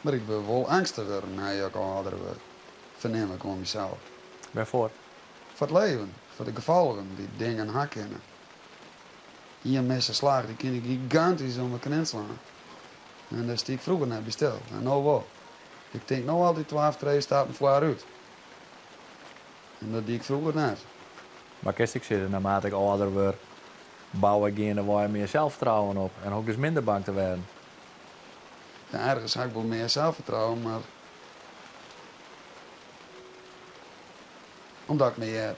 Mar ik wurd wol eangstiger nei ik âlder wurd, fernim ik oan mysels. Wêrfoar? Foar it leven, foar de gefolgen dy't dingen ha kinne. Ien misse slach dy kin gigantysk om 'e knint slaan. En dêr stie ik froeger net by stil. En no wol. Ik tink no altyd twa of trije stappen foarút. En dat die ik froeger net. Mar kinst ek sizze, naarmate ik âlder wurd, bou ik geandewei mear selffertrouwen op en hoech ik dus minder bang te wêzen. Ja, ergens ha ik wol mear selffertrouwen, mar omdat ik mear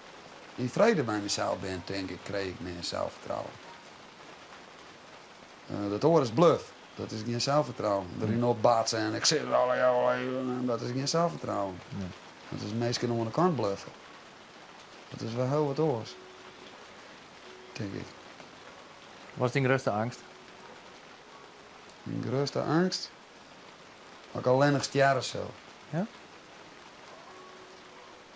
yn frede mei mysels bin, tink ik, krij ik mear selffertrouwen. Dat oare is bluf, dat is gjin selffertrouwen. Deryn opbatse en ik sit der allegear wol even, dat is gjin selffertrouwen. Dat is minsken oan de kant bluffe. Dat is wer hiel wat oars, tink ik. Wat is dyn grutste eangst? Myn grutste eangst? Dat ik allinnich stjerre sil. Ja?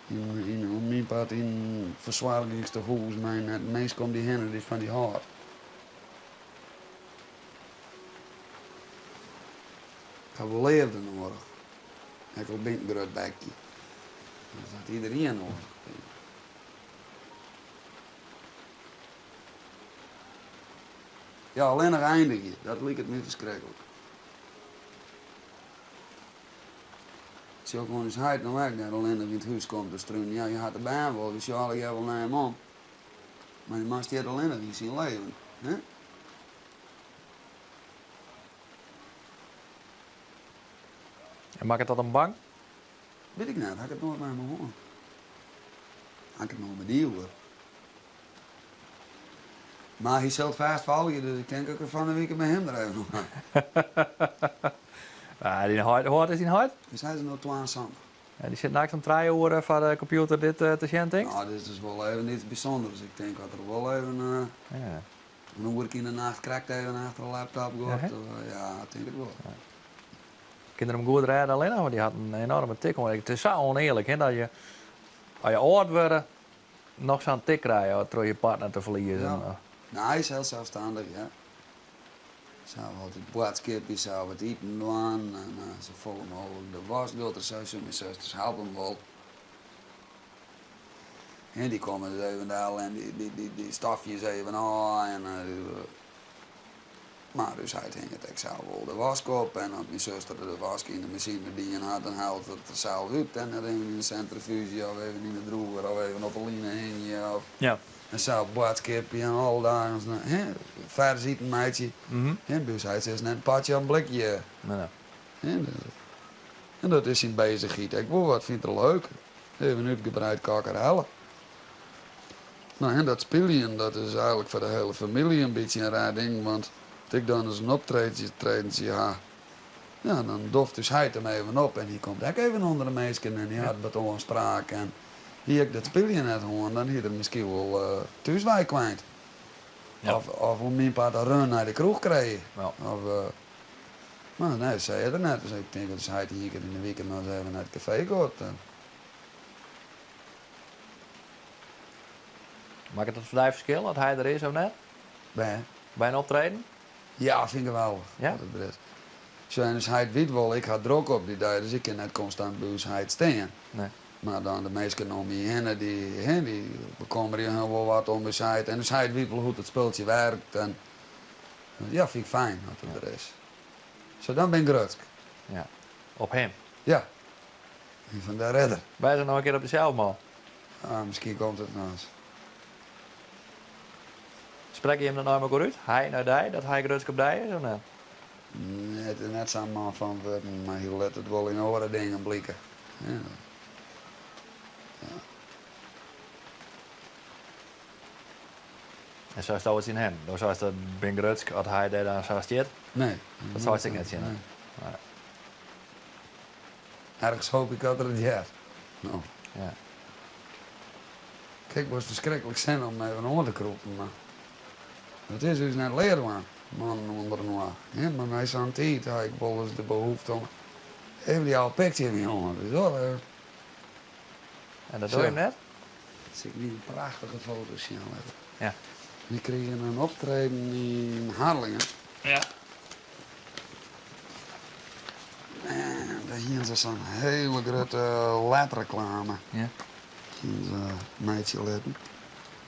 Yn, op myn part yn in fersoargingstehûs mei net in minske om dy hinne dy't fan dy hâldt. Ik ha wol leafde noadich. Ek al bin ik in grut bekje. Dat hat iderien noadich, tink ik. Ja, allinnich eindigje, dat liket my ferskriklik. Sjoch oan ús heit no ek, dêr allinnich yn it hús komt te strunen. Ja, je hat de bern wol, dy sjogge allegear wol nei him om. Mar dy man stiet allinnich yn syn leven. Hè? En makket dat him bang? Wit ik net, ha ik it noait mei him oer hân. Ha ik it noait mei dy oer. Mar hy sil it fêst folgje, dus ik tink dat ik it fan 'e wike mei him der even oer ha. Ah, dyn heit, hoe âld is dyn heit? Ús heit is no 72. Ja, dy sit nachts om trije oere foar de kompjûter dit te sjen, tinkst? No, dit is wol even iets bysûnders. Ik tink dat er wol even Ja. in oerke yn de nacht krekt even achter de laptop giet. Ja, Ja, ik tink it wol. Kin er him goed rêde allinnich, want dy hat in enorme tik oan. It is sa ûnearlik, hè, dat je as je âld wurde noch sa'n tik krije troch je partner te ferliezen. Ja. No, hy is hiel selsstannich, ja. Sels altyd boadskipjes, sels it iten dwaan en safolle mooglik de wask docht er sowieso. Myn susters helpe him wol. En dy komme dus even del en dy stofje se even ôf. En, mar ús heit hinget ek sels wol de wask op. En as myn suster de wask yn de masine dien hat, dan hellet er it der sels út. En dan even yn de sentrifúzje of even yn de drûger of even op de line hingje. Of, Ja. En sels boadskipje en alle dagen hè, fers iten meitsje. Hè, by ús heit is net in patsje of in blikje. Nee, nee. Hè, en dat is syn beuzichheid ek wol wat, fynt er leuk. Even útgebreid kakkerelle. No en dat spyljen, dat is eigenlik foar de hiele famylje in bytsje in rêding, want as ik dan ris in optredentsje ha, ja, dan doft ús heit him even op en hy komt ek even ûnder de minsken en hy hat wat oanspraak en hie ik dat spyljen net hân, dan hie er miskien wol thús weikwynd. Ja. Of om myn part in run nei de kroech krije. Ja. Of, mar nee, sei er net. Dus ik tink dat ús heit ien kear yn de wike noch ris even nei it kafee giet. Makket it foar dy ferskil oft hy der is of net? Wêr? By in optreden? Ja, fyn ik geweldich Ja? dat er der is. Sjoch, en ús heit wit wol, ik ha drok op dy dei, dus ik kin net konstant by ús heit stean. Nee. Mar dan de minsken om my hinne, dy, hè, dy bekommerje hun wol wat om ús heit. En ús heit wit wol hoe't it spultsje werkt. En ja, fyn ik fijn dat er der is. Zo, dan bin ik grutsk. Ja. Op him? Ja. Ien fan de redder. Wy noch in kear op dysels, man. Ah, miskien komt it noch ris. Sprekke jim dat nei mekoar út? Hy nei dy, dat hy grutsk op dy is of net? Nee, it is net sa'n man fan wurden, mar hy lit it wol yn oare dingen blike. Ja. Ja. En seisto wat tsjin him? Do seist dat bin grutsk as hy dêr dan sa stiet? Nee. Dat seist ek net tsjin him? Nee. Nee. Ergens hoop ik dat er it heart. No. Ja. Ik ha wolris ferskriklik sin om even oan te krûpen, mar it is ús net leard dwaan, mannen ûnder inoar. Ja, mar nei sa'n tiid ha ik wolris de behoefte om even dy âlde pik tsjin my oan. Dus wel even. En dat doe je Zo. net? Sil ik dy in prachtige foto sjen litte. Ja. Wy krigen in optreden yn Harlingen. Ja. Hiene se sa'n hiele grutte ledreklame. Ja. Hiene se meitsje litten.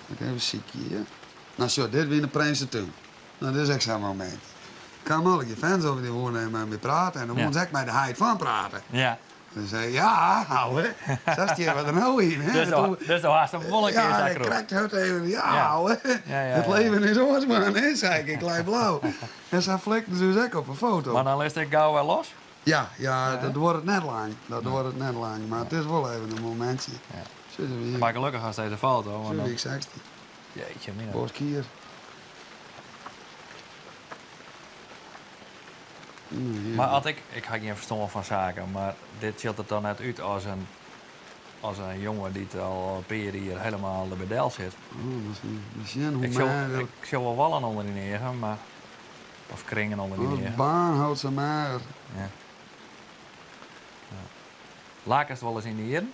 Moat ik even sykje hjir. No sjoch, dit wie yn de Prinsetún. No, dit is ek sa'n momint. Kamen allegear fans op en dy woene even mei my prate en dan woene se ek mei de heit fan prate. Ja. Dan sei ik, ja, ouwe, sa stean we der no yn. Hè? Dus do, dus do hast him wol in kear Ja, sa krekt hurd even, ja, Ja. ouwe, Ja, ja, it ja. leven is oars man, hè, sei ik, ik lei blau. En sa flikten se ús ek op 'e foto. Mar dan litst ek gau wer los? Ja, ja, dat duorret net lang. Dat duorret net lang, mar it is wol even in momintsje. Ja. Sizze we Mar gelokkich hast dizze foto. Want Sjoch, dan... wie ik 16. Jeetje mina. Boskier. Mar as ik, ik ha gjin ferstân fan saken, mar dit sjocht der dan net út as in, as in jonge dy't al in pear jier helemaal der by del sit. Oh, moatst sjen hoe Ik sjoch, mager. ik sjoch wol wallen ûnder dyn eagen, mar of kringen ûnder dyn Oh, eagen. baan hâldt sa mager. Ja. Ja. Lakest wolris yn de jierren?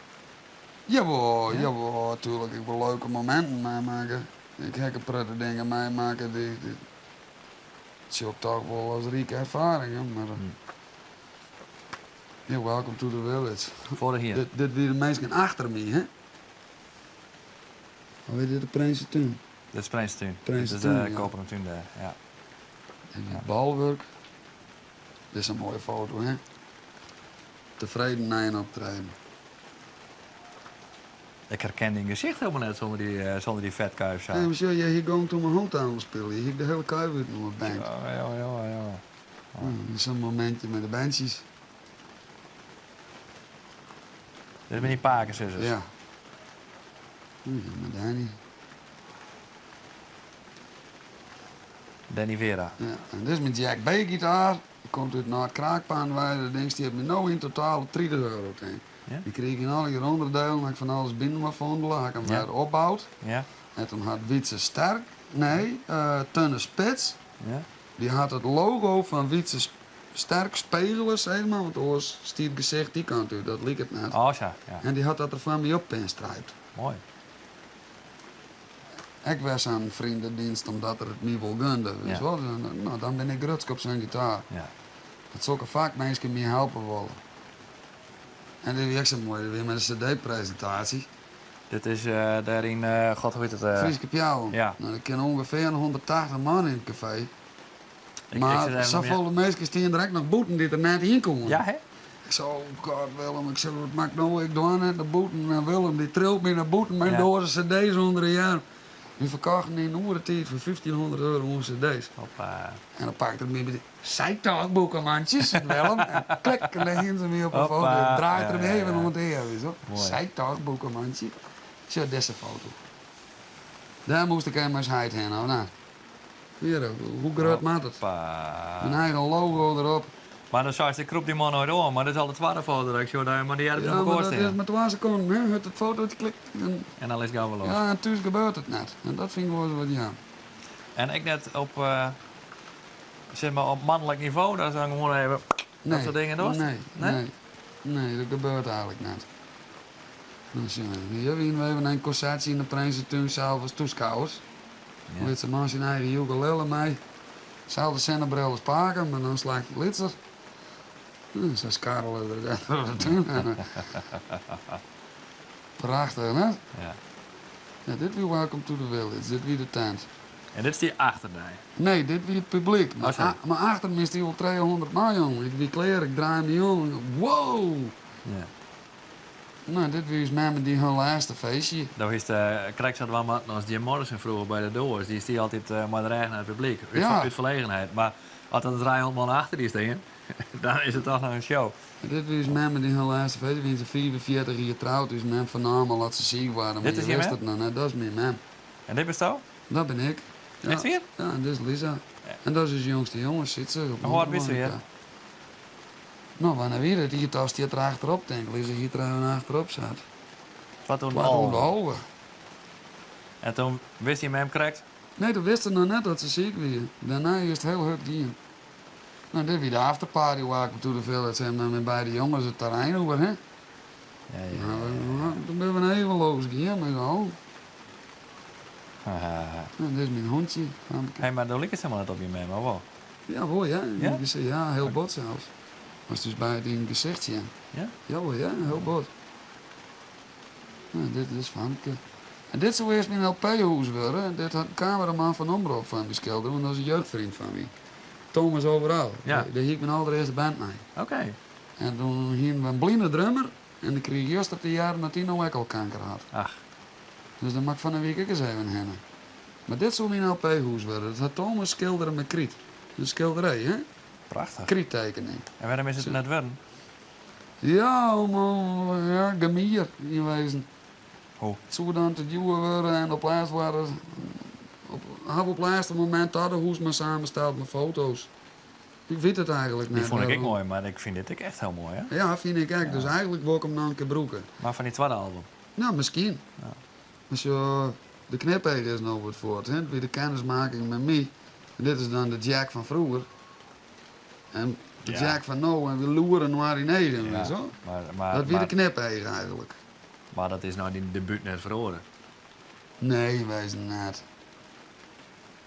Jawol, Ja? jawol, tuerlik. Ik wol leuke mominten meimakke. Ik ha ek in protte dingen meimakke dy't dy't sjoch ik toch wol as rike erfaringen, mar ja, welcome to the village. Foarich jier. Dit, dit wie de minsken achter my, hè? Of is dit de Prinsetún? Dit is Prinsetún. Dit is Prinsetún, de ja. koperen tún dêr, ja. En het Bolwurk. Dit is in moaie foto, hè? Tefreden nei in optreden. Ik herken dyn gesicht helemaal net sûnder dy, eh, sûnder dy fetkuif sa. Nee, maar sjoch, hjir gong toen mijn hometown spylje. Hie ik de hiele kuif út in band. Ja, ja, ja, ja. Sa'n momintsje mei de bandsjes. Dit binne dyn pakesizzers. Ja. Mei Danny. Danny Vera. Ja, en dit is myn Jack B gitaar. Die komt út Noard-Kraakpaan wei. Dat ding stiet my no yn totaal op 30 euro tink. Ja? Die krige ik yn allegear onderdelen, ha ik fan alles byinoar fondele, ha ik him Ja. wer opboud. Ja. En toen hat Wietse Sterk, nee, Tunne Spits, Ja. dy hat it logo fan Wietse Sterk spegele, sis mar, want oars stiet it gesicht dy kant út, dat liket net. Oh sa, ja. En dy hat dat der foar my op pinstriped. Moai. Ek wer sa'n vriendendienst omdat er it my wol gunde, witst Ja. wol. No, dan bin ik grutsk op sa'n gitaar. Ja. Dat sokke fakminsken my helpe wolle. En dit wie ek sa moai, dit wie mei de cd-presintaasje. Dit is dêr yn, god hoe hjit it? Fryske Peallen. Ja. No, der kinne ûngefear in 180 man yn it kafee. Ik, ik Mar sit even safolle minsken stiene der ek noch bûten dy't der net yn koene. Ja, hè? Ik sei, oh god Willem, ik sei, wat moat ik no ek dwaan net nei bûten. En Willem dy trilt my nei bûten mei in Ja. doaze cd's ûnder de earm. Wy ferkochten yn in oere tiid foar 1500 euro oan cd's. Hoppa. En dan pakte er my by de Sei toch, boekemantsjes, Willem. En klik, en dêr hiene se my op 'e Hoppa. foto. Draait er Ja, my ja, even ja. oan it ear, witst wol. Moai. Sei toch, boekemantsje. Sjoch, dizze foto. Dêr moast ik even mei heit hinne, of net? Hier, hoe grut moat it? Hoppa. Myn eigen logo derop. Mar dan seist, ik krûp dy man noait oan, mar dit is al de twadde foto dat ik sjoch dat je mei dy earms Ja, op mar elkoar dat is stean. mar twa sekonden, hè. Hurd it fotootje klikt en En dan litst gau wer los. Ja, en thús gebeurt it net. En dat fyn ik wolris wat jammer. En ek net op, sis mar op manlik nivo, dat is dan gewoan even dat soart dingen dochst? Nee, Nee? nee. Nee, dat gebeurt eigentlik net. Dan sjen we. Hjir wiene we even nei in konsertsje yn de Prinsetún sels as toeskouwers. Ja. Lytse man syn eigen ukulele mei. Selde sinnebril as pake, mar dan slachje lytser. Nou, sa skarrele er dêr troch de tún. Prachtich, net? Ja. Ja, dit wie Welcome to the Village, dit wie de tent. En dit stie achter dy? Nee, dit wie it publyk. Oh, sorry. Mar achter my stie wol 300 man, jong. Ik wie klear, ik draai my om. Wow! Ja. No, dit wie ús mem en dy har lêste feestje. Do hiest krekt sa dwaan moatten as Jim Morrison froeger by de Doors. Dy stie altyd mei de rêch nei it publyk, út Ja. út ferlegenheid. Mar as der 300 man achter dy stean, dan is it toch noch in show. Dit wie ús mem en dy har lêste feestje. Wiene se 45 jier troud. Us mem fernaam al dat se siik waarden, mar Dit is je je wist mem? it noch net. Dat is myn mem. En dit bisto? Dat bin ik. Ja. Echt wier? Ja, en dit is Lisa. En dat is ús jongste jonge, Sytse. Op En hoe âld bist hjir? No, wannear wie dat? Jiertal stiet der achterop, tink ik. Lisa hie der even achterop set. 2011. 2011. En toen wist je mem krekt? Nee, toen wist se noch net dat se siik wie. Dêrnei is it hiel hurd gien. No, dit wie de afterparty Welcome to the Village en mei myn beide jonges it terrein oer, hè. Ja, ja, Nou, ja. toen binne we even los gien mei z'n allen. En dit is myn hûntsje, Famke. Hé, mar do likest helemaal net op je mem, of wol? Ja, wol, ja. Ja? Ja, hiel bot sels. Moatst dus by dyn gesicht sjen. Ja? Jawol, ja, hiel bot. Nou, dit is famke. En dit soe earst myn LP-hûs wurde. En dit hat in kameraman fan Omrop foar my skildere, want dat is in jeugdfriend fan my. Thomas Overal. Ja. Dêr hie ik myn alderearste band mei. Oké. En doe hiene we in bline drummer en ik krige juster te hearren dat dy no ek al kanker hat. Ach. Dus dêr moat ik fan 'e wike ek ris even hinne. Mar dit soe myn LP-hûs wurde. Dat hat Thomas skildere mei kryt. In skilderij, hè? Prachtich. Kryttekening. En wêrom is it net wurden? Ja, om, om ja, gemier yn wezen. Hoe? It soe dan te djoer wurde en op lêst wurde. Op, hawwe op lêste momint ta de hûs mar samensteld mei foto's. Ik wit it eigentlik Dy net fûn ik ek wêrom. moai, mar ik fyn dit ek echt hiel moai, hè? Ja, fyn ik ek. Dus eigentlik wol ik him noch in kear brûke. Mar fan dy twadde album? Nou, miskien. Ja. Mar sjoch, de knipeach is no wat fuort, hè? By de kennismaking mei my. En dit is dan de Jack fan froeger. En de Ja. Jack fan no en wy loere inoar yn eagen, Ja, weet je wel? mar, mar, Dat wie de mar, knipeach eigentlik. mar dat is nei dyn debút net feroare. Nee, yn wezen net.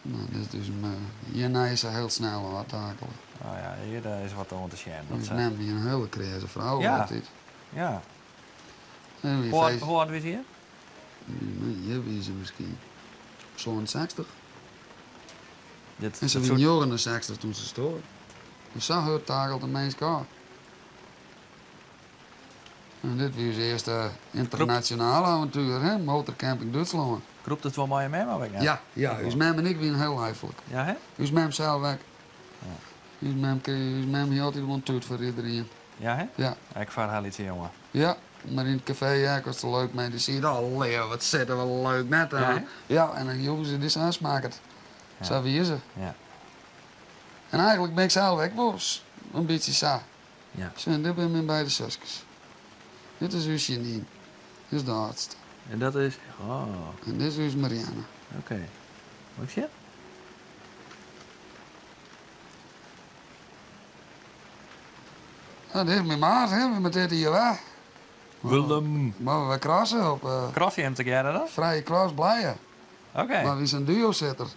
No, dit is dus in, eh, hjirnei is se hiel snel ôftakele. Oh ja, hjir eh, is wat oan te sjen. Dat Ús se- mem wie in hiele kreaze frou Ja. altyd. Ja. En wie Hoe âld, feest- hoe âld wie se hjir? Nee, hjir wie se miskien 67. Dit, En se dat wie soe- 69 toen se stoar. Dus sa hurd takelt in minsk ôf. En dit wie ús earste ynternasjonale avontuer, hè? Motorcamping Dútslân. Krûpt it wol mei je mem of ek net? Ja, ja, ús mem en ik wiene hiel leaflik. Ja, hè? Ús mem sels ek. Ja. Ús mem, ús mem hie altyd wol in tút foar iderien. Ja, hè? Ja. Ek foar har lytse jonge. Ja, mar yn it kafee ek, as se leuk mei dy siet, oh Leo, wat sitte we leuk net. Ja, hè? Ja, en dan joegen se dy sa smakket. Ja. Sa wie se. Ja. En eigentlik bin ik sels ek wol in bytsje sa. Ja. Sjoch, dit binne myn beide suskes. Dit is ús Janine. Dit is de âldste. En dat is... Oh, En dit is ús Marianne. oké. Moat ik sjen? Nou, dit is myn maat, hè. We moatte dit jier wer. Willem. Maar we crossen op eh, Cross je hem tegearre dan? Vrije Cross Blije. Oké. Maar wie is een duo-zitter.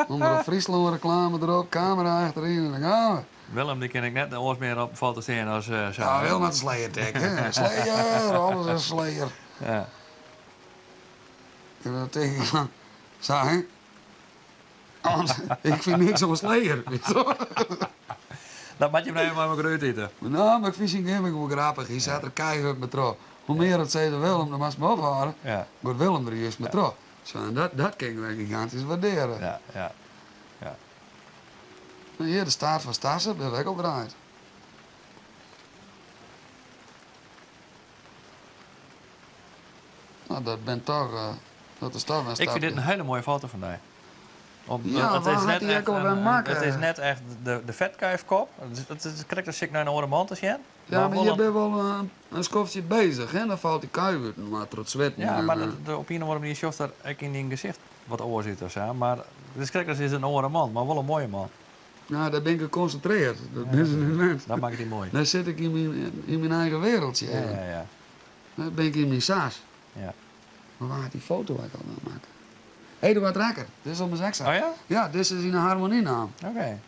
Omrop Fryslân reclame erop, camera achterin en dan gaan we. Willem, die ken ik net oars mear op foto sjen as eh, sa. Ja, Willem had een sleeërtek, hè. Sleeër, alles is sleeër. Ja. En dan denk ik van, zo hè. Want ik vind niks om een sleeër, weet je wel. Dat moat je hem even mei elkoar útite. Maar nou, maar ik vind zijn gimmick wel grappig. Hy zat er keihard mei troch. Hoe mear dat sei Willem, dan moatst me ophâlde. Ja. Goed Willem der juist mei troch. Zo, en dat, dat kin ik wel gigantisch waarderen. Ja, ja. Ja. Nou, hier, de staart van Stassen, ben ik al draaid. Nou, dat ben toch, eh, dat is toch een Ik vind stapje. dit een hele mooie foto van die. Om, Ja, het waar is had net die echt ook alweer een- een- maken? Het is net echt de, de vetkuifkop. Het is, het is krekt als ik naar een oare man te zien. Ja, maar wel je een- bent wel een, een skoftje bezig, hè? Dan valt die kuif uit, maar trots zweten. Ja, en, maar eh, dat, de, op een of andere manier zocht er ook in die gezicht wat oor zit of zo. Maar het is krekt als is een oare man, maar wel een mooie man. Nou, daar ben ik geconcentreerd. Dat ben ze niet net. Dat maakt die mooi. Daar zit ik in mijn, in mijn eigen wereldje. Ja, even. ja, ja. Daar ben ik in mijn saas. Ja. Maar waar had die foto eigenlijk al maken? Eduard Rakker, dit is op mijn zekzak. Oh ja? Ja, dit is in een harmonienaam. Oké.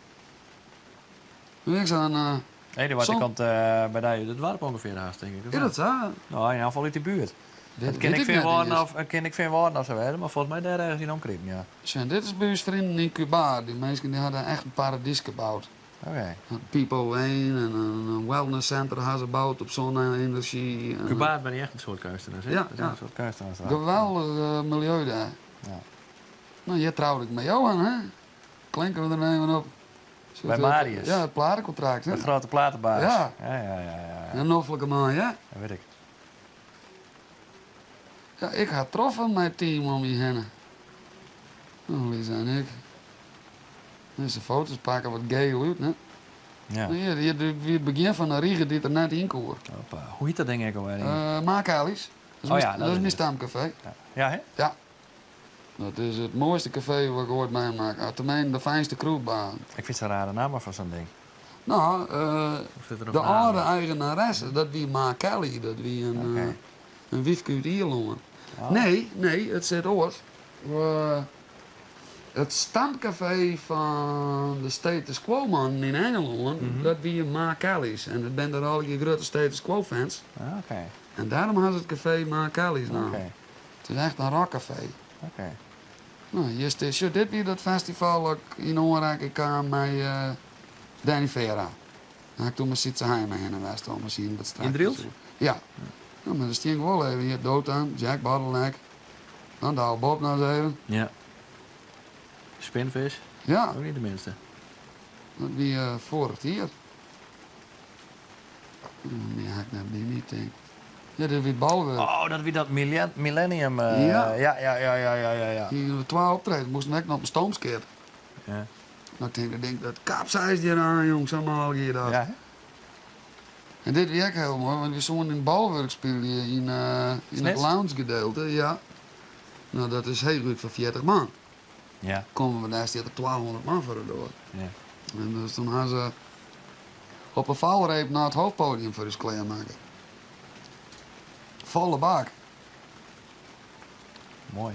Nu ik zo'n... eh Eduard, die Som- komt eh, bij die uit het dorp ongeveer haast, denk ik. of is dat zo? Nou, in ieder geval uit die buurt. Dit Dat ken weet ik ik veel net woorden niet eens. of ken ik veel woorden of zo weten, maar volgens mij daar ergens in omkring, ja. Zo, dit is bij ons vrienden in Cuba. Die mensen die hadden echt een paradies gebouwd. Oké. Een Pipo 1 en een een wellness center hadden ze gebouwd op zonne-energie. En Cuba ben je echt een soort kunstenaars, hè? Ja, Dat is ja. een soort kunstenaars. daar. Geweldig eh, milieu daar. Ja. Nou, hier trouwde ik met jou aan, hè? Klinken we er even op. Zo, Bij het- Marius. Ja, het platencontract, hè? De grote platenbaas. Ja. Ja, ja, ja, ja, ja. Een noffelijke man, ja? Dat weet ik. Ja, ik had troffen mijn team om je heen. Nou, Lisa en ik. Deze foto's pakken wat geel uit, hè? Ja. Nou, Hier, hier, hier het begin van de riege die er net in koer. Hoppa. Hoe heet dat ding ook alweer? Eh Maak Alice. Dat is Oh mijn, ja, dat dat is is mijn het. stamcafé. ja. ja, hè? Ja. Dat is het mooiste café wat ik ooit meemaak. Ah, Tenminste, de fijnste kroegbaan. Ik vind het een rare naam van zo'n ding. Nou, eh, Of zit er een de verhaal oude in? eigenaresse, dat wie Ma Kelly, dat wie een, Oké. eh, een wiefke uit Ierland. Oh. Nee, nee, het zit oors. We- It stamkafee fan de Status Quo mannen yn Engelân, dat wie Ma Kelly's. En dat binne der allegear grutte Status Quo fans. Ah, oké. En dêrom ha se it kafee Ma Kelly's naam. Oké. It is echt in rockkafee. Oké. No, hjir stiet, sjoch, dit wie dat festival dat ik yn oanrekking kaam mei Danny Vera. Dêr ha ik toen mei Sytse Haima hinne west om te sjen wat straks. Yn Drylts? Ja. No, mar der stean ik wol even hjir, Dotan, Jack Bottleneck. Dan Douwe Bob noch ris even. Ja. Spinvis. Ja. Ook niet de minste. Dat wie foarich jier. Mear ha ik net by my, tink. Ja, dit wie Bolwurk. Oh, dat wie dat Millennium. Ja. Ja, ja, ja, ja, ja, ja, ja. Hiene we twa optredens, moasten we ek noch op in stoomskip. Ja. No tink ik, denk, dat kapseist hjir oan, jong, sa mâl gie dat. Ja, hè? En dit wie ek hiel moai, want we soenen yn Bolwurk spylje yn it Snits? lounge gedeelte, ja. No, dat is heechút foar 40 man. Ja. Komme we dêr stiet der 200 man foar de doar. Ja. En dus toen ha se op 'e valreep nei it hoofdpodium foar ús klearmakke. Folle bak. Moai.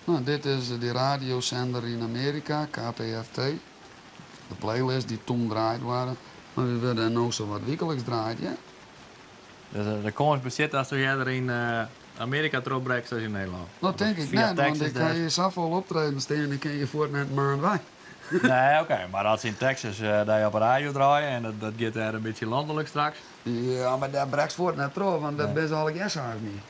No, dit is dy radiosender yn Amearika, KPFT. De playlist dy't toen draaid waard. Mar wy wurde no sawat wykliks draaid, ja. Dus de kâns bestiet datsto earder yn Amearika trochbrekst as yn Nederlân? Dat tink ik Fia net, want Texas ik ha dêr. hjir safolle optreden stean, ik kin hjir fuort net in maand wei. Nee, oké, mar as se yn Texas dy op 'e radio draaie en dat giet dêr in bytsje lanlik straks. Ja, mar dêr brekst fuort net troch, want dêr Nee. binne se allegear sa as my.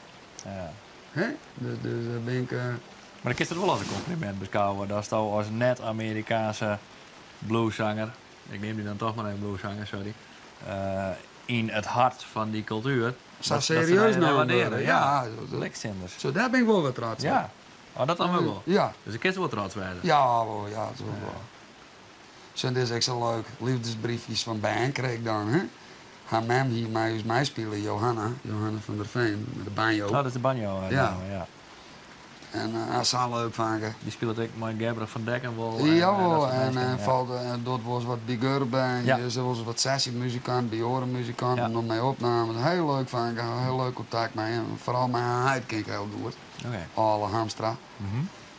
Ja. Hè? Dus, dus dêr bin ik. Mar dan kinst it wol as in kompliment beskôgje datsto as net-Amerikaanse blueszanger, ik neam dy dan toch mar even blueszanger, sorry, yn it hart fan dy kultuer, Sa dat se serieus dy nommen waardere. wurde. Ja, Ja, bliksinders. Zo, dêr bin ik wol wer trots op. Ja, oh, dat dan wer wol. Ja. Dus dan kinst wol trots wêze. Ja, wol, ja, dat wol. Sjoch, dit is ek sa leuk. Liefdesbriefjes fan bern kreeg ik dan, hè. Har mem hie mei ús meispile, Johanna, Johanna van der Veen, mei de banjo. Oh, dat is de banjo, Ja. dame, ja. En uh, sa leuk fanke. Dy spilet ek mei Gerbrich van Dekken wol. En, Jawol, dat soart en, minsken, en ja. falt, docht wolris wat by Gurbe en Ja. is wolris wat sessymuzikant by oare muzikanten Ja. om mei opnamen. Hiel leuk fanke, hiel leuk kontakt mei him. Foaral mei har heit kin ik hiel goed. Oké. Ale Hamstra.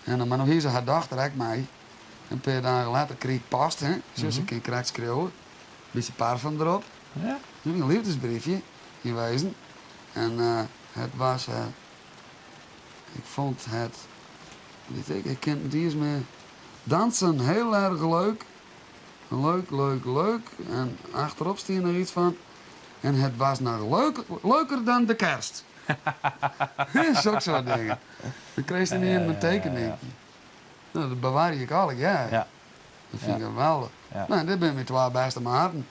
En, mar no hie se har dochter ek mei. In pear dagen letter krige ik post, hè. Sjoch, se kin krekt skriuwe. Bytsje parfum derop. Ja? In liefdesbriefje yn wezen. En het was, ik vond het, weet ik, ik ken het niet eens meer. Dansen heel erg leuk. Leuk, leuk, leuk. En achterop stond er iets van. En het was nog leuk, leuker dan de kerst. Zulke soort dingen. Dan kreeg ze niet in mijn tekening. Nou, dat bewaar ik allegear. Ja. Dat fyn ik geweldich. Ja. Nou, dit binne myn twa bêste maten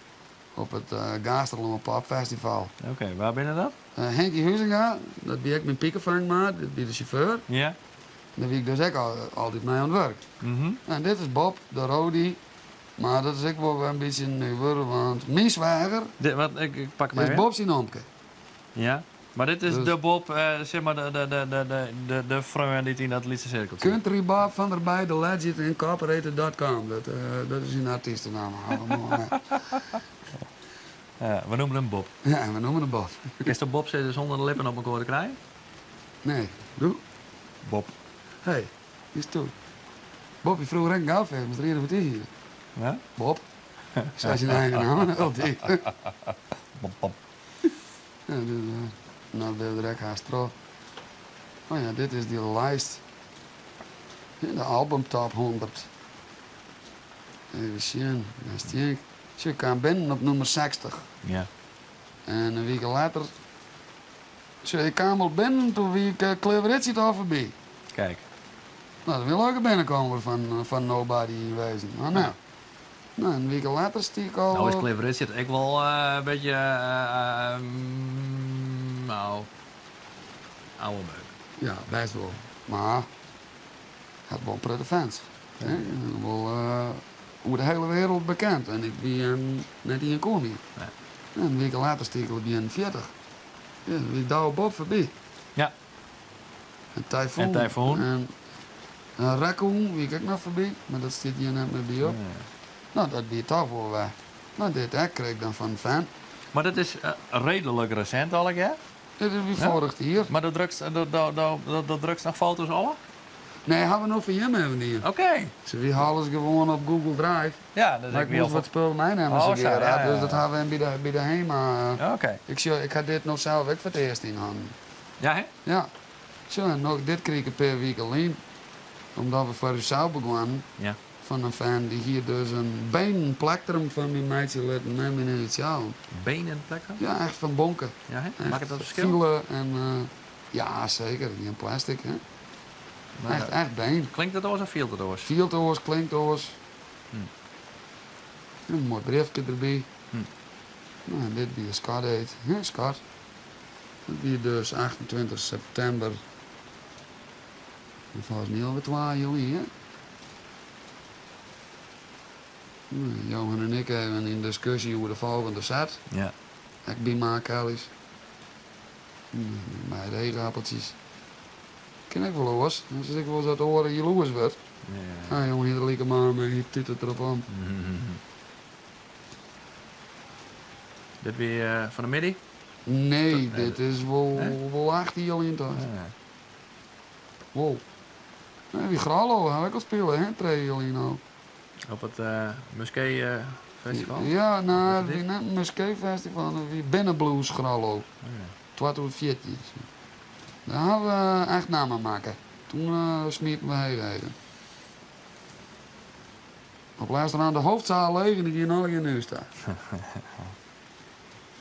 op it Gaasterlân Pop Festival. Oké, wa binne dat? Henkie Huizinga, dat wie ek myn pikefangmaat, dat wie de sjauffeur. Ja. Dêr wie ik dus ek altyd mei oan it wurk. En dit is Bob, de roadie. Mar dat is ek wol wer in bytsje nuver, want myn sweager Dit, wat, ik pak 'm is even. Bob syn omke. Ja, mar dit is Dus de Bob, sis mar de, de, de, de, de, de, de freon dy't yn dat lytse sirkeltsje. Country Bob van der Bij, de Legend Incorporated.com. Dat is syn artystenamme. Ja, we noeme him Bob. Ja, we noeme him Bob. Kinsto Bob sizze sûnder de lippen op elkoar te krijen? Nee, doe. Bob. Hey, is toe. Bob, je vroeger een goudvis, maar drie hier. Ja? Bob. Zei zijn eigen naam, altijd. Bob, Bob. Ja, dus, nou, ben je er haast terug. Oh ja, dit is die lijst. De album top 100. Even zien, daar sta ik. Zie, ik kwam binnen op nummer 60. Ja. En in week later... Zie, ik kwam al binnen, toen wie ik Cliff Richard al voorbij. Kijk. Nou, dat wil ook een binnenkomer van Nobody in wezen. Maar nou, nou, een week later stiek ik al... Nou is Cliff Richard ek wol in bytsje, nou, oude meuk. Ja, bêst wol. Mar hat wol in protte fans. Hè? Wol oer de hiele wereld bekend. En ik wie net ien kom hier. Nee. En in week later stiek ik op 41. Ja, dan wie Douwe Bob foarby. Ja. En Typhoon. En Typhoon. En een Raccoon wie ik ek noch foarby, mar dat stiet hjir net mear by op. Nee. Nou, dat wie toch wol wer. Nou, dit ek kreeg ik dan fan in fan. Mar dat is reedlik resint allegear? Dit is wie Ja? foarich jier. Mar do drukst, do, do, do, do, do drukst noch foto's ôf? Nee, hawwe we no foar jim even dien. Oké. Se wy ha alles gewoan op Google Drive. Ja, dus Mar ik ik moast wat spul meinimme, Oh, sa sa, Gerard, ja, ja, dus dat ja. hawwe we by de HEMA. Oké. Ik sjoch, ik ha dit no sels ek foar it earst yn hannen. Ja, hè? Ja. Sjoch, en no, dit krige ik in pear wiken lyn, omdat we foar ússels begonnen. Ja. Fan in fan dy hie dus in benen plektrum foar my meitsje litten mei myn initialen. Benen plektrum? Ja, echt fan bonke. Ja, hè? Echt Makket dat ferskil? File en, ja, seker, gjin plastic, hè. Echt, echt been. Klinkt it oars of fielt it oars? Fielt oars, klinkt oars. In moai briefke derby. No, en dit wie Skatdate, hè, skat. Dat wie dus 28 septimber. En folgens my alwer twa jier lyn, hè. No, Johan en ik even yn diskusje oer de folgjende set. Ja. Ek by Mark Ellis. Mei de eegappeltsjes. Kin ek wol oars. Dan sis ik wolris dat de oare jaloers wurdt. Ja. Ah, jonge, hier like maar mei, hy tut it derop om. Dit wie fan 'e middei? Nee, dit is wol, Nee? wol 8 jier lyn toch. Ja. Wol. Nee, wie Grollo, ha ik al spile, hè, 3 jier lyn al. Op it Muskee Festival? Ja, no, Wat it is wie dit? net in Muskee Festival, it wie Binnenblues Grollo. Oh, ja. 2014. Dêr hawwe we echt namme makke. Toen smieten we heech even. Op lêst ran de hoofdzaal leeg en die giene allegear nei hûs ta.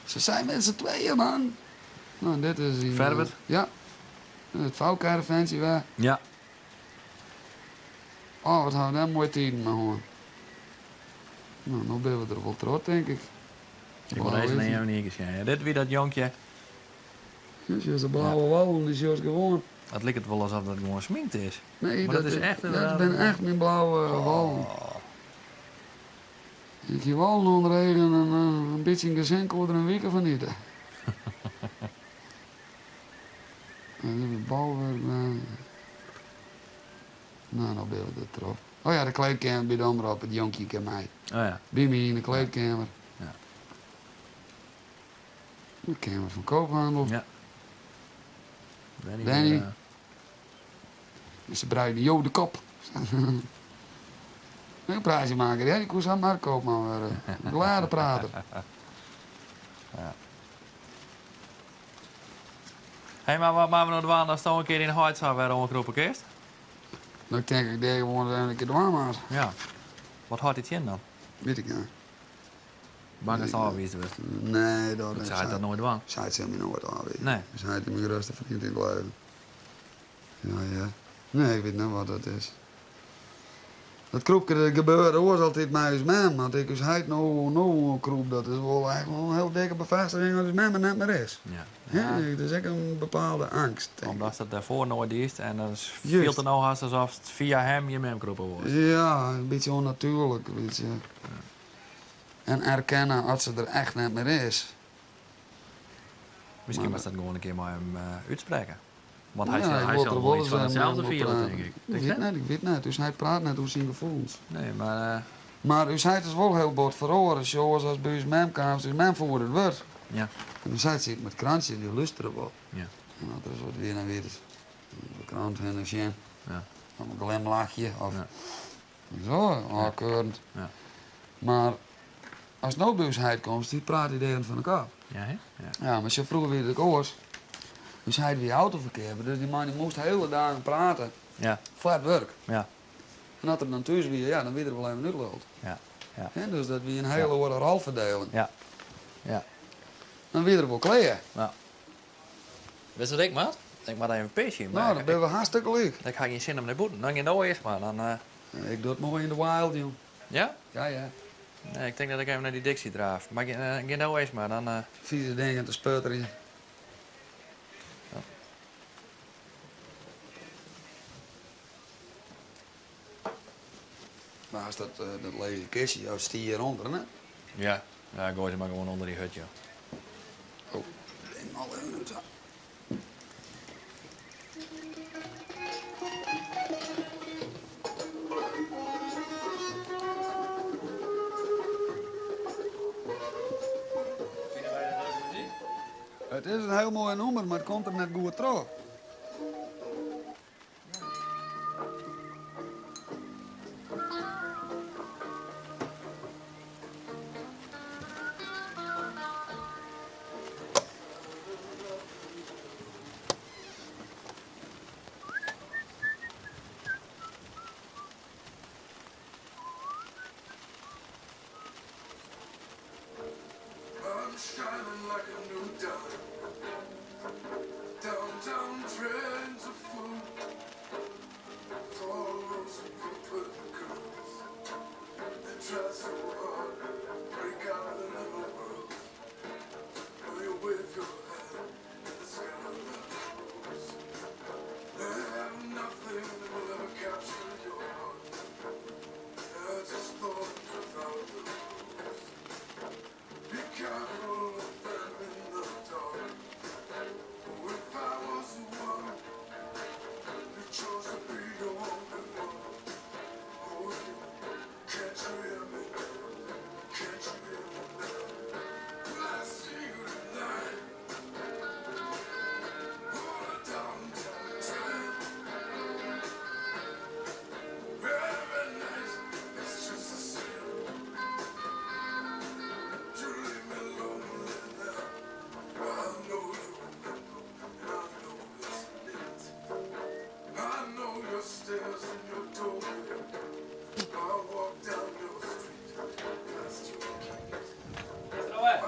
Ze zijn met z'n tweeën, man. Nou, dit is in, Ferwert? ja. Het vouwcaravantje wer. Ja. Oh, wat hawwe we dêr moaie tiden mei hân. No, no binne we der wol troch, tink ik. Ik wol even even ien kear sjen. Ja, dit wie dat jonkje. Ja, sjochst de blauwe wallen, dy sjochst gewoan. It liket wol asof dat gewoan sminkt is. Nee, Maar dat is echt dat inderdaad binne een- echt myn blauwe wallen. Oh. Ik hie wallen ûnder eagen en in bytsje in gesin koe der in wike fan ite. En dit is bouwurk. No, no binne we der troch. Oh ja, de kleedkeamer by de omrop, it jonkje kin mei. Oh ja. By my yn de kleedkeamer. Ja. De Kamer van Koophandel. Ja. Danny. Danny. Weer, Ze breiden jo de kop. Een praatje maken, ja, ik koe zo maar koopman worden. Glade prater. Hey, mar wat moatte we no dwaan ast in kear dyn heit sa wer oankrûpe kinst? Dan tink ik dêr gewoan in kear dwaan moat. Ja. Wat hâldt dy tsjin dan? Wit ik net. Bang datst ôfwiisd wurdst? Nee, dat Dat sei dat noait dwaan. Sy sil my noait ôfwize. Nee. Sy is myn grutste freon yn it leven. Ja, ja. Nee, ik wit net wat dat is. Dat krûpke dat gebeurde oars altyd mei ús mem. Want ik ús heit no, no oankrûp, dat is wol echt wol in hiel dikke befêstiging dat ús mem der net mear is. Ja. Ja, it is ek in bepaalde eangst, tink ik. Omdat dat dêrfoar noait diest en dan Juist. fielt it no hast asof it fia him je mem krûpe wolst. Ja, in bytsje ûnnatuerlik, in bytsje. En erkenne as se der echt net mear is. Miskien moatst dat gewoan in kear mei him útsprekke. Want hy Ja, sil, ik hy wol sil der wol wol iets ris fan even mei itselde him oer fiele, praten. tink ik. Ik Tinkst wit net? net, ik wit net. Us heit praat net oer syn gefoelens. Nee, mar. Mar ús heit is wol hiel bot feroare. Sjoas as by ús mem kaamst, ús mem foer it wurd. Ja. En ús heit siet mei it krantsje, dy lústere wol. Ja. En as der ris wat wie, dan wie it de krant hinne sjen. Ja. Of in glimlachje, of Ja. zo, ôfkeurend. Ja. Mar ast no by ús heit komst, dy praat dy degen fan de kop. Ja, hè? Ja. Ja, mar sjoch, froeger wie it ek oars. Ús heit wie autoferkeaper, dus dy man dy moast hiele dagen prate Ja. foar it wurk. Ja. En as er dan thús wie, ja, dan wie er wol even útluld. Ja. Ja. Hè, dus dat wie in hiele oare rolferdeling. Ja. Ja. Dan wie er wol klear. Ja. Witst wat ik moat? Ik moat even pisje. No, dan binne we hartstikke gelyk. Ik ha gjin sin om nei bûten. Dan gean do earst mar. Dan, Ik doch it moai yn de wild, jong. Ja? Ja, ja. Nee, ik tink dat ik even nei dy Dixie draaf. Mar gean do earst mar. Dan, Fize dingen te sputterjen. Ja. Mar as dat lege kistje, jou stie hjirûnder, ne? Ja, ja, goai se mar gewoan ûnder dy hut, joh. Oh, ding al even út. It is in hiel moai nûmer, mar it komt der net goed troch.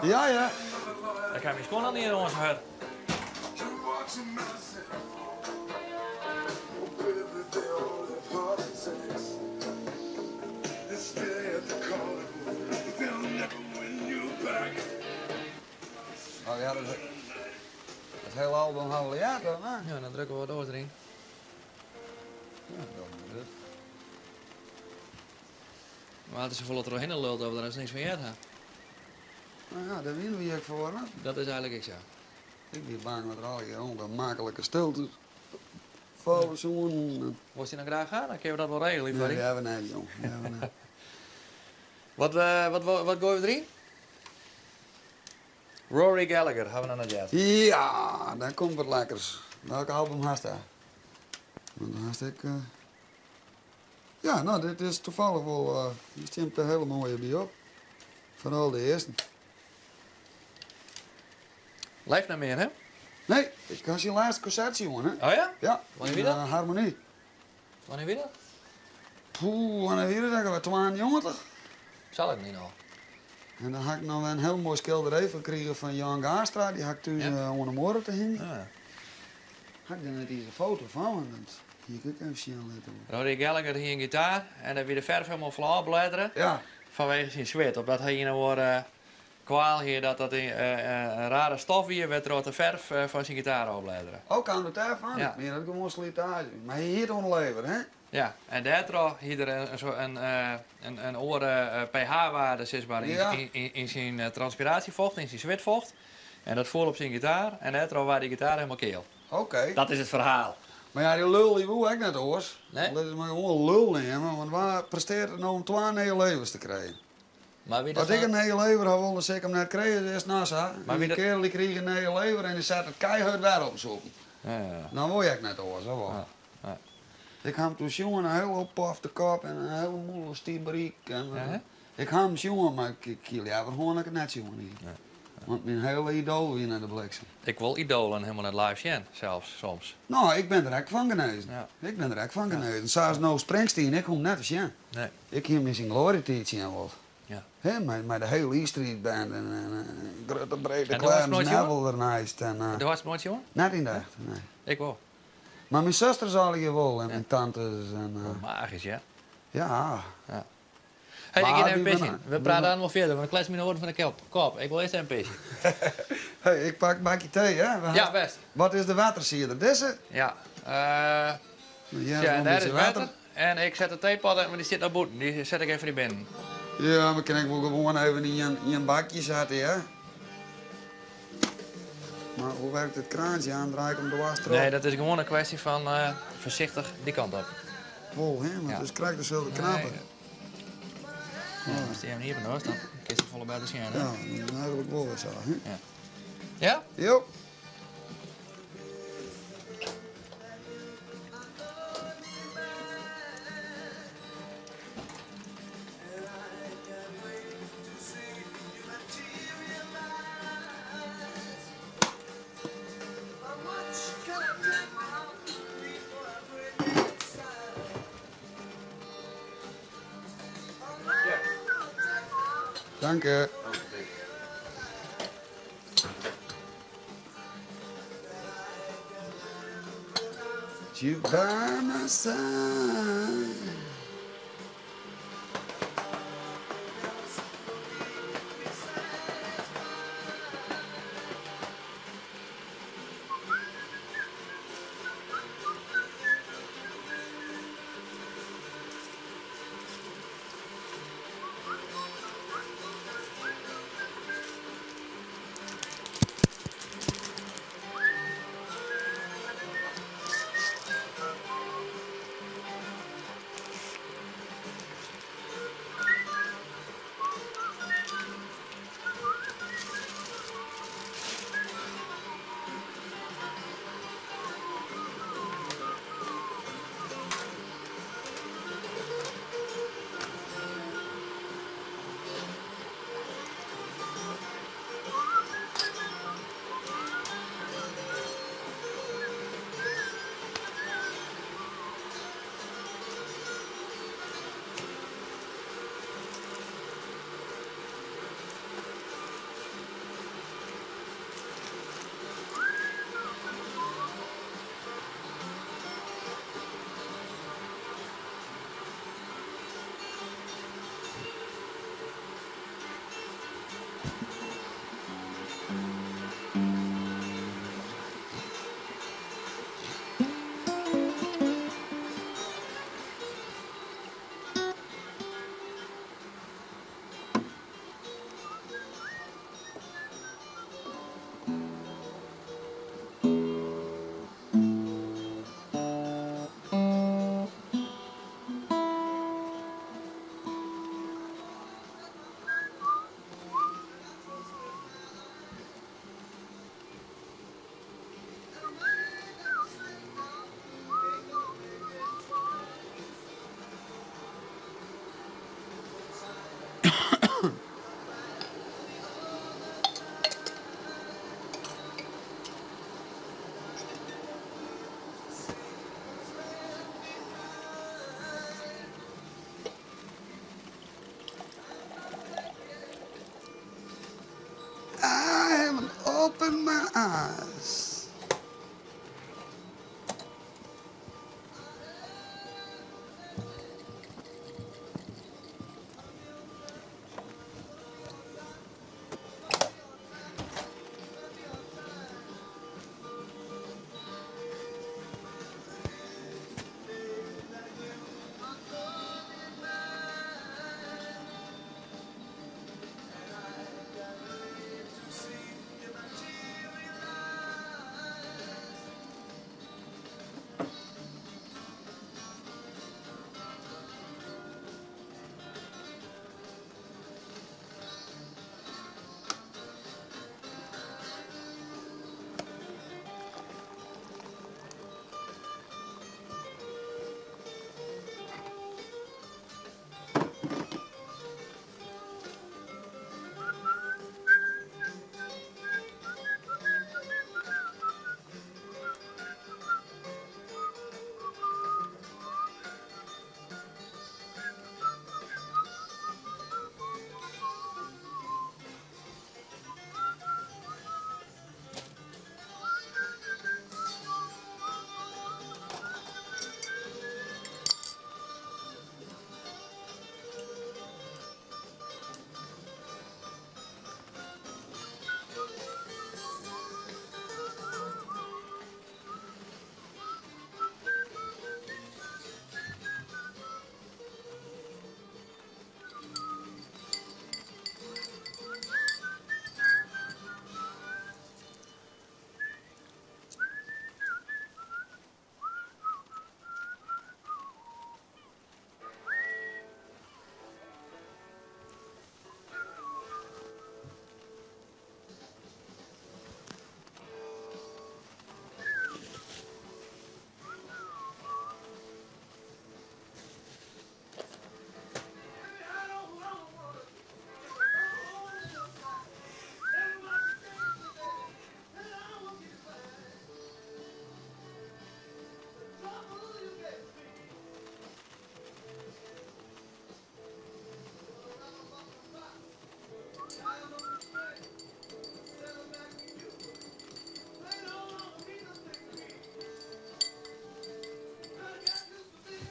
Ja, ja. Dêr kaam myn skuon al net oan sa hurd. Oh ja, dat, het hele album ha we al heard, hè? Ja, dan drukke we wat oars deryn. Ja, dat is het. Maar het is safolle trochhinne luld dat we der niks fan heard ha. Nou ja, dêr wiene we hjir foar, hè? Dat is eigenlijk ek sa. Ik wie bang dat der allegear ongemaklike stiltes falle soenen. Wolst dy noch graach ha? Dan kinne we dat wol regelje foar dy. Nee, leaver net, jong. Leaver net. Wat, wat, wat goaie we deryn? Rory Gallagher, ha we noch net heard. Ja, dan komt wat lekkers. Welk album hast dêr? Want dan hast ek. Ja, no, dit is toevallig wol. Hjir stiet in hiele moaie by op. Foaral de earste. Live net mear, hè? Nee, ik ha syn lêste konsert sjoen, hè? Oh ja? Ja. Wannear wie dat? In Harmonie. Wannear wie dat? Poeh, wannear wie dat ek alwer? 92? Sa lang lyn al. En dan ha ik noch wer in hiel moai skilderij fan krigen fan Jan Gaastra. Dy ha ik thús Ja. oan de muorre te hingjen. Ah, ja. Ha ik der net iens in foto fan, want dat hie ik ek even sjen litte. Rory Gallagher hie in gitaar en dêr wie de ferf hielendal fan ôfbleddere Ja. fanwege syn swit. Omdat hy ien of oare kwaal hie dat dat in rare stof wie wêrtroch't de ferf fan syn gitaar ôfbleddere. Oh, kaam dat dêrfan? Ja. Ik mien dat gewoan slitaazje. Mar hy hie it oan de lever, hè? Ja, en dêrtroch hie er in, in oare pH-waarde sis mar, yn syn transpiraasjefocht, yn syn switfocht. En dat foel op syn gitaar en dêrtroch waard dy gitaar hielendal keal. Oké. Dat is it ferhaal. Mar ja, dy lul dy woe ek net oars. Nee. Lit it mar gewoan lul neame, want wa presteart it no om twa nije levers te krijen? Mar wie dat As ik in nije lever ha wol, dan sil ik him net krije, dat is no sa. Mar wie Dy dat- keardel dy krige in nije lever en dy set it keihurd wer op 'e sûpen. Ja, ja. Dan wol je ek net oars, of wol? Ja, ja. Ik ha him toen sjoen, in hiel oppofte kop en in hiele mûle stie bryk. En, Ja, hè? ik ha him sjoen, mar ik hie leaver hân dat ik it net sjoen hie. Ja. Want myn hiele idoal wie nei de bliksem. Ik wol idoalen hielendal net live sjen, sels soms. No, ik bin der ek fan genezen. Ja. Ik bin der ek fan genezen. Sa as no Springsteen, ik hoech him net te sjen. Nee. Ik hie him yn syn gloarjetiid sjen wold. Ja. Hè, mei de hiele E Street Band en grutte brede En do hast Clarence nooit sjoen? Neville derneist. En, Do hast nooit sjoen? net yn de echt, nee. Ik wol. Mar myn susters allegear wol en myn tantes en Magysk, ja. Ja. Ja. Hey, ik Maar gean even die pisjen. binne- We prate dan wol fierder, want ik klets myn oaren fan de kop. Ik wol earst even pisje. Hey, ik pak in bakje tee, hè? We Ja, ha- bêst. Wat is de wettersieder? Dizze? Ja. Nou, hier is ja, wel en in dêr bytsje is wetter. En ik set de teepot in, want dy stiet noch bûten. Dy set ik even foar dy binnen. Ja, mar kin ik wol gewoan even yn ien bakje sette, hè? Mar hoe wurket it kraantsje oan? Draai ik him dwars troch? Nee, dat is gewoan in kwestje fan foarsichtich dy kant op. Wol, hè? Want Ja. it is krekt deselde knappen. Nee. Ja, ast dy even iepen dochst, dan kinst it folle better sjen, hè? Ja, dat is eigenlik wol wer sa, hè? Ja. Ja? Jo. Danke. You by my side. Open my eyes.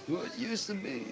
What used to be.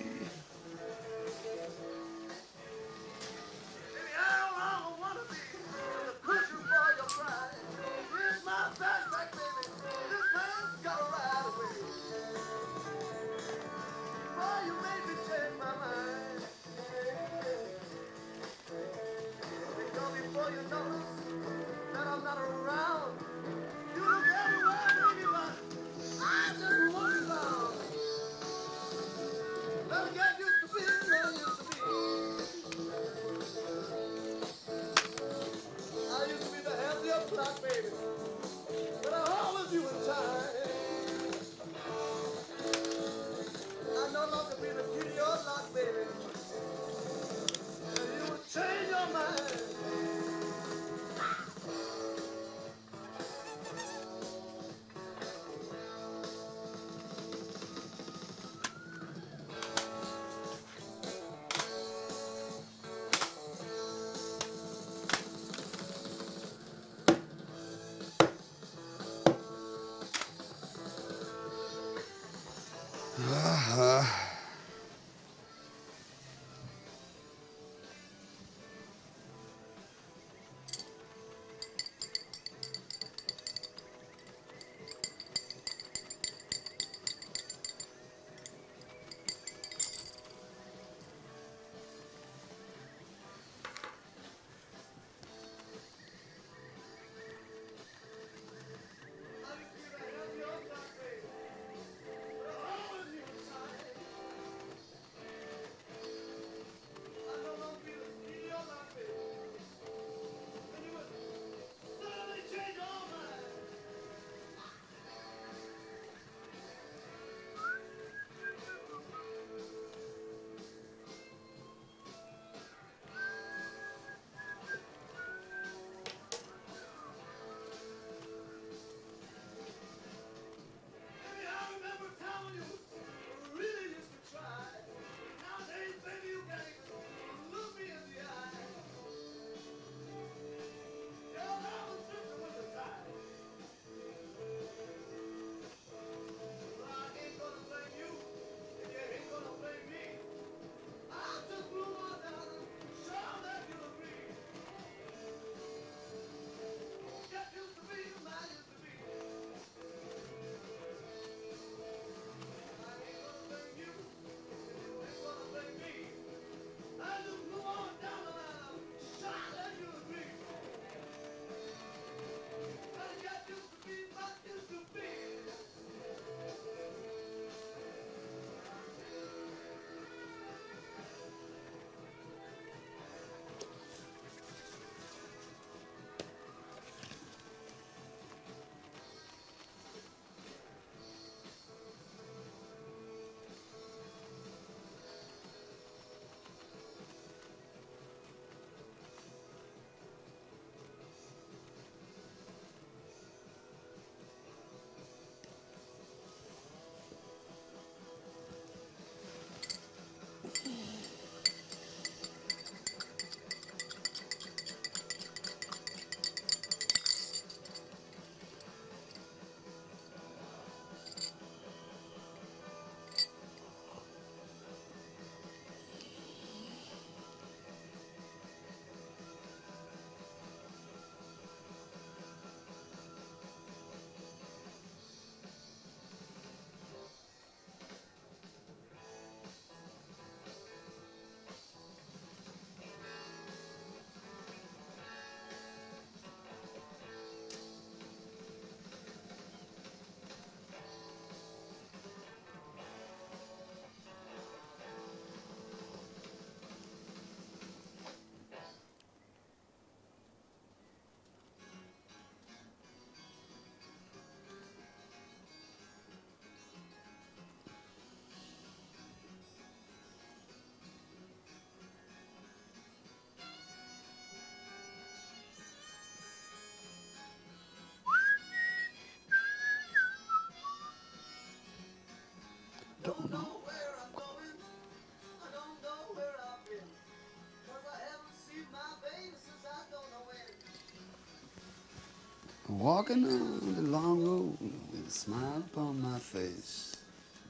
Walking on the long road with a smile upon my face.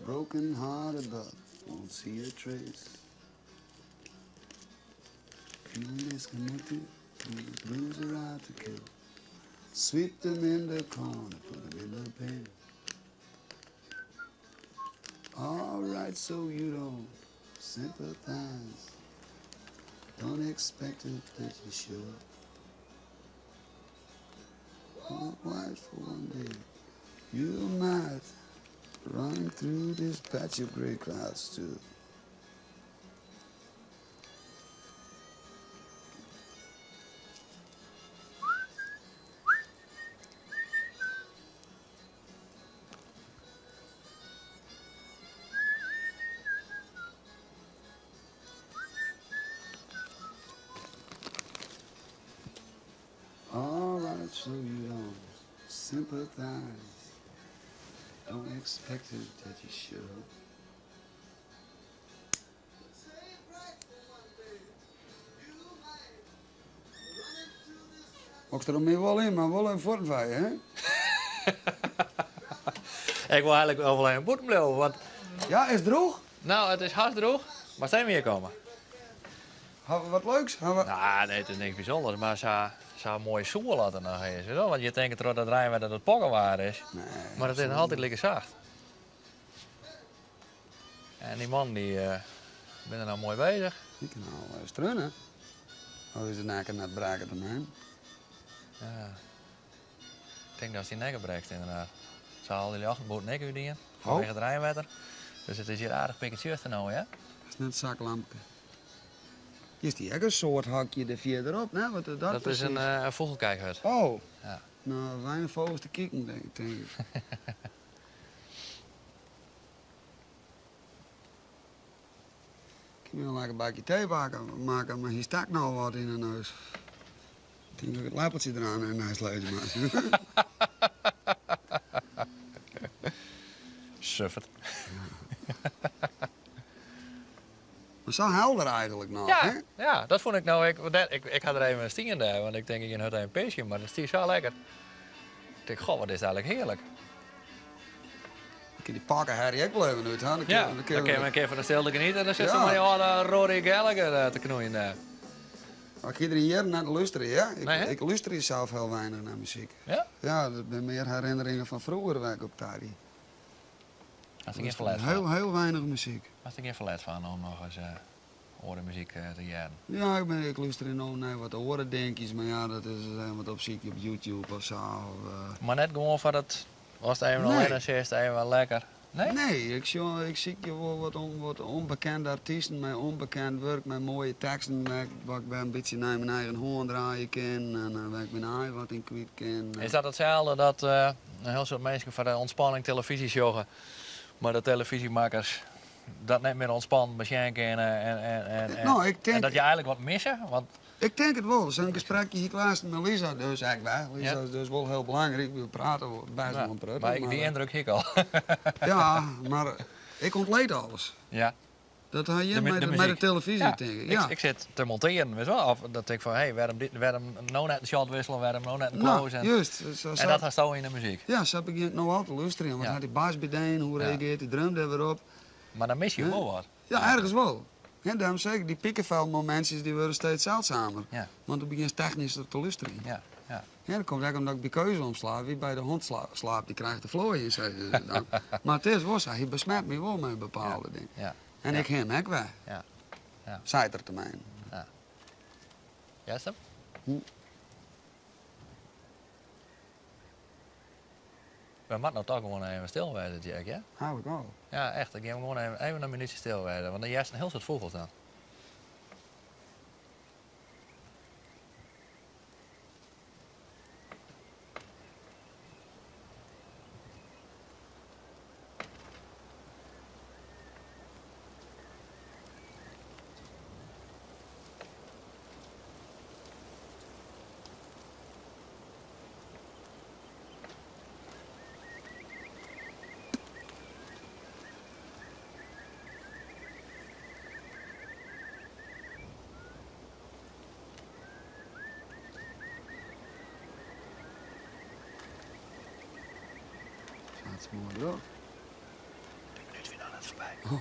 Broken hearted but won't see a trace. Feeling disconnected when the blues are out to kill. Sweep them in the corner, put them in the bin. All right, so you don't sympathize. Don't expect it that you should. All right for one day. You might run through this patch of gray clouds too. All right, so you don't sympathize. Don't expect it that you should. Mocht der my wol yn, mar wol even fuorten hè? Ik wil eigenlijk wel even boeten blijven, want... Ja, is het droog? Nou, het is haast droog, maar zijn we hier komen? Hebben we wat leuks? Hebben we... Nou, nee, het is niks bijzonders, maar zo'n mooie soer laten nog eens. Weet je wel? Want je denkt dat het rijden dat het pokken waar is. Nee, maar het is nog altijd lekker zacht. En die man die ben er nou mooi bezig. Die kan al struinen. Of is het naken naar het braken te nemen? Ja. Ik denk dat die nekken breekt inderdaad. Ze halen die achterboot nek uit in, vanwege het rijnwater. Dus het is hier aardig piketje nou, hè? Dat is net een zaklampje. Is die ook een soort hakje er verderop, hè? Wat is dat Dat is een vogelkijkhut. Oh. Ja. Nou, weinig vogels te kijken, denk ik. Ik wil lekker een bakje thee maken, maar hier stak nou wat in de neus. Ik denk dat ik het lepeltje eraan en hij is leeg maar. Suffert. Maar zo helder eigenlijk nog, Ja, hè? ja, dat vond ik nou. Ik had er even een stien daar, want ik denk ik had een peesje, maar dat is zo lekker. Ik denk, goh, wat is eigenlijk heerlijk. Ik kan die pakken Harry ook wel even uit, hè? Dan Ja, dan dan kun je een keer van de stilte genieten en dan zit ze Ja. maar die oude Rory Gallagher te knoeien daar. Maar ik iedereen hier naar te luisteren, ja? Ik, Nee, hè? ik luister hier zelf heel weinig naar muziek. Ja? Ja, dat zijn meer herinneringen van vroeger waar ik op Tari. Had ik geen verlet van. Heel, heel weinig muziek. Had ik geen verlet van om nog eens orenmuziek te jaren. Ja, ik luister in naar wat orendenkjes, maar ja, dat is wat op ziek op YouTube of zo. Of, Maar net gewoon voor dat, was het even Nee. alleen als eerste even wel lekker. Nee? Nee, ik zie je wel wat onbekende artiesten met onbekend werk, met mooie teksten, waar ik een beetje naar mijn eigen hoorn draaien kan en waar ik mijn eigen wat in kwijt kan. Is dat hetzelfde dat een heel soort mensen voor de ontspanning televisie zoeken, maar de televisiemakers dat net meer ontspannen, beschenken Nou, ik denk en dat je eigenlijk wat missen? Want Ik denk het wel. Zo'n gesprekje hier klaar met Lisa, dus eigenlijk wij. Lisa Ja. is dus wel heel belangrijk. We praten best Ja, wel een prut, maar die indruk ik al. Ja, maar ik ontleed alles. Ja. Dat had je De met de muziek. televisie, Ja. denk ik. Ja. Ik zit te monteren, weet je wel. Of dat ik van, hé, hey, waarom nou net een shot wisselen, waarom nou net een Nou, close. juist. Zo, En dat had zo in de muziek. Ja, zo begint ik nou al te luisteren. Want Ja. had die baas bedeen, hoe Ja. reageert die drum daar weer op. Maar dan mis je Huh? wel wat. Ja, ergens wel. Ja, daarom zeg ik, die pikkenvelmomentjes die worden steeds zeldzamer. Ja. Want dan begint technisch te luisteren. Ja, ja. Ja, dat komt eigenlijk omdat ik bij keuze omsla. Wie bij de hond slaapt, die krijgt de vlooi in, zei ze dan. Maar het is wel zo, hij besmet me wel met bepaalde Ja. dingen. Ja. En Ja. ik hem ook weg. Ja. Ja. Zij er termijn. Ja. Juist hem? We moeten nou toch gewoon even stil wezen, Jack, ja? Hou ik al. Ja, echt. Ik ga gewoon even een minuutje stil wezen, want dan juist een heel soort vogels dan. Dat is moai drok. De minuut wie noch net foarby. Oh.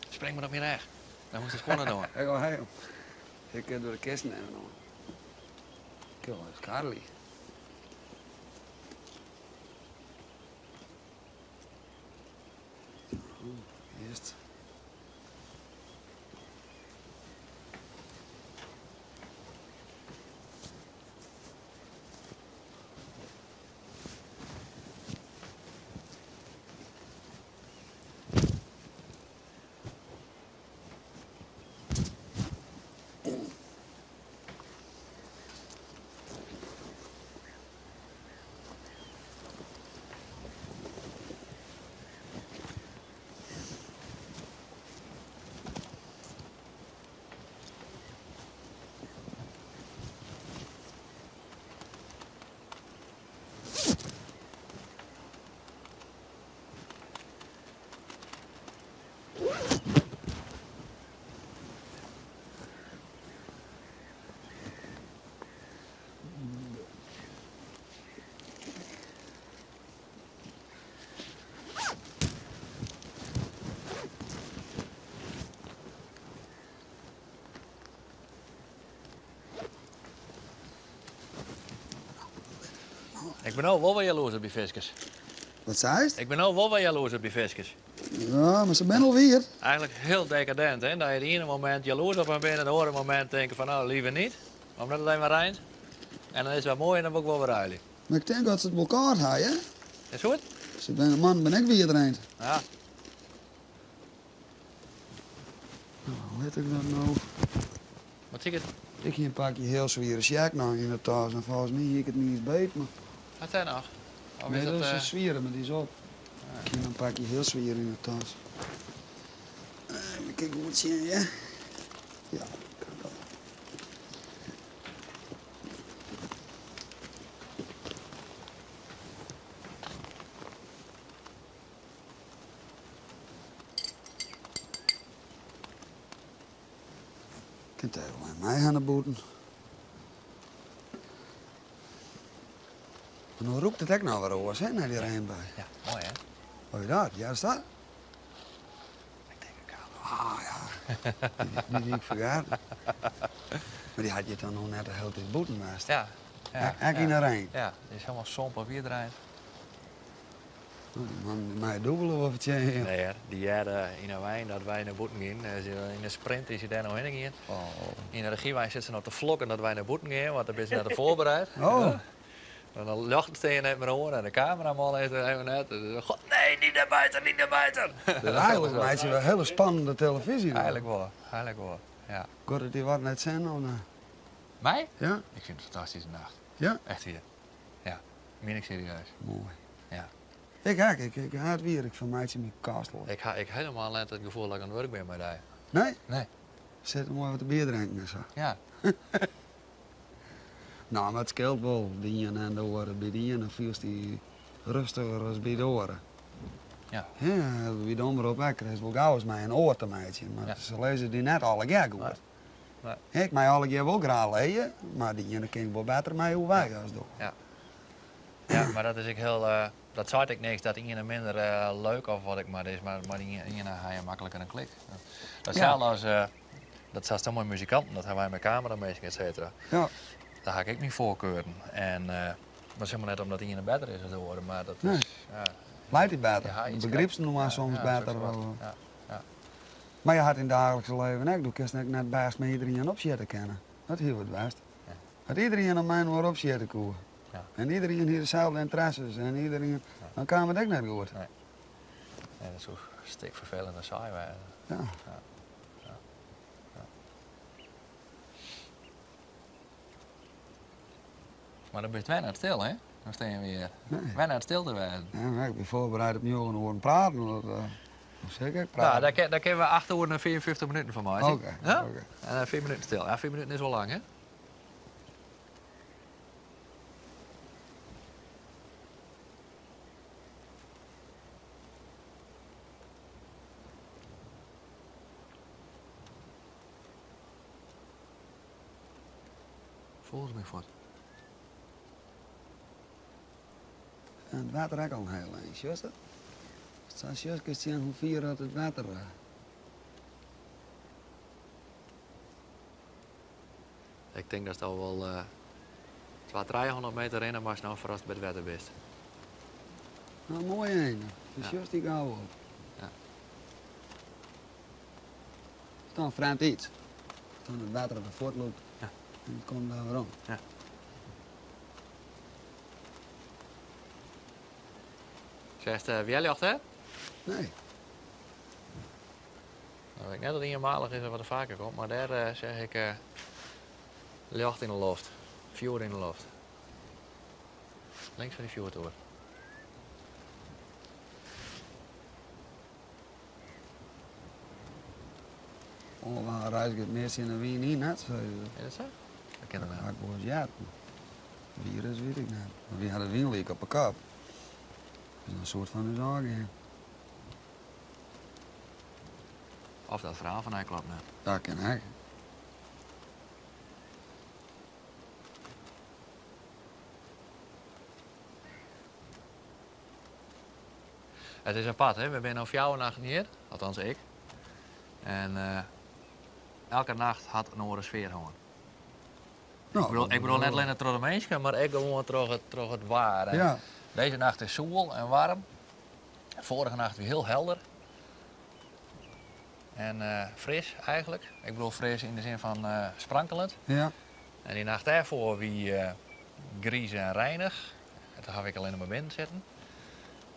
Spring mar op myn rêch. Dan moatst de skuon net oan. Ik wol heen. Ik kin door de kisten even oan. Kijk, dat is Carly. Earst. Ik bin no wol wer jaloers op dy fiskers. Wat seist? Ik bin no wol wer jaloers op dy fiskers. Ja, mar se binne al wier. Eigenlik hiel dekadint, hè? Dat je it iene momint jaloers op har binne en it oare momint tinke fan no, liever niet, omdat it even reint. En dan is it wer moai en dan wol ik wol wer ruilje. Mar ik tink dat se it wol kâld ha, hè? Is goed? Se binne, mannen binne ek wier reint. Ja. Nou, lit ik dat no. Wat siket? Ik hie in pakje hiel swiere sjek noch yn de tas en folgens my hie ik it niis beet, mar. Hat dêr noch? Of Nee, is dat dat, is in eh, swiere, mar dy is op. Ik hie noch in pakje hiel swier yn de tas. Even kijk goed sjen, ja. Ja, kan dat. Kin it even mei my ha nei bûten. Mar no rûkt it ek noch wer oars, hè, nei dy reinbui. Ja, moai hè? Wat is dat? Ja, is dat? Ik tink ik al. Ah ja, dy wie ik fergetten. Mar dy hat hjir dan no net de hiele tiid bûten west. Ja. Ja, Ek yn de rein. Ja, dy is helemaal somp op iedereen. Oh, dy man dy mei dûbele wol fertsjinje. Nee hear, dy hearde yn 'e wein dat wy nei bûten gienen. Yn 'e sprint is hy dêr no hinne gien. Oh. Yn 'e regiewein sit se no te flokken dat wy nei bûten gean, want dan binne se net foarbereid. Oh. En de ljochten stean net mear oan en de kameraman is der even net. God, nee, niet naar buiten, niet naar buiten. Dus eigenlik meitsje we hiele spannende televyzje. Eigenlik wol, eigenlik wol, ja. Giet it dy wat nei it sin of net? My? Ja. Ik fyn it in fantastyske nacht. Ja? Echt wier. Ja, mien ik serieus. Moai. Ja. Ik ek, ik, ik ha it wier, ik fermeitsje my kastlik. Ik ha ek helemaal net it gefoel dat ik oan it wurk bin mei dy. Nee? Nee. Sit moai wat te bier drinken en sa. Ja. No, mar it skeelt wol, de iene en de oare. By de iene fielst dy rêstiger as by de oare. Ja. Ja, by de omrop ek, krijst wol gauris mei in oar te meitsjen, mar Ja. se lizze dy net allegear goed. Nee. Ik mei allegear wol graach lije, mar de iene kin ik wol better mei oerwei as de oar. Ja. Ja, mar dat is ek hiel, dat seit ek niks dat de iene minder leuk of wat ek mar is, mar mei de iene ha je makliker in klik. Datselde as, dat sa'tst mei muzikanten, dat ha wy mei kameraminsken et cetera. Ja. Dêr ha ik ek myn foarkeuren. En dat is helemaal net omdat de iene better is as de oare, mar dat is, Nee. ja. Leit dy better. Ja, iets Begrypst inoar ja, soms ja, better. soks wat. Of- Ja, ja. Mar je hat yn it daaglikse leven ek, do kinst ek net bêst mei iderien opsjitte kinne. Dat hie wat west. Ja. Dat iderien om mei-inoar opsjitte koe. Ja. En iderien hie deselde ynteresses en iderien, Ja. dan kaam it ek net goed. Nee. Nee, dat soe stik ferfelend en saai wêze. Ja. Ja. Ja. Ja. Mar dan bist wer net stil, hè? Dan stean we hjir. Nee. Wer net stil te wêzen. Ja, mar ik bin foarbereid op njoggen oeren praten. Dat, uh, hoe sil ik Nou, praten? dêr, dêr kinne we 8 oeren en 54 minuten fan meitsje. Oké, Ja? oké. En dan 5 minuten stil. Ja, 5 minuten is wol lang, hè? Fûgels binne fuort. En it wetter ek al in hiel ein, sjochst dat? Sa sjochst kinst sjen hoe fier dat it wetter. Ik tink datst al wol uh, 200, 300 meter rinne moatst no foardatst by it wetter bist. Nou, moai ein. Dan Ja. sjochst dy gau op. Ja. Is dan frjemd iets. Dan it wetter wer fuortlûkt. Ja. En it komt wer werom. Ja. Seachst uh, wjerljocht, hè? Nee. Nou, weet ik net dat het ienmalich is of wat der faker komt, mar dêr uh, seach ik uh, ljocht yn de loft. Fjoer yn de loft. Links fan dy fjoertoer. Oh, wa reizget mear tsjin de wyn yn, net? Sei se. Is dat sa? Dat kin Dat net. ha ik wolris heard. Wier is, wit ik net. Mar wy ha de wyn lyk op 'e kop. Dus in soart fan ús ôfgean. Of dat ferhaal fan hy kloppet net. Dat kin ek. It is apart, hè? We binne no 4 nachten hjir, althans ik. En uh, elke nacht hat in oare sfear hân. Nou, Ik bedoel net allinnich troch de minsken, mar ek gewoan troch it waar. En Dizze nacht is soel en waarm. Foarige nacht wie hiel helder. En fris eigentlik. Ik bedoel fris yn de sin fan sprankeljend. En dy nacht dêrfoar wie griis en reinich. En doe ha ik allinnich mar binnen sitten.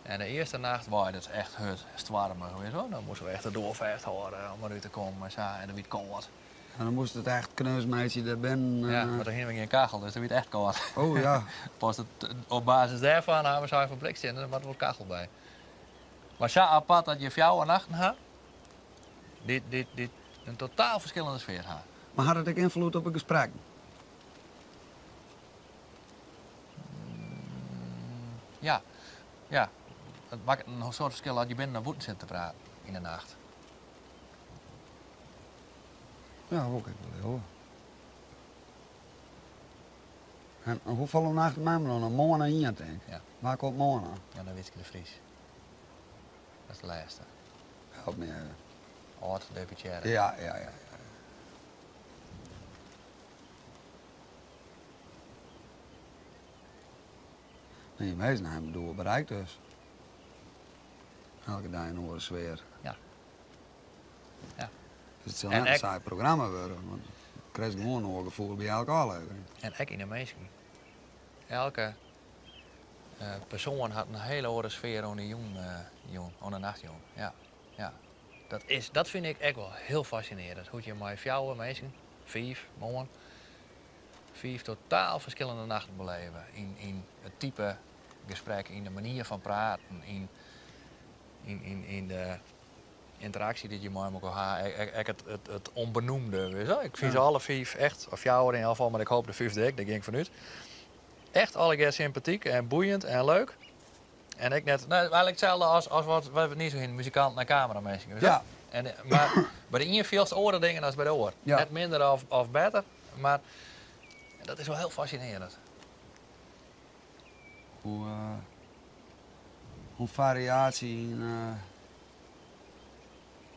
En de earste nacht wie it echt hurd stoarmich, witst wol. Dan moasten we echt de doar fêsthâlde om derút te kommen en sa. En dan wie it kâld. En dan moast it echt kneus meitsje dêr binnen. Ja, mar doe hiene we gjin kachel, dus dan wie it echt kâld. Oh ja. Pas it, op basis dêrfan ha we sein fan bliksem, der moat wol kachel by. Mar sa apart dat je 4 nachten ha, dy't in totaal ferskillende sfear ha. Mar hat it ek ynfloed op de gesprekken? Ja, ja. It makket in soad ferskil as je binnen of bûten sitte te praten yn de nacht. Ja, wol ik wol leauwe. En hoefolle nachten ha we dan? Moarn ien, tink ik. Ja. Wa komt moarn dan? Jannewietske de Vries. Dat is de lêste. Help my even. Âld deputearre. Ja. Nee, minsken ha it doel berikt dus. Elke dei in oare sfear. Ja. Ja. Dus it sil En net in saai programma wurde, want do krijst gewoan in oar gefoel by elke ôflevering. En ek yn de minsken. Elke persoan hat in hiele oare sfear oan de jûn, oan de nachtjûn. Ja, ja. Dat fyn ik ek wol hiel fassinearjend. Hoe't je mei 4 minsken, 5 moarn, 5 totaal ferskillende nachten belibje. Yn it type gesprek, yn de manier fan praten, yn de ynteraksje dy't je mei elkoar ha. Ek it ûnbeneamde. Witst wol? Ik fyn se alle 5 echt, of 4 yn elk gefal, mar ik hoopje de 5e ek, dêr gean ik fanút. Echt allegear sympatyk en boeiend en leuk. En ik net, no, eigentlik itselde as wat we net sa hiene, muzikanten en kameraminsken. Witst wol? Ja. Mar by de ien fielst oare dingen as by de oar. Net minder of better, mar dat is wol hiel fassinearjend. Hoe fariaasje yn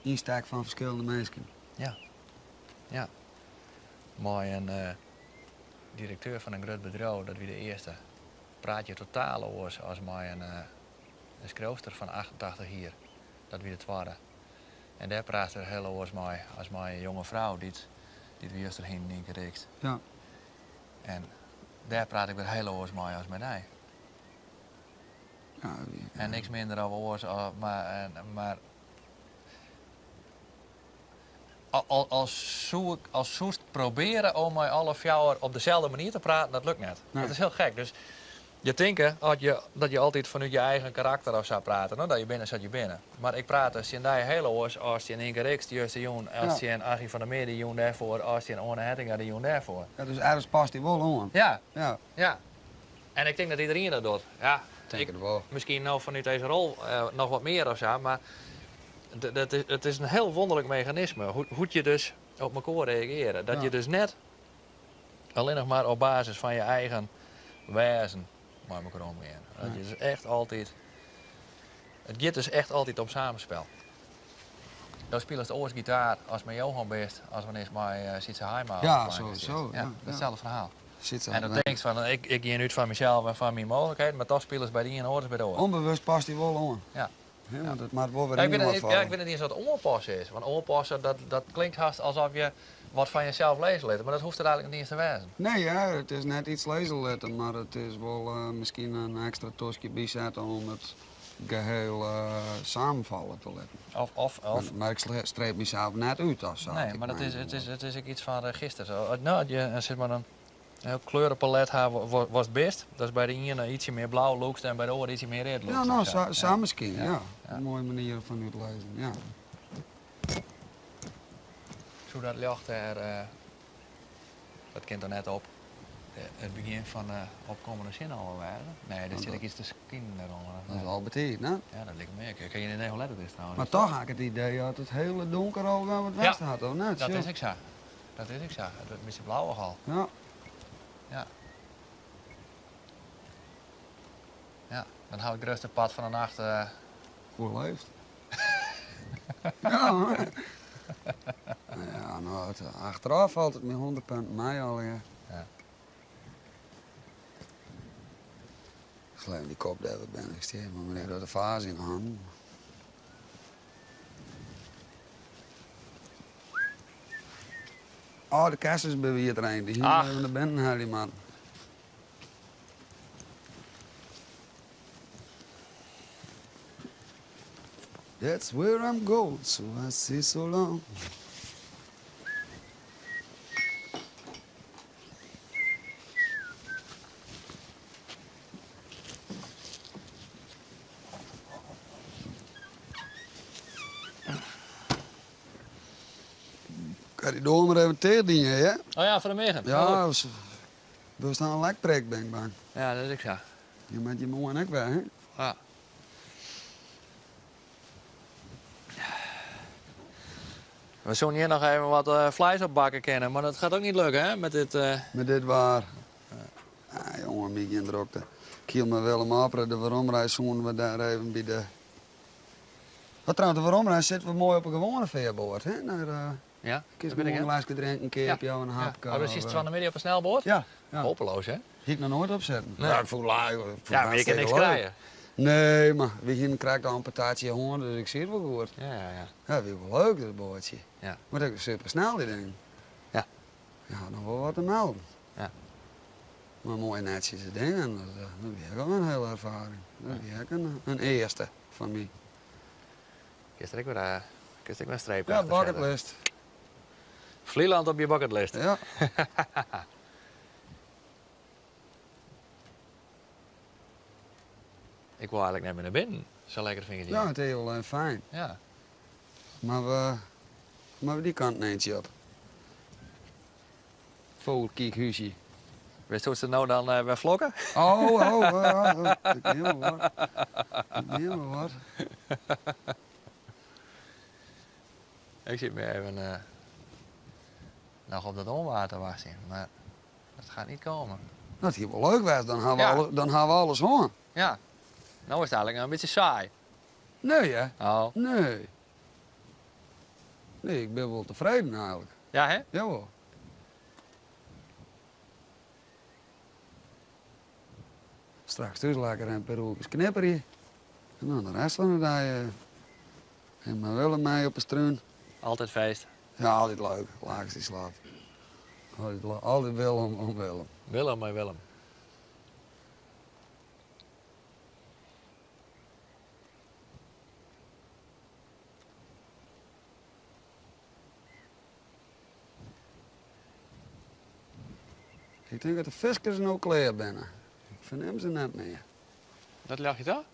ynstek fan ferskillende minsken. Ja. Ja. Mei in direkteur fan in grut bedriuw, dat wie de earste, praat je totaal oars as mei in skriuwster fan 88 jier. Dat wie de twadde. En dêr praat er hiel oars mei as mei in jonge frou dy't wy juster hiene yn Gericht. En dêr praat ik wer hiel oars mei as mei dy. Ja, wie, En niks minder of oars, of, mar, en, mar Al soe ik, al soest probearje om mei alle fjouwer op deselde manier te praten, dat lukt net. Nee. Dat is hiel gek. Dus je tinke as je, dat je altyd fanút je eigen karakter of sa prate, no, dat je binne sa't je binne. Mar ik praat dus tsjin dy hiel oars as tsjin Inke Rixt justerjûn, as tsjin Aggie van der Meer de jûn dêrfoar, as tsjin Oane Hettinga de jûn dêrfoar. Ja, dus ergens past dy wol oan. Ja. Ja. Ja. En ik tink dat iderien dat docht. Ja, Tink it wol. Miskien no fanút dizze rol noch wat mear of sa, mar it is in hiel wûnderlik meganisme, hoe't je dus op mekoar reagearje. Dat je dus net allinnich mar op basis fan je eigen wêzen mei mekoar omgean. Dat je dus echt altyd, it giet dus echt altyd om samenspel. Do spilest oars gitaar as mei Johan bist, as wannear'tst mei Sytze Haima op de Ja, plank sowieso. stiest. Ja, datselde ferhaal. Sytze En dan hat tinkst fan, ik gean út fan mysels en fan myn mooglikheden, mar toch spilest by de ien oars as by de oar. Unbewust past dy wol oan. Ja. Ja, want it moat wol wer Ja, ik wit yninoar net, ja, falle. ik wit net iens wat oanpasse is. Want oanpasse, dat klinkt hast alsof je wat fan jesels lizze litte, mar dat hoecht it eigenlik net iens te wêzen. Nee, ja, it is net iets lizze litte, mar it is wol miskien in ekstra toskje bysette om it geheel samenfalle te litten. Of, of, of. Mar ik streep mysels net út of sa. Nee, mar dat is, it is, it is ek iets fan registers. No, as je sis mar in hiel kleurepalet ha watst bist, datst by de iene ytsje mear blau lûkst en by de oare ytsje mear read lûkst. Ja, no, sa miskien, ja. In moaie manier fan útlizzen, ja. Soe dat ljocht dêr, dat kin toch net op it begjin fan de opkommende sinne al wêze? Nee, dêr sit ek iets te skinen dêrûnder. Dat is al betiid, ne? Ja, dat liket my ek. Ik ha gjin idee hoe let it is trouwens. Mar toch ha ik it idee dat it hiele donker al wer wat west hat, of net? Dat is ek sa. Dat is ek sa. It wurdt in bytsje blauwich al. Ja. Ja. Ja, dan ha we it grutste part fan de nacht. Oerleefd. Ja, hoor. Ja, no, it, achterôf falt it my 100 punten mei allegear. Ja. Ik sla even dy kop dêr wat binnen. Ik stean mei menear door de vaas yn de hannen. Oh, de kessens binne wier der ein. Dy hiene we even nei binnen helje moatten. That's where I'm going, so I say so long. Kan die doar mar even ticht dien, hè? Oh ja, foar de miggen. Ja, we staan een lekprik, ben ik bang. Ja, dat is ek sa. Je moat je moarn ek wer, hè? Ja. We soene hjir noch even wat eh, fleis op bakke kinne, mar dat gaat ook niet lukken, hè? Met dit. Eh, Met dit waar. Ah, jongen, my gjin drokte. Ik hiel mei Willem ôfpraat, de weromreis soene we dêr even by de. Wat trouwens, de weromreis sitte we moai op in gewoane fearboat, hè? Nei, eh, Ja, kinst dat bin ik, gewoan in hè? glaske drinken, keapje of in hapke. Ja. Oh, dus of, is het fan 'e middei op in snelboat? Ja, ja. Hopeloos, hè? Hie ik noch noait op sitten. Nee. Ja, ik fûn it ik fûn Ja, mar je it kin niks hartstikke leuk. krije. Nee, mar we hiene krekt al in patatsje hân, dus ik siet wol goed. Ja, ja, ja. Ja, dat wie wol leuk, dat boatsje. Ja. Mar dat is super snel, dy dingen. Ja. Je hat noch wol wat te melden. Ja. Mar moai netsjes de dingen, dat dat wie ek al in hiele erfaring. Dat wie ek in earste foar my. Kinst der ek wer, eh, kinst ek wer in streep Ja, achter sette. bucketlist. Vlieland op je bucketlist. Ja. Ik wol eigenlik net mear nei binnen. Sa lekker fyn ik it Ja, hjir. it is wol even fijn. Ja. Mar we, mar we dy kant eintsje op. Vogelkiekhúsje. Witst hoe't se no dan eh, wer flokke? Oh, oh, oh, oh, ik neam mar wat. Ik neam mar wat. Ik sit my even eh, noch op dat ûnwaar te wachtsjen, mar dat gaat niet komen. Dat hie wol leuk west, dan ha we, Ja. alle, dan ha we alles hân. Ja, no is it eigenlik in bytsje saai. Nee, hè? Oh. Nee. Nee, ik bin wol tefreden eigenlik. Ja, hè? Jawol. Straks thús lekker in pear oerkes knipperje. En dan de rest fan de dei eh, en mei Willem mei op 'e strún. Altyd feest. Ja, altyd leuk. Laaks dy slap. Altyd, altyd Willem om Willem. Willem mei Willem. Ik tink dat de fiskers no klear binne. Ik fernim se net mear. Dat ljochtje toch?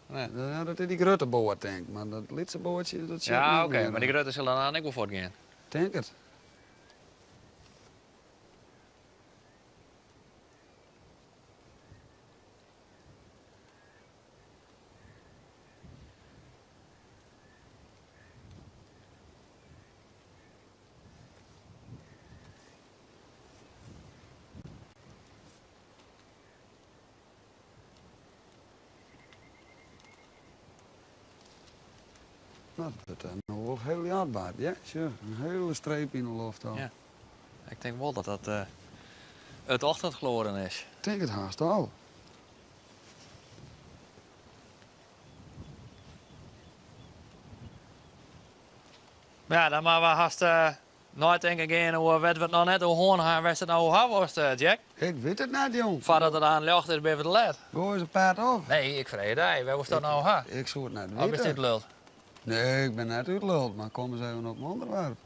Nee. Ja, dat is dy grutte boat, tink ik. Mar dat lytse boatsje, dat sjit Ja, oké, mar dy grutte sil dan ek wol fuortgean. Tink it. No, dat wurdt no wol hiel jardbaar, ja. Sjoch, in hiele streep yn de loft al. Ja. Ik tink wol dat dat uh, it ochtendgloren is. Tink it haast al. Ja, dan moatte we hast neitinken gean oer wêr't we it noch net oer hân ha en wêr'tst it no oer ha wolst, Jack. Ik wit it net, jong. Foardat it aan ljocht is, binne we te let. Goai ris in paad op. Nee, ik freegje dy. Wêr wolst dat no oer ha? Ik soe it net witte. Of bist útluld? Nee, ik bin net útluld, mar kom ris even op in ûnderwerp.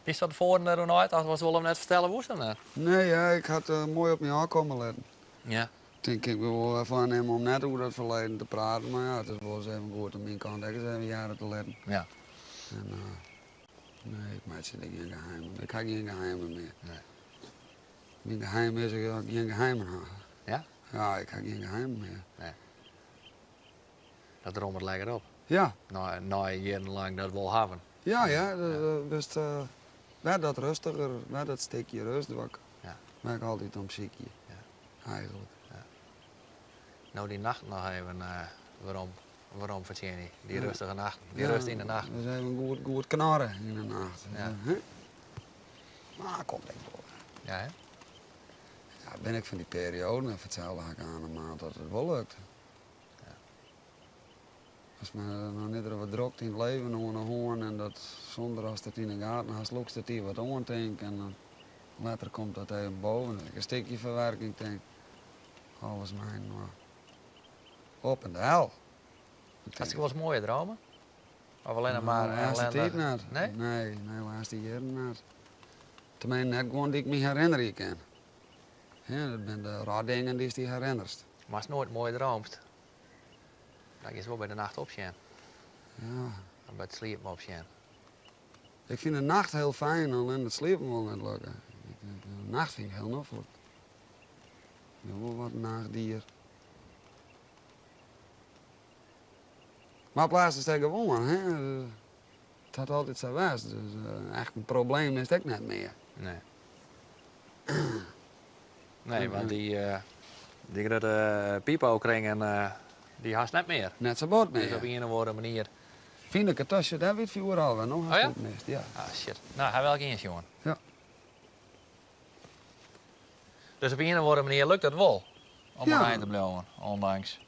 Hiest fan tefoaren deroer neitocht watst wol of net fertelle woest of net? Nee, ja, ik ha it moai op my ôfkomme litten. Ja. Tink ik wol wer foarnimme om net oer dat ferleden te praten, mar ja, it is wol ris even goed om myn kant ek ris even hearre te litten. Ja. En nee, ik meitsje der gjin geheimen. Ik ha gjin geheimen mear. Nee. Myn geheim is dat ik gjin geheimen ha. Ja? Ja, ik ha gjin geheimen mear. Nee. Dat rommet lekker op. Ja. Nei jierrenlang dat wol hawwen. Ja, ja, witst, wer dat rêstiger, wer dat stikje rêst wat ik, Ja. wêr ik altyd om sykje. Ja. Eigenlik. Ja. No dy nachten noch even werom, werom fertsjinje. Dy rêstige nachten, dy rêst yn de nacht. Dus even goed, goed knarre yn de nacht. Ja. Mar komt ek wol. Ja, hè? Ja, bin ik fan dy perioaden en foar itselde ha ik aan in maand dat it wol lukt. Ja. As men noch net der wat drokte yn it leven oan 'e hân en dat sûnder ast it yn 'e gaten hast lûkst it dy wat oan tink en dan letter komt dat even boven. Ek in stikje ferwerking tink. Alles mei-inoar. Op en del. Hast ek wolris moaie dromen? Of allinnich mar De lêste ellende? tiid net. Nee? Nee, nee, de lêste jierren net. Teminsten net guon dy't ik my herinnerje kin. Ja, dat binne de rotdingen dy'tst dy herinnerst. Mar ast noait moai dreamst, dan giest wol by de nacht opsjen. Ja. Of by it sliepen opsjen. Ik fyn de nacht hiel fijn, allinnich it sliepen wol net lukke. De nacht fyn ik hiel noflik. Ik bin wol wat in nachtdier. Mar op laatst is it gewoan, hè. It hat altyd sa west, dus echt in probleem is it ek net mear. Nee. Nee, want dy, dy grutte pipo-kringen, dy hast net mear. Net sa bot mear. Dus op ien of oare manier. Fyn ik it tasje, dêr wie it fjoer al wer, no hast Oh ja? it mist, ja. Ah shit. No, ha we elk ien sjoen. Ja. Dus op ien of oare manier lukt it wol om Ja. oerein te bliuwen, ondanks.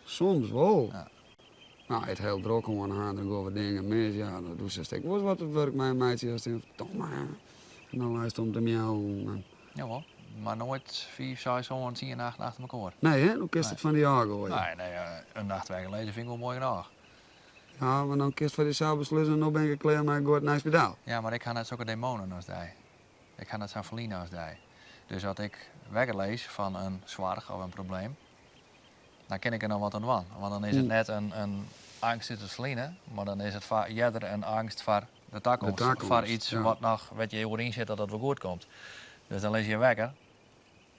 Soms wol. Ja. No, it hiel drok hân ha, der gean wat dingen mis, ja, dan doe silst ek wolris wat it wurk meimeitsje ast tinkst, ferdomme, en dan leist om te miauwen en. Jawol, mar noait fiif, seis, sân, tsien nachten achter mekoar. Nee, hè? Dan kinst it fan dy ôfgoaie. Nee, nee, in nacht wekker lizze fyn ik wol moai genôch. Ja, mar dan kinst foar dysels beslisse, no bin ik klear mei, ik goai it nei spitaal. Ja, mar ik ha net sokke demoanen as dy. Ik ha net sa'n ferline as dy. Dus as ik wekker lis fan in soarch of in probleem, dan kin ik der noch wat oan dwaan. Want dan is it net in eangst út it ferline, mar dan is it earder in eangst foar de takomst. De takomst, Foar iets ja. wat noch, wêr't je oer yn sitte dat it wol goed komt. Dus dan lis je wekker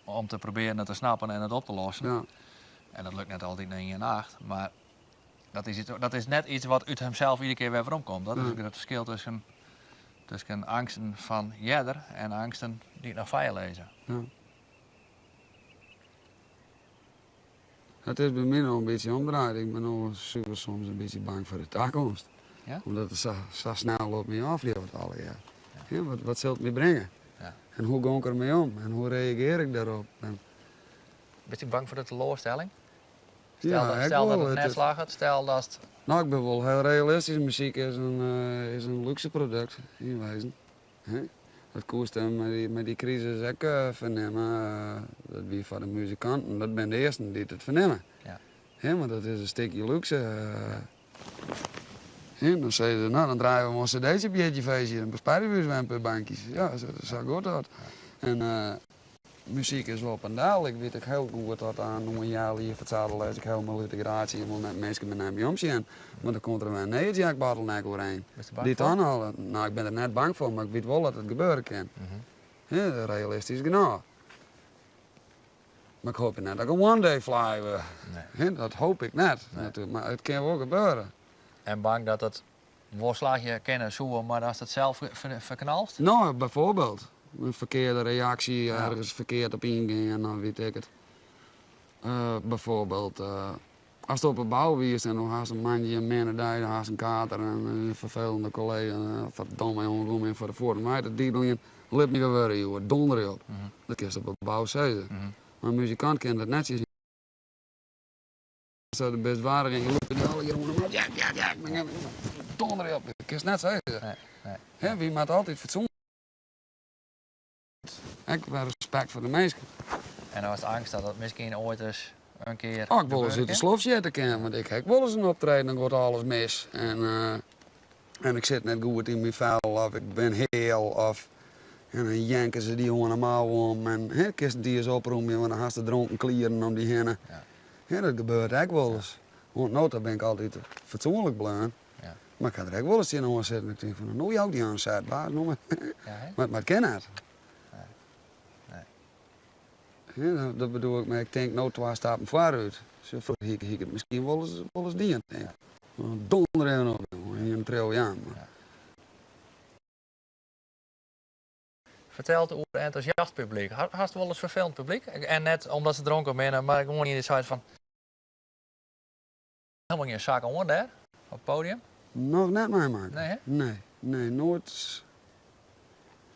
om te probearjen it te snappen en it op te lossen. Ja. En dat lukt net altyd nei ien nacht, mar dat is, iets, dat is net iets wat út himsels iedere kear wer werom komt. Dat is Ja. ek it ferskil tusken eangsten fan earder en eangsten dy't noch foar je lizze. Ja. It is by my no in bytsje omdraaid. Ik bin no suver soms in bytsje bang foar de takomst. Ja? Omdat it sa snel op my ôffljocht allegear. Ja. Wat sil it my bringe? Ja. En hoe gong ik der mei om? En hoe reagearje ik dêrop? En Bist ek bang foar de teloarstelling? Stel, Ja, dat, ek stel dat wol. it net It is- slagget, stel datst... No, ik bin wol hiel realistysk. Muzyk is in lúkse produkt, yn wezen. Hè? Dat koest mei dy krisis ek fernimme. Dat wie foar de muzikanten, dat binne de earsten dy't it fernimme. Ja. Hè, want dat is in stikje lúkse. Hè, dan sizze se, no dan draaie we wol in cd'tsje op jierdeifeestje, dan besparje we ús wer in pear bankjes. Ja, sa giet dat. En. Muzyk is op en del. Ik wit ek hiel goed dat oan in healjier foar itselde lêst ik hielendal út de gratie en wol net minsken mear nei my omsjen. Want dan komt der wer in nije Jack Bottleneck oerheen. Bist der bang Dy't foar? dan al, no ik bin der net bang foar, mar ik wit wol dat it gebeure kin. Hè, realistysk genôch. Mar ik hoopje net dat ik in one day fly wurd. Nee. Hè, dat hoop ik net, Nee. natuerlik, mar it kin wol gebeure. En bang dat it wol slagje kinne soe, mar datst it sels ferknalst? No, bijvoorbeeld. In ferkearde reaksje, ergens ferkeard op yngean, dan wit ik it. Bijvoorbeeld, ast op 'e bou wiest en do hast in moandei in minne dei, dan hast in kater en in ferfelende kollega, ferdomme jonge, kom yn foar de fuotten wei te dideljen, lit my gewurde hjoed, donder op. Dat kinst op 'e bou sizze. Mar in muzikant kin dat net tsjin Sa do bist warch en je lûke dy allegear oan 'e mat. Jack, jack, jack. Dan gean donder op. Dat kinst net sizze. Nee, nee. Hè, wy moatte altyd fatsoenlik. Ek wer respekt foar de minsken. En dan hast eangst dat dat miskien oait ris in kear Oh, ik wol ris út de gebeure kin? slof sjitte kin, want ik ha ek wolris in optreden, dan giet alles mis. En, en ik sit net goed yn myn fel of ik bin heal of en dan janke se dy oan 'e mou om en hè, kinst it iens oprûmje, want dan hast de dronken klieren om dy hinne. Ja. Hè, dat gebeurt ek wolris. Oant no ta bin ik altyd fatsoenlik bleaun. Ja. Mar ik ha der ek wolris tsjinoan sitten. Ik tink fan, no jou ik dy aan set, baas, no mar. Ja, hè? Mar it kin net. Nee. Nee. Hè, dat, dat bedoel ik, mar ik tink no twa stappen foarút. Zo hie ik, hie ik it miskien wolris, wolris dien, tink ik. Donder even op, jongen, en in trill jaan. Mar. Ja. Fertel oer entûsjast publyk. Hast wolris ferfelend publyk? En net omdat se dronken binne, mar gewoan ien dy't seit fan helemaal gjin sak oan dêr op it podium. Noch net meimakke. Nee, hè? Nee, nee, noait.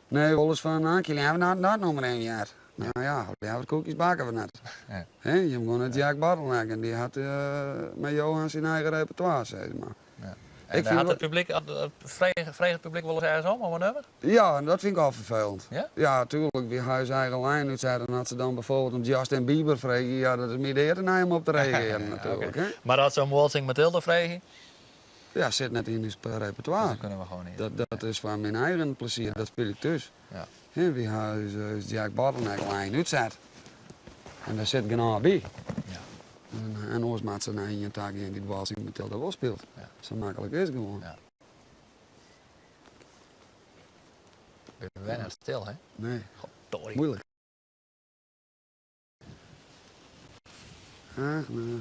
Nee, wolris fan, nou, ik hie leaver net dat nûmer even heard. Nou ja, leaver koekjes bakke we net. Ja. Hè, jim gewoan it Jack Bottleneck en dy hat mei Johan syn eigen repertoire, sis mar. Ja. Ik En fyn hat wol- it publyk, frege it publyk wolris ergens om, om in nûmer? Ja, en dat fyn ik al ferfelend. Ja? Ja, tuerlik, wy ha ús eigen lijn útset en as se dan bijvoorbeeld om Justin Bieber freegje, ja, dat is my dea tenei om op te reagearjen natuerlik, hè. Mar as se om Waltzing Matilda freegje? Ja, sit net yn ús repertoire. Dat kunnen we gewoon niet. Dat, dat is foar myn eigen plezier, dat spylje ik thús. Ja. Hè, wy ha ús, ús Jack Bottleneck lijn útset. En dêr sit genôch by. Ja. En, en oars moat se nei ien ta gean dy't Waltzing Matilda wol spilet. Ja. Sa maklik is it gewoan. Ja. We binne net stil, hè? Nee, Goddorie. moeilijk. Ach, nee.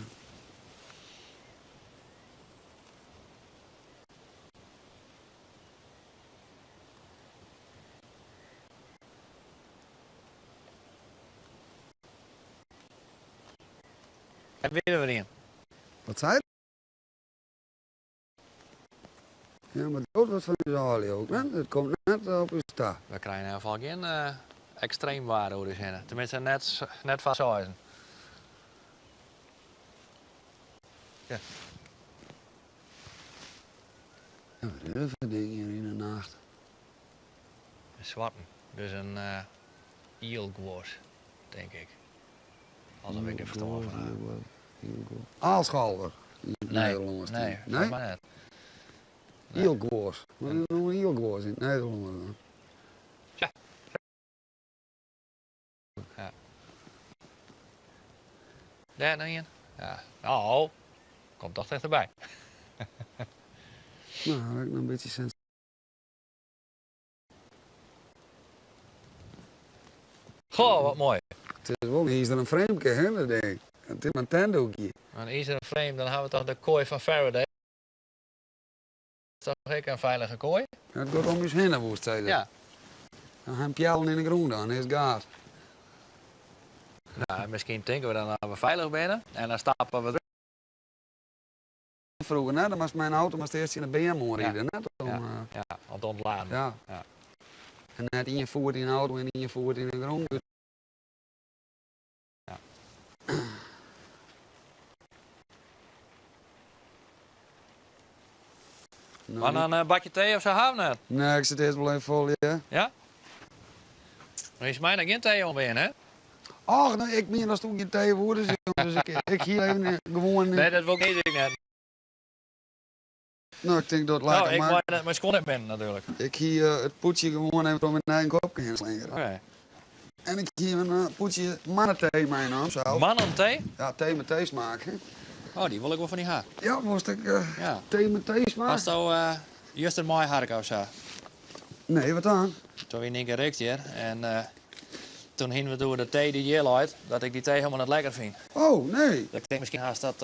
En wie der wer ien. Wat sei Ja, mar dat wat fan ús âldelju ook, net? It komt net op ús ta. We krije yn elk gefal gjin ekstreem waar oer ús hinne. Tenminste, net, net foar seizen. Ja. Ja, wat is dat foar ding hjir yn de nacht? In swarten. Dus in ielguos, tink ik. Alsof ik der ferstân fan ha. Aalscholver yn it Nee, Nederlânsk. nee, Nee? folgens my net. Ielguos. Wat is no in ielguos yn it Nederlânsk dan? Ja. Ja. Dêr noch ien? Ja. No, komt toch tichterby. No, ha ik noch in bytsje sens. Goh, wat moai. It is wol in izeren frameke, hè, dat ding. It is mar in tentdoekje. In izeren frame, dan ha we toch de koai fan Faraday. Is toch ek in feilige koai? It giet om ús hinne, woest sizze. Ja. Dan ha peallen yn de grûn dan, is it gaad. Nou, miskien tinke we dan dat we feilich binne en dan stappe we Froeger net, dan moast mei in auto moast earst tsjin de beam oanride, net? Om, Ja, eh, ja, om te ûntladen. ja. Ja. En net ien foet yn de auto en ien foet yn de grûn. Ja. No, Maar dan een bakje thee of sa ha we net? Nee, ik sit earst wol even fol, ja. Ja? Maar is my noch gjin tee oanbean, hè? Och, no, ik mien datsto gjin tee woest, dus ik, ik hie even gewoan... Nee, dat wol ik niet, ik net. No, ik tink dat Nou, lekker ik maar. mei net myn skuon net binnen natuerlik. Ik hie it pûdsje gewoan even troch myn eigen kopke hinne slingere. Oké. En ik hie in pûdsje mannetee meinaam sels. Mannetee? Ja, tee mei teesmaak. Hè. Oh, dy wol ik wol fan dy ha. Ja, wolst ek tee mei teesmaak? Hasto juster meiharke of sa? Nee, wat dan? Toen wie yn ien kear Rixt hjir en toen hienen we it oer de tee dy't hjir leit, dat ik dy tee helemaal net lekker fyn. Oh, nee. Ik tink miskien hast dat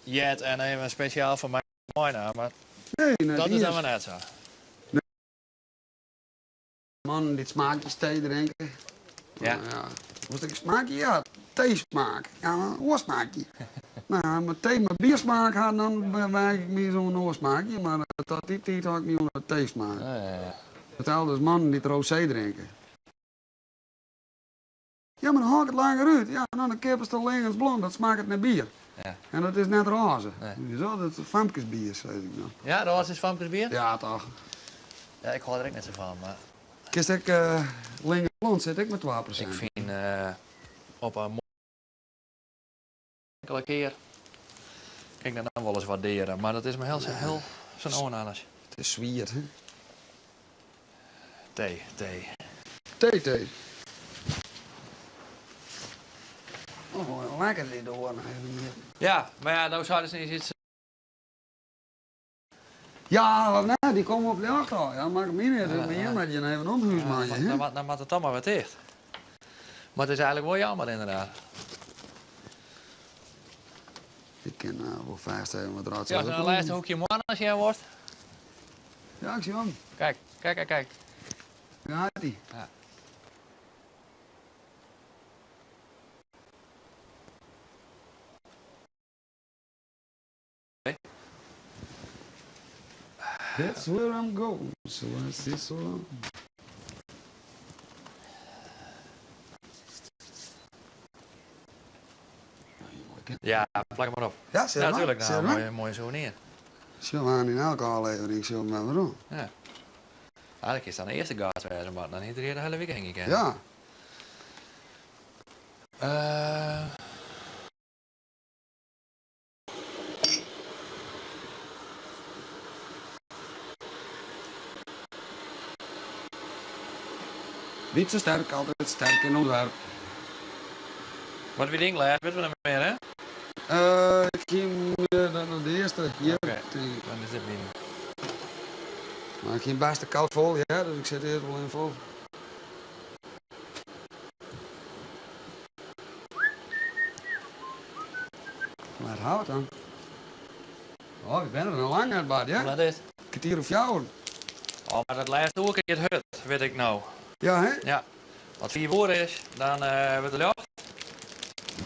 heard en even spesjaal foar my meinaam, mar Nee, net dat is dan iens. wer net sa. Mannen dy't smaakjes tee drinke. Ja. Nou ja. Wolst ek in smaakje? Ja, teesmaak. Ja, in oar smaakje. Nou ja, mar tee mei biersmaak ha, dan waach ik my oan in oar smaakje. Mar tot dy tiid hâld ik my oan de teesmaak. Ja, ja, ja. Itselde as mannen dy't rosé drinke. Ja, mar dan hâld ik it langer út. Ja, dan keapest de Lingens Blond, dat smakket nei bier. Ja. En dat is net rôze. Nee. Dus dat is famkesbier, sis ik dan. Ja, rôze is famkesbier? Ja, toch. Ja, ik hâld der ek net sa fan, mar... Kinst ek, Lingens Blond sit ek mei 2%. Ik fyn op in inkele kear kin ik dat dan wolris waardearje, mar dat is mar hiel, hiel sa'n oanhanners. It is swier, hè? Tee, tee. Tee, tee. Oh, lekker dy doar noch even iepen. Ja, mar ja, no seidest niis yts. Ja, nee, dy komme op ljocht ôf. Ja, makket my net út, mar jim moatte jin even omhúsmanje, hè? Dan moat it toch mar wer ticht. Mar it is eigenlik wol jammer, ynderdaad. Ik kin wol fêst even wat rotsoai. Ja, as der in lêste hoekje moarn sjen wolst. Ja, ik sjoch him. Kijk, kijk, kijk, kijk. Daar gaat hij. Ja. That's where I'm going, so I say so long. Ja, plak 'm mar op. Ja, sil Ja, maar. tuurlijk. Sil Nou, maar. moaie, moaie souvenir. Sjoch maar yn elke ôflevering, sjoch maar werom. Ja. Eigenlik is dan de earste gast wêze, mar dan hie er de hiele wike hingje kinnen. Ja. Wytse Sterk, altyd sterk yn ûntwerp. Wat wie dyn glês? Witte we net mear, hè? Ik hie de earste hjir, Oké, tink ik. dan is dit myn. Mar ik hie in bêste koud fol, ja, dus ik sit earst wol even fol. Waar houdt dan? Oh, ik ben er al lang net, Bart, ja? Wat is? Kertier of fjouwer. Oh, mar dat lêste oerke giet hurd, wit ik no. Ja, hè? Ja. As 5 oere is, dan wurdt it ljocht.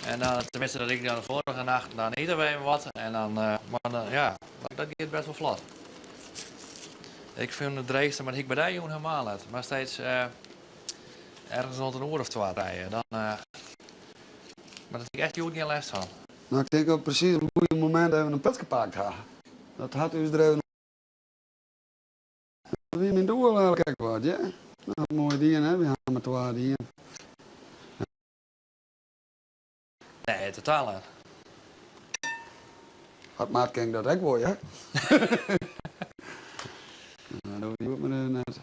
En dan, tenminste dat ik dan de foarige nacht, dan ite we even wat. En dan, mar dan, ja, dat giet best wol flot. Ik fyn it dreechste, mar dat hie ik by dy jûn helemaal net. Mar steeds ergens rond in oere of twa, trije, dan, mar dat hie ik echt hjoed gjin lêst fan. No, ik tink op presys op it goede momint even in pilske pakt ha. Dat hat ús der even Dat wie myn doel eigenlik ek wat, ja. No, moai dien, hè. Wy ha mar twa dien. Nee, totaal net. As maat kin ik dat ek wol, ja. No, dat hoecht my net.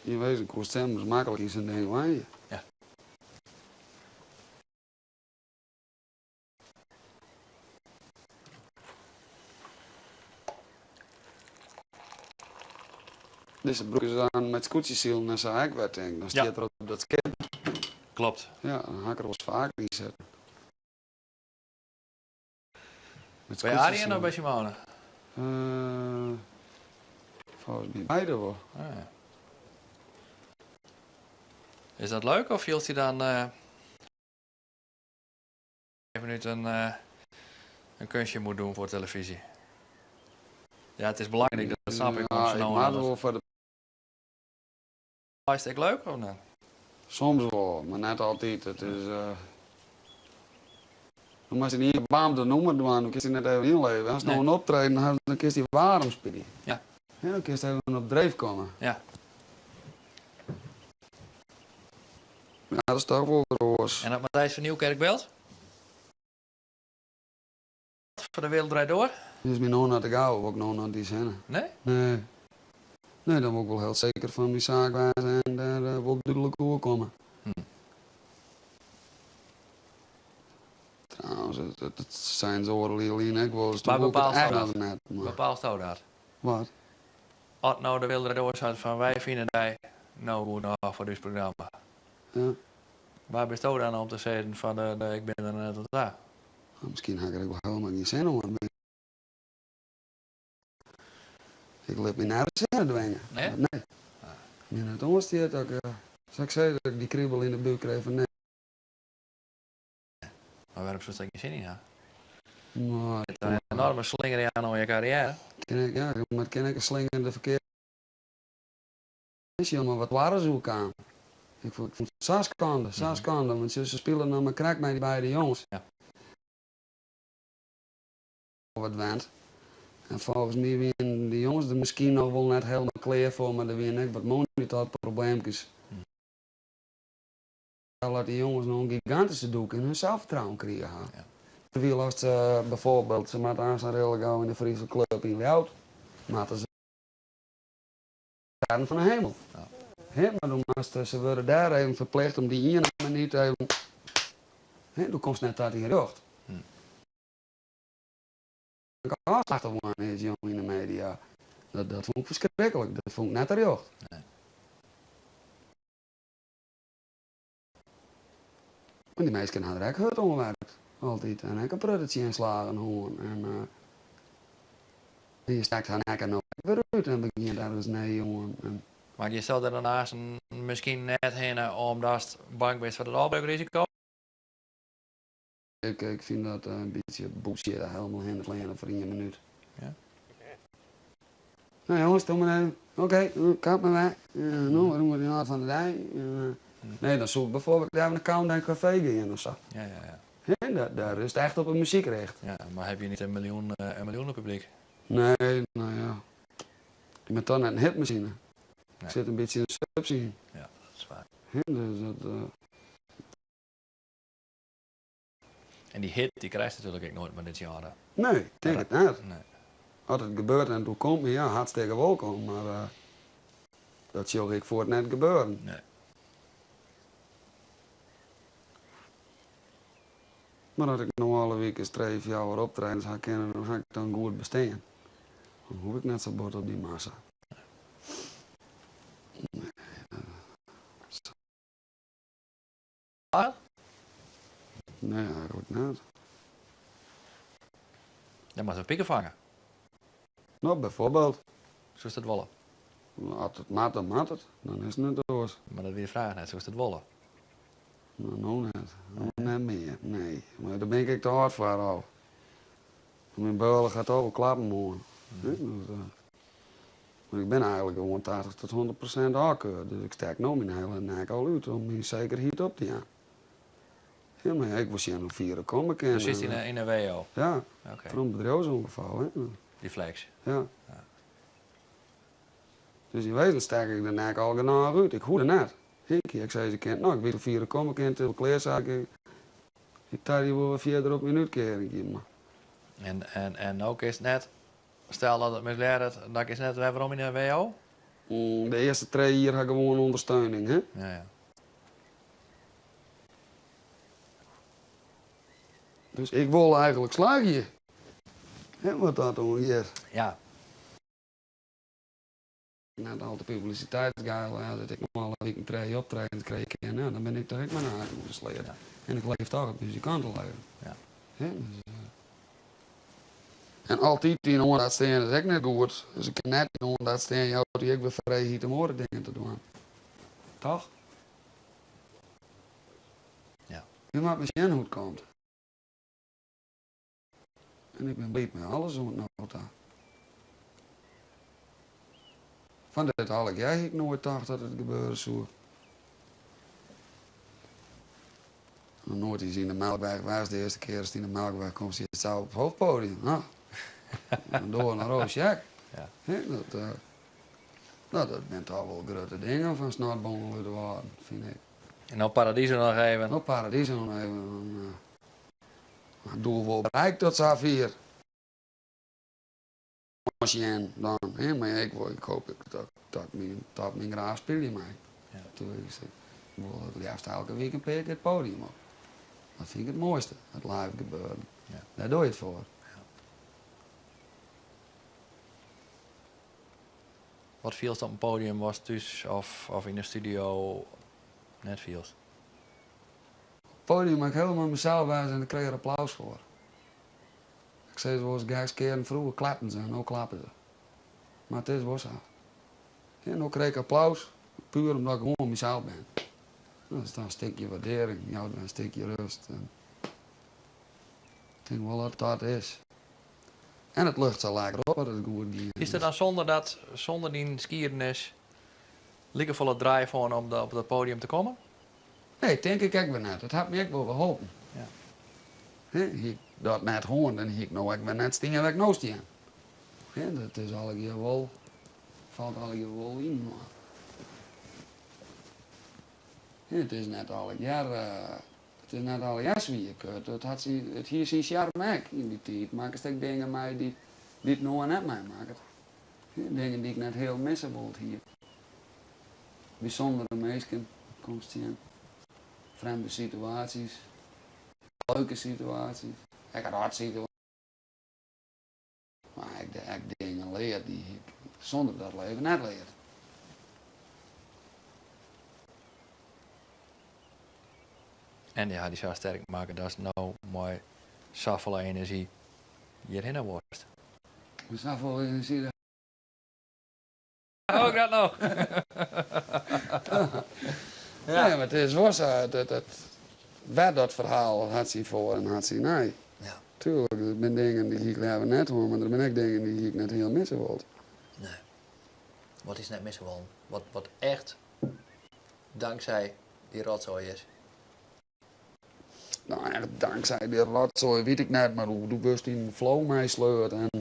Yn wezen koe Semmers maklik yn syn ding wenje. Ja. Dizze broek is aan mei it skûtsjesilen en sa ek wer tink. Dan Ja. stiet er op dat skip. Klopt. Ja, dan ha ik er wolris faker yn sitten. Met By Arjen of by Simone? Folgens my beide wol. Ah, ja. Is dat leuk of fielst dy dan even út in keunstje moet doen foar televyzje? Ja, it is belangryk, dat snap ik. Ja, ik moat wol foar de. Is it ek leuk of net? Soms wol, mar net altyd. It is, dan moatst yn ien kear bam de nûmer dwaan, dan kinst dy net even ynleve. Ast no in optreden hast, dan kinst dy waarm spylje. Ja. Ja, dan kinst even op dreef komme. Ja. Ja, dat is toch wol wer oars. En as Matthijs van Nieuwkerk belt? Foar De Wereld Draait Door? Is my no net te gau, wol ik no net iens hinne. Nee? Nee. Nee, dan wol ik wol hiel seker fan myn saak wêze en dêr wol dúdlik oer komme. Trouwens, dat seinen se oardel jier lyn ek wolris, Mar toen wol ik it bepaalst echt do noch dat? net. Mar Bepaalsto dat? Wat? As no De Wereld Draait Door seit fan wy fine dy no goed genôch foar ús programma. Ja. Wa bisto dan om te sizzen fan ik bin der net oan ta? Miskien ha ik der ek wol helemaal gjin sin oan. Ik lit my nergens hinne dwinge. Nee? Nee. My net oanstiet dat ik, sa't ik sei, dat ik dy kribel yn de búk krij fan nee. Mar wêrom soest der gjin sin yn ha? No, It is in enorme slinger jaan oan je karriêre. Kin ik, ja, mar kin ik in slinger de ferkearde sjen, mar wat Twarres oerkaam. Ik fûn it sa skande, sa skande, want se spilen noch mar krekt mei dy beide jonges. Ja. Wat wend. En folgens my wienen de jonges der miskien noch wol net helemaal klear foar, mar der wienen ek wat monitorprobleemkes. Dat dy jonges no in gigantyske dûk yn hun zelfvertrouwen krige ha. Ja. Terwyl as se bijvoorbeeld, se moatte aanst rillik gau yn de Friese Club yn Ljouwert, moatte se sterren fan de hemel. Ja. Hè, mar do moatst, se wurde dêr even ferplicht om dy iene minuut even, hè, do komst net ta dyn rjocht. Ôfslachte woarn is jong yn de media. Dat, dat fûn ik ferskriklik, dat fûn ik net terjocht. Nee. Want dy minsken ha der ek hurd oan werkt, altyd. En ek in protte tsjinslagen hân. En dy stekt har nekke no ek wer út en begjint ergens nij oan. En Mar giesto der dan aanst miskien net hinne omdatst bang bist foar it ôfbreukrisico? Ik, ik fyn dat in bytsje bullshit, helemaal hinne fleane foar ien minút. Ja. Nou jonges, doe mar even. Oké, kap mar wer. No, we doen het van de dei. Nee, dan soe ik bijvoorbeeld even naar Countdown Café gean of sa. Ja, ja, ja. Hè, daar is het echt op de muzyk richt. Ja, mar ha je net in miljoen, in miljoenen publyk? Nee, no ja. Ik bin toch net in hitmasine. Nee. Ik sit in bytsje yn de subscene. Ja, dat is waar. Hè, dus dat... En dy hit, dy krijst natuerlik ek noait mei dit sjenre. Nee, ik tink it net. Nee. As it gebeurt en it oerkomt my, ja, hartstikke wolkom, mar uh, dat sjoch ik fuort net gebeuren. Nee. Mar as ik no alle wikens trije, fjouwer optredens ha kin, dan ha ik dan goed bestean. Dan hoech ik net sa bot op dy massa. Nee. Nee, eigentlik net. Dan moatst in piken fange. No, bijvoorbeeld. Soest dat wolle? As it moat, dan moat it. Dan is it net oars. Mar dat wie de fraach net. Soest dat wolle? No, no net. No net mear, nee. Mar dêr bin ik ek te âld foar al. Myn bealch hat al wol klappen hân. Dus, mar ik bin eigentlik gewoan 80 tot 100% ôfkeurd. Dus ik stek no myn hiele nek al út om myn sekerheid op te jaan. Ja, mar ja, ik wol sjen hoe fier ik komme kin. Do sitst yn 'e WO? Ja, Oké. troch in bedriuwsûngefal, hè. Dy flex? Ja. Dus yn wezen stek ik de nek al genôch út. Ik hoech der net. Hinky, ik sizze kin, no, ik wit hoe fier ik komme kin, it is wol klear, sa ik, ik tarje wol wat fierder op myn útkearing, mar. En, en, en no kinst net, stel dat it mislearret, dan kinst net wer werom yn de WO? De earste trije jier ha ik gewoan ûndersteuning, hè. Ja, ja. Dus ik wol eigentlik slagje, hè, wat dat oangiet. Ja. Net al te publisiteitsgeil, ja, dat ik noch alle wiken trije optredens krije kin, ja, dan bin ik toch ek mar in aken oer de sleat. Ja. En ik leef toch it muzikantenleven. Ja. Hè, dus, en altyd yn oandacht stean is ek net goed. Dus ik kin net yn oandacht stean, jout dy ek wer frijheid om oare dingen te dwaan. Toch? Ja. Je moat mar sjen hoe't it komt. En ik bin bliid mei alles oant no ta. Fan dit allegear hie ik noait tocht dat it gebeure soe. Noch noait is yn de Melkweg west, de earste kear ast yn de Melkweg komst stiest sa op it hoofdpodium. No, dan doar noch roos sjek. Ja. Dat, uh, no, dat binne toch wol grutte dingen fan snotbongel út de Wâlden, fyn ik. En no Paradiso noch even. No Paradiso noch even. Uh, het doel wol bereikt tot safier. Sjen dan, hè, mar ik wol, ik hoop dat, dat myn, dat myn graaf spylje mei. Ja. Ik wol it leafst elke wike in pear kear it podium op. Dat fyn ik it moaiste, it live gebeuren. Ja. Dêr doe je it foar. Ja. Wat fielst op in podium watst thús of, of yn de studio net fielst? Op it podium mei ik hielendal mysels wêze en dêr krij ik applaus foar. Ik sis wolris gekskearend, froeger klapten se en no klappe se. Mar it is wol sa. En no krij ik applaus, puer omdat ik gewoan mysels bin. Dat is dan in stikje waardearring, jout wer in stikje rêst. En ik tink wol dat dat is. En it lucht sa lekker op as it goed gien Is der is. dan sûnder dat, sûnder dyn skiednis, likefolle drive hân om op dat podium te kommen? Nee, tink ik ek wer net. It hat my ek wol wer holpen. Ja. Hie ik dat net hân, dan hie ik no ek wer net stien wêr't ik no stean. Dat is allegear wol, falt allegear wol yn. It is net allegear, it is net allegear swier, Kurt. It hat syn, it hie syn sjarme ek. Yn dy tiid makkest ek dingen mei dy't, dy't no net meimakket. Dingen dy't ik net hiel misse wold hie. Bysûndere minsken komst tsjin, frjemde situaasjes, leuke situaasjes, ek rotsituaasjes. Mar ek, ek dingen leard dy't ik sûnder dat leven net leard. En dy ha dy sa sterk makke datst no mei safolle enerzjy hjirhinne wolst. Mei safolle enerzjy. Oh, dat noch. Ja. Nee, mar it is wol sa, dat, dat, wer dat ferhaal hat syn foar en hat syn nei. Ja. Tuerlik, der binne dingen dy't hie ik leaver net hân, mar der binne ek dingen dy't hie ik net hiel misse wold. Nee. Wat is net misse wollen? Wat, wat echt tanksij dy rotsoai is? No, echt tanksij dy rotsoai wit ik net, mar hoe do wurdst yn in flow meisleurd en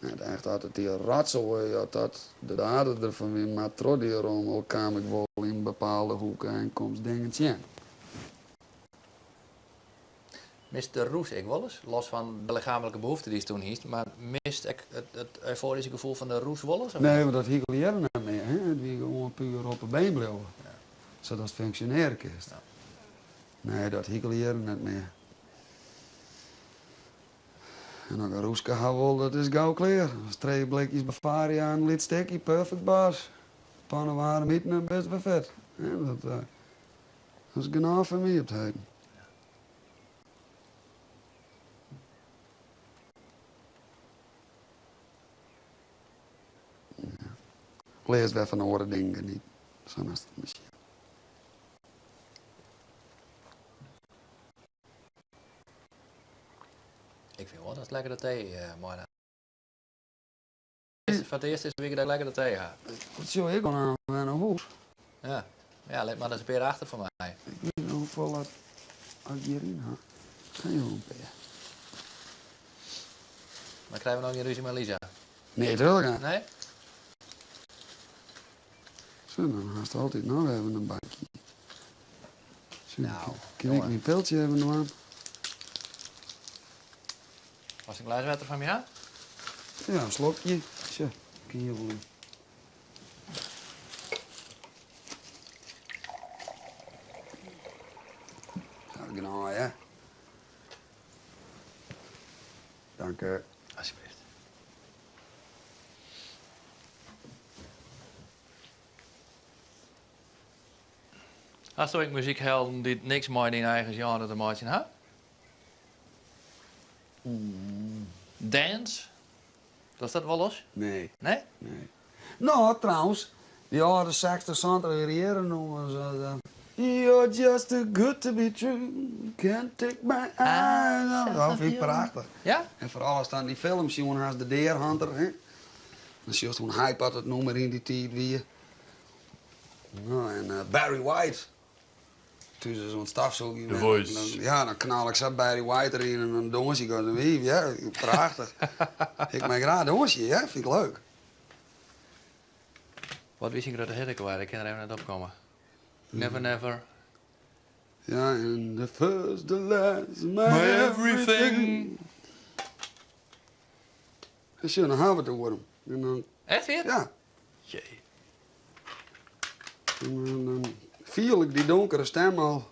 Net echt dat it dy rotsoai, dat dat de dader derfan wie, mar troch dy rommel kaam ik wol yn bepaalde hoeken en komst dingen tsjin. Mist de roes ek wolris, los fan de lichaamlike behoefte dy'tst toen hiest, mar mist ek it eufoaryske gefoel fan de roes wolris? Of Nee, net? want dat hie ik al jierren net mear. Hè. It wie gewoan puer op 'e been bliuwe, Ja. sadatst funksjonearje kinst. Ja. Nee, dat hie ik al jierren net mear. En as ik in roeske ha wol, dat is gau klear. As trije blikjes Bavaria en in lyts stikje, perfect baas. Panne waarm iten en bist wer fit. Ja, dat, uh, dat is genôch foar my op 't heden. Ja. Learst wer fan oare dingen genieten. Sa moatst it miskien. Ik fyn wol datst lekkere tee uh, mei Foar it earst dizze wike dat ik lekkere tee ha. Dat sjoch ik al aan wer nei hûs. Ja. Ja, lit mar ris in pear achter foar my. Ik wit net hoefolle ik hjiryn ha. Kin jo in pear. Maar krije we noch gjin rúzje mei Lisa? Nee, tuurlijk net. Nee? Zo, dan hast altyd noch even in bakje. Zo, Nou, kin ik jonge. myn piltsje even dwaan? Wolst in glês wetter fan my ha? Ja, in slokje. Sjoch, kin je wol in. Ja, genôch, hè? Dank u. Alsjeblieft. Hasto ek muzykhelden dy't niks mei dyn eigen sjenre te meitsjen ha? Dance? Dochst dat wolris? Nee. Nee? Nee. No, trouwens, dy âlde 60, 70 jierren nûmers. You're just too good to be true, can't take my eyes off. Dat fyn ik prachtich. Ja? En foaral ast dan dy film sjoen hast, The Deer Hunter, hè? Dan sjochst hoe hype dat it nûmer yn dy tiid wie. No, en eh, Barry White. Thús is oan it stofsûgjen. The Voice. Ja, dan knal ik sa Barry White deryn en dan dûns ik as in wiif. Ja, prachtich. ik mei graach dûnsje, ja, fyn ik leuk. Wat wie syn grutte hit ek alwer? Ik kin der even net op komme. Never, never. Ja, en the first, the last, my, my everything. En sjoch, dan ha we it oer him. En dan, Echt weer? Ja. Jee. En dan, dan fiel ik dy donkere stem al.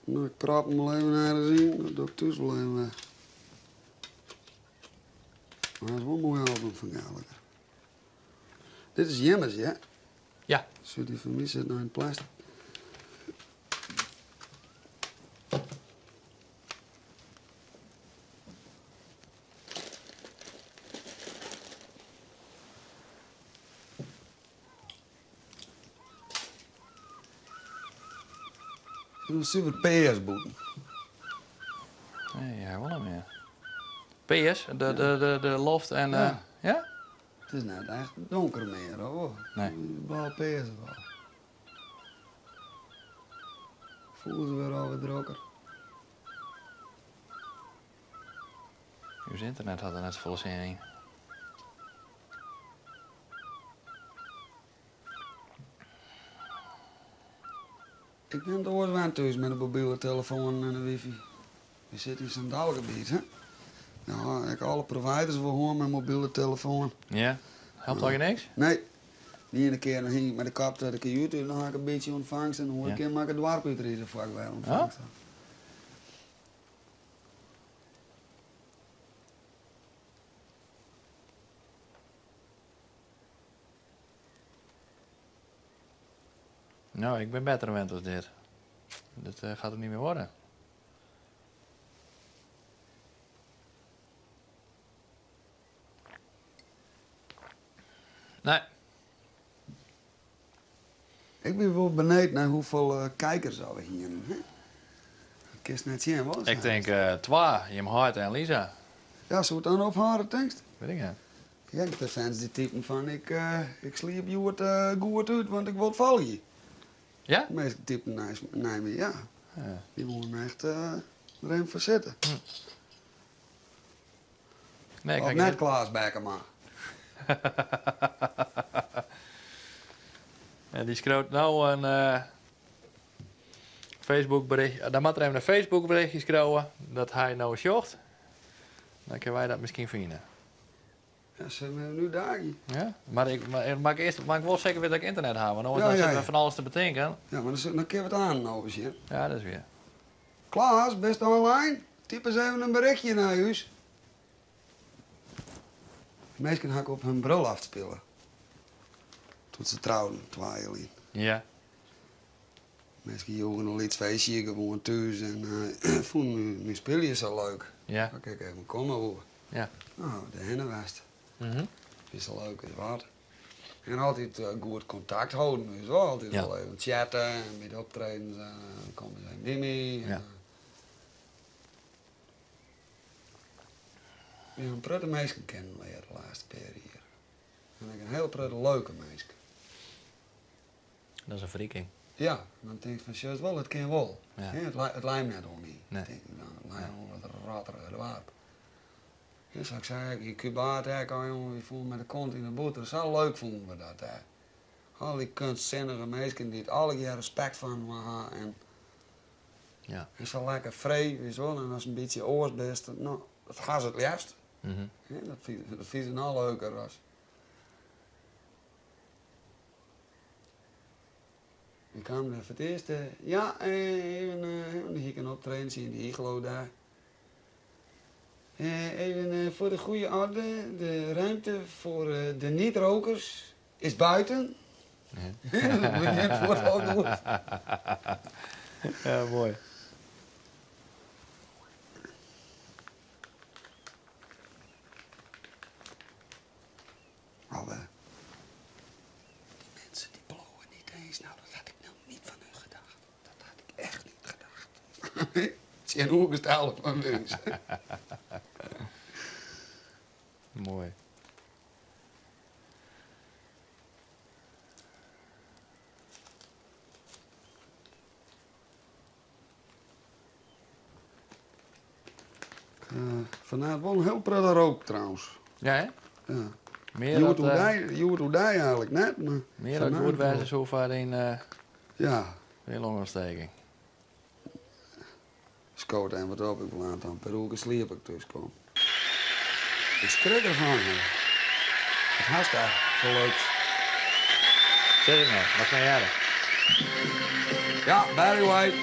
No, ik prop him wol even ergens yn, dat doch ik thús wol even wer. Mar dat is wol in moai album fan Gallagher. Dit is jimmes, ja? Ja. Sjoch, dy fan my sit noch yn it plastic. In suver pears bûten. Nee, ja, wol net mear. Pears? De, de, de, de loft en... Ja. Uh, ja? It is net echt donker mear, hoor. Nee. Blau pears wol. Fûgels wurde alwer drokker. Us ynternet hat der net safolle sin yn. Ik bin it oars wend thús mei de mobile telefoan en de wifi. We sitte yn sa'n dalgebiet, hè. Ja, ik alle providers wol hân mei mobile telefoan. Ja, helpt allegear niks? Nee. De iene kear dan hing ik mei de kop ta de kajút út, dan ha ik in bytsje ûntfangst en de oare kear moat ik it doarp útride foar ik wer ûntfangst ha. No, ik bin better wend as dit. Dit eh, gaat it niet meer worden. Nee. Ik bin wol benijd nei hoefolle kijkers al we hienen. Hè? Dat kinst net sjen, wol? Ik tink uh, twa, jim heit en Lisa. Ja, soe it dan ophâlde, tinkst? Wit ik net. Ja, de fans dy typen fan ik, uh, ik sliep hjoed uh, goed út, want ik wol it folgje. Ja? De measten typen nei my, ja. Ja. Dy woenen echt uh, der even foar sitte. Hm. Nee, ik Of ha net gjin- Klaas Bekkema. Ja, dy skriuwt no in eh, Facebook bericht. Dan moat er even in Facebook berichtje skriuwe dat hy no sjocht. Dan kinne wy dat miskien fine. Ja, sille we even útdaagje. Ja? Mar ik, mar, mar ik earst, mar ik wol seker witte dat ik ynternet ha, want oars Ja, dan ja, sitte we ja. fan alles te betinken. Ja, mar dan, dan kinne we it oan no sjen. Ja, dat is wier. Klaas, bist online? Typ ris even in berichtje nei ús. De minsken ha ik op hun brulloft spile. Doe't se trouden, twa jier lyn. Ja. Minsken joegen in lyts feestje gewoan thús en uh, fûnen myn spyljen sa leuk. Ja. Dat ik even komme woe. Ja. No, dêrhinne west. Mm Wie sa leuk as wat. En altyd uh, goed kontakt holden, dus wol altyd Ja. wol even chatte en by de optredens uh, komme se even by my. En, Ja. uh, ja, in protte minsken kennen leard de lêste pear jier. En ek in hiel protte leuke minsken. Dat is in ferriking. Ja, dan tink ik fan sjochst wol, it kin wol. Ja. Hè, It, it leit net oan my, Nee. tink ik dan. It leit oan dat rotterige doarp. Ja, sa't ik sei, ik Kúbaard ek al, jongen, wy foelen mei de kont yn 'e bûter. Sa leuk fûnen we dat dêr. Al dy kunstsinnige minsken dy't allegear respekt foar inoar ha en, Ja. en sa lekker frij, witst wol. En ast in bytsje oars bist, no, dat ha se it leafst. Mm Hè, dat fine se noch leuker as. Ik kaam dêr foar it earst, ja, even, want dan hie ik in optredentsje yn de Iglo dêr. Even voor de goede orde, de ruimte voor de niet-rokers is buiten. Ja. Dat begjint fuort al goed. Ja, moai. Tsjinoergestelde fan ús. Moai. Fannacht wol in hiel protte rookt trouwens. Ja, hè? Ja. Mear Hjoed dat, oerdei, hjoed oerdei eigenlijk net, mar mear dat fannacht goed wol. wêze soe foar dyn, Ja. dyn longontsteking. Skoot en wat op, ik wol aantal per oerke sliep ik thús kom. Ik skrik ervan. Hè. Wat hast daar voor leuks? Sis it net, wat fan hearre? Ja, Barry White.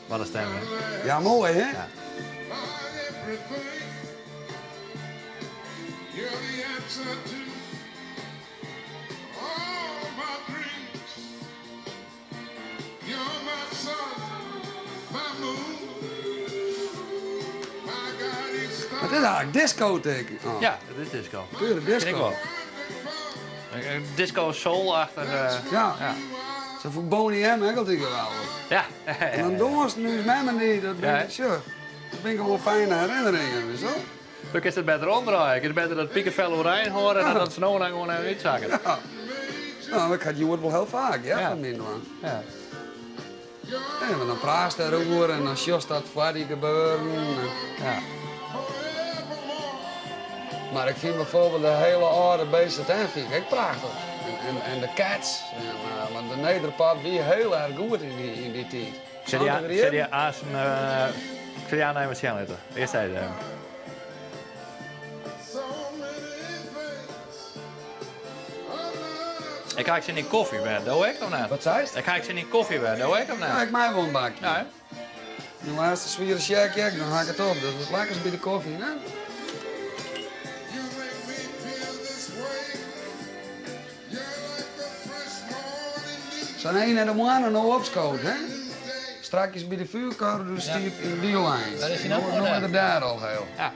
Wat in stem, hè? Ja, moai hè? Ja. Het is eigenlijk discotheek. Oh. Ja, dat is disco. Pure Vind ik disco. wel. Een disco soul-achtige. Ja. Ja. Zo voor Boney M ook altijd geweldig. Ja. En dan dansen nu met me niet. Dat ben Ja, hè? ik, tja, dat ben ik wel fijne herinneringen, weet je wel? Dan kun je het beter omdraaien. Ik is beter dat piekenvel oranje horen dan dat snow dan gewoon even uitzakken. Ja. Nou, ik had Joert wel heel vaak, ja, Ja. van mijn man. Ja. Ja, want dan praat daarover en dan sjost dat voor die gebeuren. Ja. Maar ik vind bijvoorbeeld de hele oude BZN vind ik prachtig. En de Cats. En, want de Nederpop wie heel erg goed in die tijd. Zet die aan, zet die aan zijn, zet die aan naar mijn channel. Eerst even. Ik ga ik zin in koffie bij, doe ik of niet? Wat zei je? Ik ga ik zin in koffie bij, doe ik of Ja, niet? ik mij wel een bakje. Ja, hè? De laatste zwieren check, ja, dan haak ik het op. Dat is het lekkerst bij de koffie, hè? Zijn een en de mannen nou opschoot, hè? Strakjes bij de vuurkar, dus Ja. die in die lijn. Daar is hij nou Nou, voor, nou hè? is daar al heel. Ja.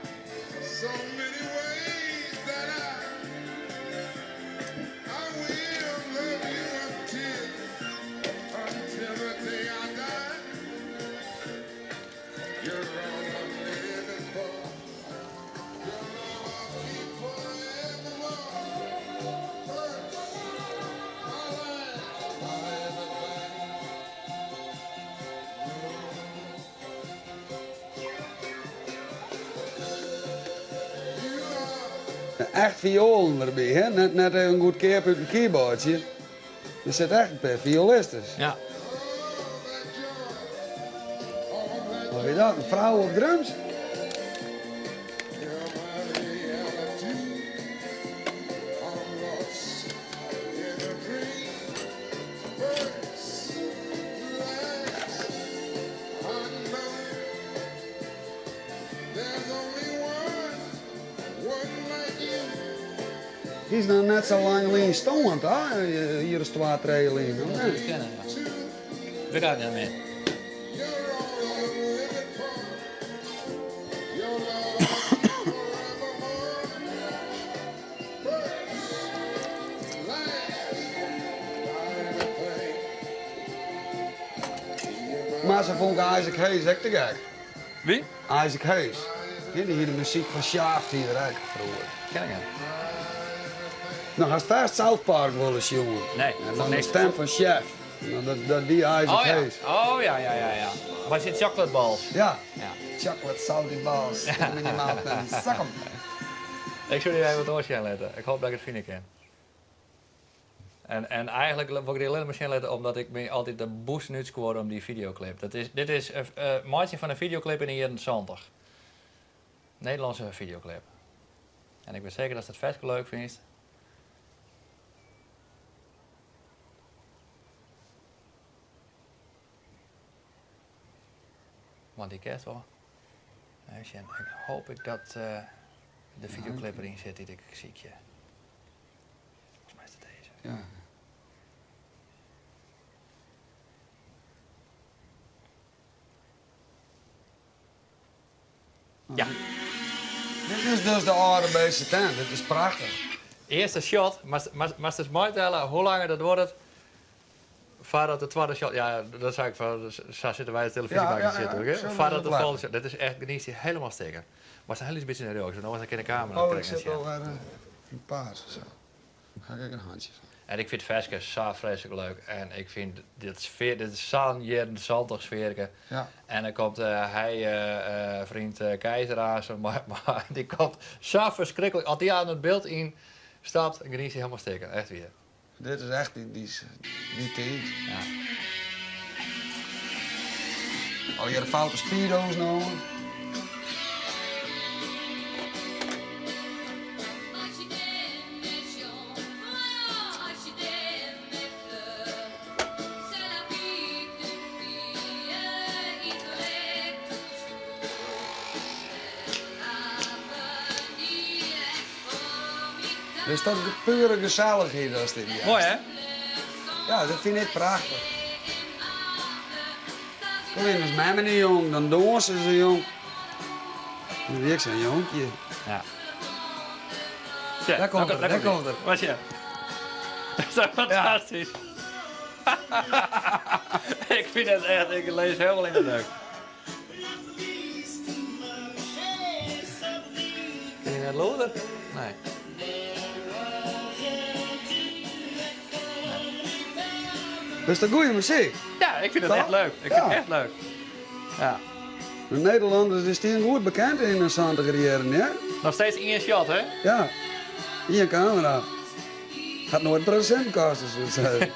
Echt violen erbij, hè? Net even een goed keer uit een keyboardje. Er zit echt een paar violisten. Ja. Wat is dat? Een vrouw op drums? Die is nou net zo lang lijn stond, hè? Hier is 2, 3 lijn. Dat moet ik kennen, ja. We gaan niet meer. Maar ze vond Isaac Hayes ook te gek. Wie? Isaac Hayes. Die hier de muziek van Shaft hier ook vroeger. Ken ik hem. Nou, hij vast South Park wel eens, jongen. Nee, En vond dan de niks. stem van Chef. Nou, dat die Isaac Oh ja. Hayes. Oh ja, ja, ja, ja. Was je chocolate balls? Ja. Ja. Chocolate salty balls. Stick 'em in your mouth and suck 'em. Ik zou die even wat oortje aan letten. Ik hoop dat ik het vinden kan. En eigenlijk wil ik die alleen maar letten omdat ik me altijd de boes nu scoorde om die videoclip. Dit is een maatje van een videoclip in de jaren 70. Nederlandse videoclip. En ik weet zeker dat ze het vet leuk vindt. Want die kerst wel. Ik hoop ik dat de videoclip erin zit die ik zie. Volgens mij is het deze. Ja. Ja. Dit is dus de oude BZN. Dit is prachtig. Earste shot, moatst ris meitelle hoe lang dat duorret foardat de twadde shot, ja, dat sei ik fan, sa sitte wy de telefyzje makken te sitten, oké? Foardat de volgende shot, dit is echt, gniist dy helemaal stikken. Moatst in hiel lyts bytsje nei rjochts, want oars dan kin de kamera Oh, ik sit alwer yn paars of sa. Ha ik ek in hantsje fan. En ik fyn it ferske sa freeslik leuk en ik fyn dit sfear, dit is sa'n jierren 70 sfearke. Ja. En dan komt hy, vriend Keizer aanst, mar dy komt sa ferskriklik, as dy aan it byld yn stapt, gniist hy helemaal stikken, echt wier. Dit is echt dy tiid. Ja. Allegearre foute speedo's no. Dus dat pure gezelligheid as dit hearst. Moai hè? Ja, dat fyn ik prachtich. Kom in as mem en de jong, dan dânse se jong. Dan wie ik sa'n jonkje. Ja. Daar komt er, daar komt er. Wat je? Dat is fantastysk. Ik fyn it echt, ik lis helemaal yn de deuk. Kin je net lûder? Nee. Dat is toch goede muzyk? Ja, ik fyn it echt leuk. Ik fyn it echt leuk. Ja. De Nederlanners dy stean goed bekend yn de santiger jierren, ja? Noch steeds ien shot, hè? Ja, ien kamera. Hat noait in produsint koste, soe ik sizze.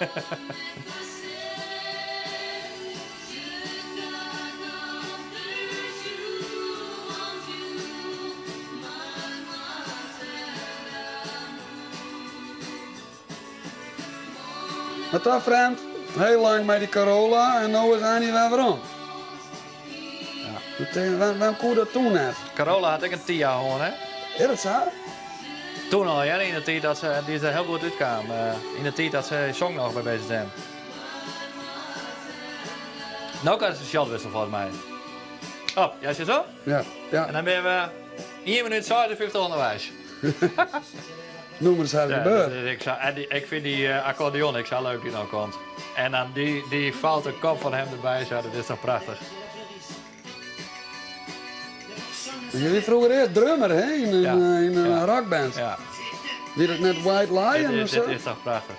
Mar toch frjemd, heel lang mei dy Carola en no is Annie wer werom. Ja. Wêrom koe dat toen net? Carola hat ek in TIA hân, hè? Is dat sa? Toen al, ja, yn de tiid dat se, dy is der hiel goed útkaam. Yn de tiid dat se song noch by BZN. No kan se shotwissel folgens my. Op, ja, is zo? Ja, ja. En dan binne we 1 minuut 56 ûnderweis. Noem maar eens gebeurd. Ik, en ik vind die accordeon ik zo leuk die nou komt. En dan die, die foute kop van hem erbij, zo, dat is toch prachtig. Je wie vroeger eerst drummer hè, in een, Ja. in een Ja. rockband. Ja, Wie dat net White Lion dit, of zo? dit is toch prachtig.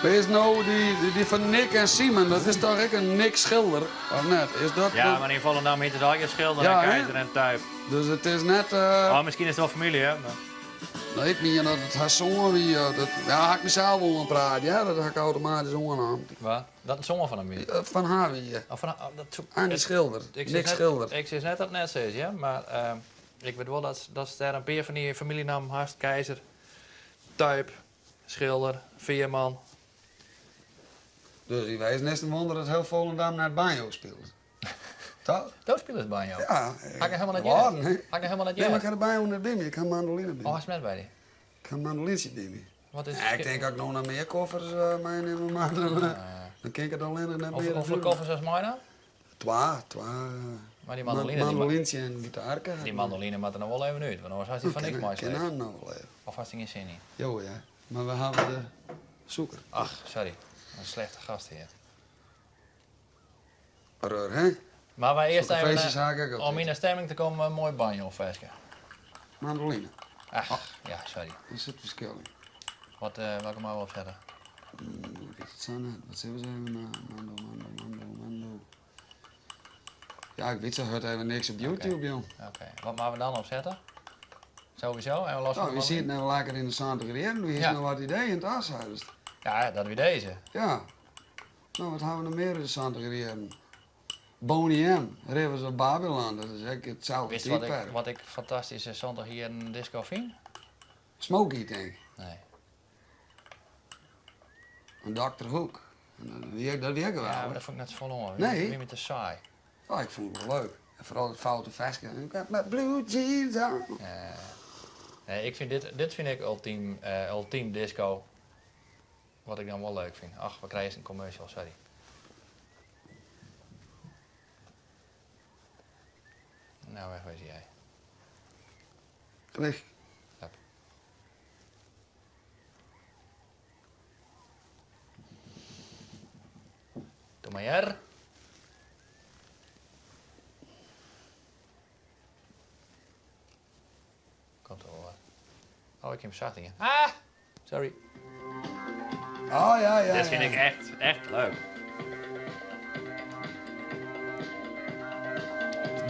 Is no dy, dy fan Nick en Simon, dat is toch ek in Nick Schilder, of net? Is dat Ja, mar yn Volendam hjit it allegear Schilder Ja, en hè? Keizer en Tuyp. Dus it is net. Oh, miskien is it wol famylje, hè? Mar... No, ik mien dat it har soan wie. Dat, ja, ha ik mysels oanpraat, ja, dat ha ik automatysk oannaam. Wat? Dat in soan fan him wie? Fan har wie. Oh, fan, oh, dat soe- Andy ik- Schilder, Ik Nick sis net, Schilder. Ik sis net dat it net sa is, ja, mar ik wit wol dat, dat dêr in pear fan dy famyljenammen hast. Keizer, Tuyp, Schilder, Veerman. Dus yn wêzen is it in wûnder dat hiel Volendam net banjo spilet. Toch? Do spilest banjo? Ja. Ha ik helemaal net Waarden, heard. hè? Ha ik helemaal net Nee, mar ik heard. ha de banjo net by my. Ik ha in mandoline by Oh, my. hast net by dy? Ik ha in mandolintsje by my. Wat is Ja, ik tink as ik no noch mear koffers meinimme moat, dan kin ik it allinnich net mear. Hoefolle koffers hast mei dan? Twa, twa. Mar dy mandoline, Mandolintsje en gitaarke. Dy mandoline moat der noch wol even út, want oars hast dy foar niks meisleept. Kin noch wol even. Of hast der gjin sin yn? Jo ja, mar we hawwe de sûker. Ach, sorry. Een slechte gastheer. Raar, hè? Mar wy earst Sokke even, feestjes ha ik ek altyd. om yn 'e stemming te kommen, in moai banjoferske. Mandoline. Ach, ja, sorry. Dêr sit ferskil yn. Wat, uh, welke moatte we opsette? Ik wit it sa net. Wat sille we even? Mando, Mando, Mando, Mando. Ja, ik wit sa hurd even niks op YouTube, jong. Oké. Wat moatte we dan opsette? Sowieso? En we los Nou, we zitten nou lekker in de 70 jaren. Doe je Ja. nog wat ideeën thuis, zeidest. Ja, dat wie deze. Ja. Nou, wat hebben we nog meer in de 70 jaren? Boney M, Rivers of Babylon. Dat is echt hetzelfde Wist je wat ik, tijdperk. wat ik fantastische zondag hier in disco vind? Smokey, denk ik. Nee. En Dr. Hook. En dat die ik wel. Ja, maar hoor. dat vond ik net zo vol Nee. Wie met de saai. Oh, ik vond het wel leuk. En vooral het foute versje. Ik heb mijn blue jeans aan. Nee, ik vind dit vind ik ultiem disco. Wat ik dan wel leuk vind. Ach, we krijgen een commercial, sorry. Nou, weg wees jij. Weg. Hup. Doe maar hier. Komt er wel wat. Oh, ik heb hem zacht in. Ah! Sorry. Oh ja, ja. Dit vind ja. ik echt, echt leuk.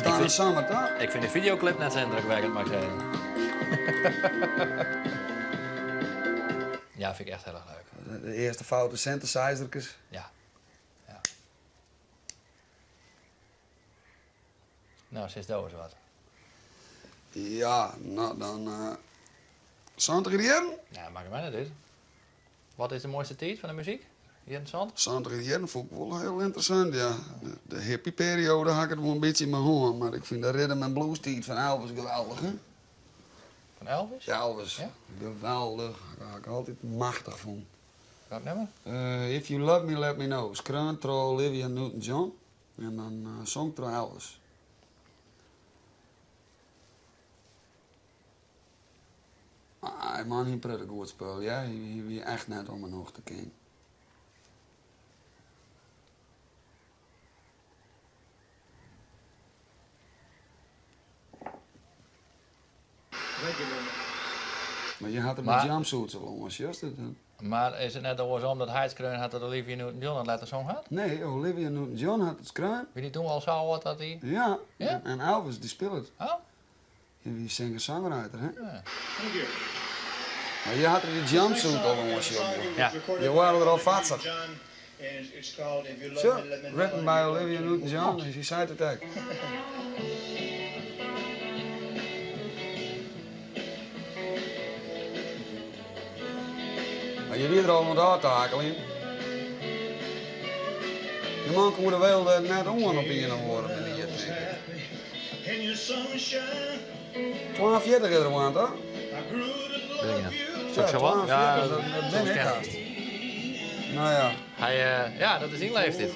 Donna vind- Summer, toch? Ik vind de videoclip net zo indrukwekkend, mag ik zeggen. ja, vind ik echt heel erg leuk. De eerste foute synthesizertjes. Ja. ja. Nou, sinds dat eens wat. Ja, nou dan. 70 jaren? Ja, maakt het mij niet uit. Wat is de mooiste tijd van de muziek? Hier in het zand? 70 jaren vond ik wel heel interessant, ja. De hippie-periode had ik het wel een beetje in mijn hoorn, maar ik vind de rhythm and blues tijd van Elvis geweldig, hè? Van Elvis? Ja, Elvis. Ja? Geweldig. Daar ik altijd machtig van. Welk nummer? If You Love Me, Let Me Know. Skreaun troch Olivia Newton-John. En dan zong troch Elvis. Ah, man, hy prettig goed spul, ja. Hy wie echt net om en te ken. Maar je had er Maar- met jumpsuits al om, juist het? Maar is het net andersom dat hij het skreun had dat Olivia Newton-John het later song had? Nee, Olivia Newton-John had het skreun. Wie die toen al zo wat dat hij... Ja. Ja? En Elvis, die speelt het. Oh? Die wie singer-songwriter, hè? Ja. Thank you. Maar je had er die jumpsuit al om, jongen. Ja. Je waren er al vatzig. John, and it's called If You Love Sure. Me, Let Me Know. Written by Olivia Newton-John, en she zei het ook. Maar je weet er al een raadtakel in. Die man kon er wel net om op een of andere manier, denk ik. In your sunshine, 42 is er aan, toch? I grew to love Ja. you. Zo ik zo wat? 42, dat ben ik ken haast. Nou ja. Hij, ja, dat is zijn leeftijd.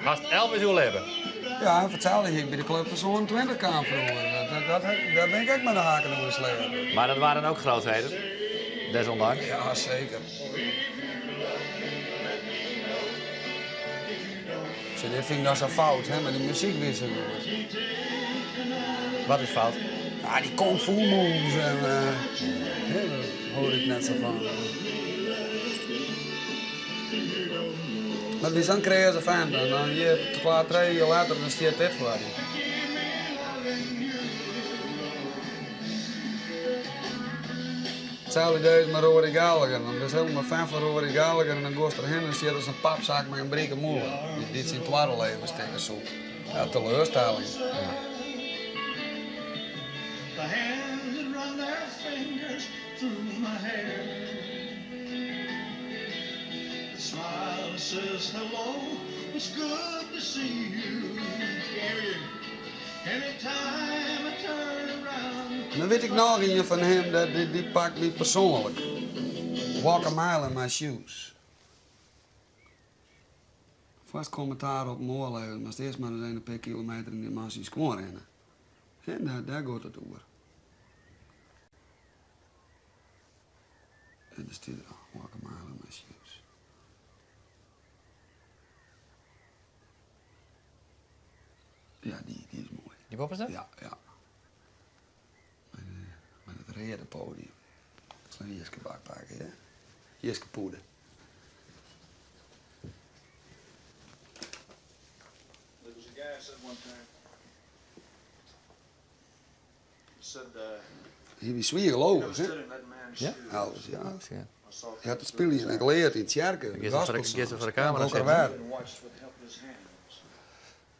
Hast Elvis wil hebben. Ja, hij vertelde ik bij de club van zo'n 20 kwam vroeger. Daar ben ik ook met de haken over geslepen. Maar dat waren ook grootheden. Desondanks. Ja, zeker. Zo, dit vind ik dan zo fout, hè, met die muziek weer zo goed. Wat is fout? Ja, die kung fu moves en... hè, daar hoor ik net zo van. Maar wie zo'n creëren fan dan, dan hier 2, 3 jaar later, dan staat dit voor je. Hetzelfde idee is met Rory Gallagher. Dan is helemaal fan van Rory Gallagher en dan gaat er heen en zit er zo'n papzak met een breken molen. Die dit zijn tweede leven steken zoekt. Ja, teleurstelling. Ja. The hands that run their fingers through my hair. The smile that says hello, it's good to see you. Anytime I turn around. Dan weet ik nog een van hem, dat die pakt me persoonlijk. Walk a mile in my shoes. Vast commentaar op moorleven, maar eerst maar eens een paar kilometer in die man zijn schoen rennen. En daar gaat het over. En daar staat er al, walk a mile in my shoes. Ja, die is mooi. Die bovenste? Ja, ja. Met het rode podium. In jiskebak pakke, ja. Jiskepûde. Hy wie swier gelovich, hè? Ja? Elvis, ja. Hy hat it spyljen ek leard yn tsjerke. Giet se foar de kamera sitten?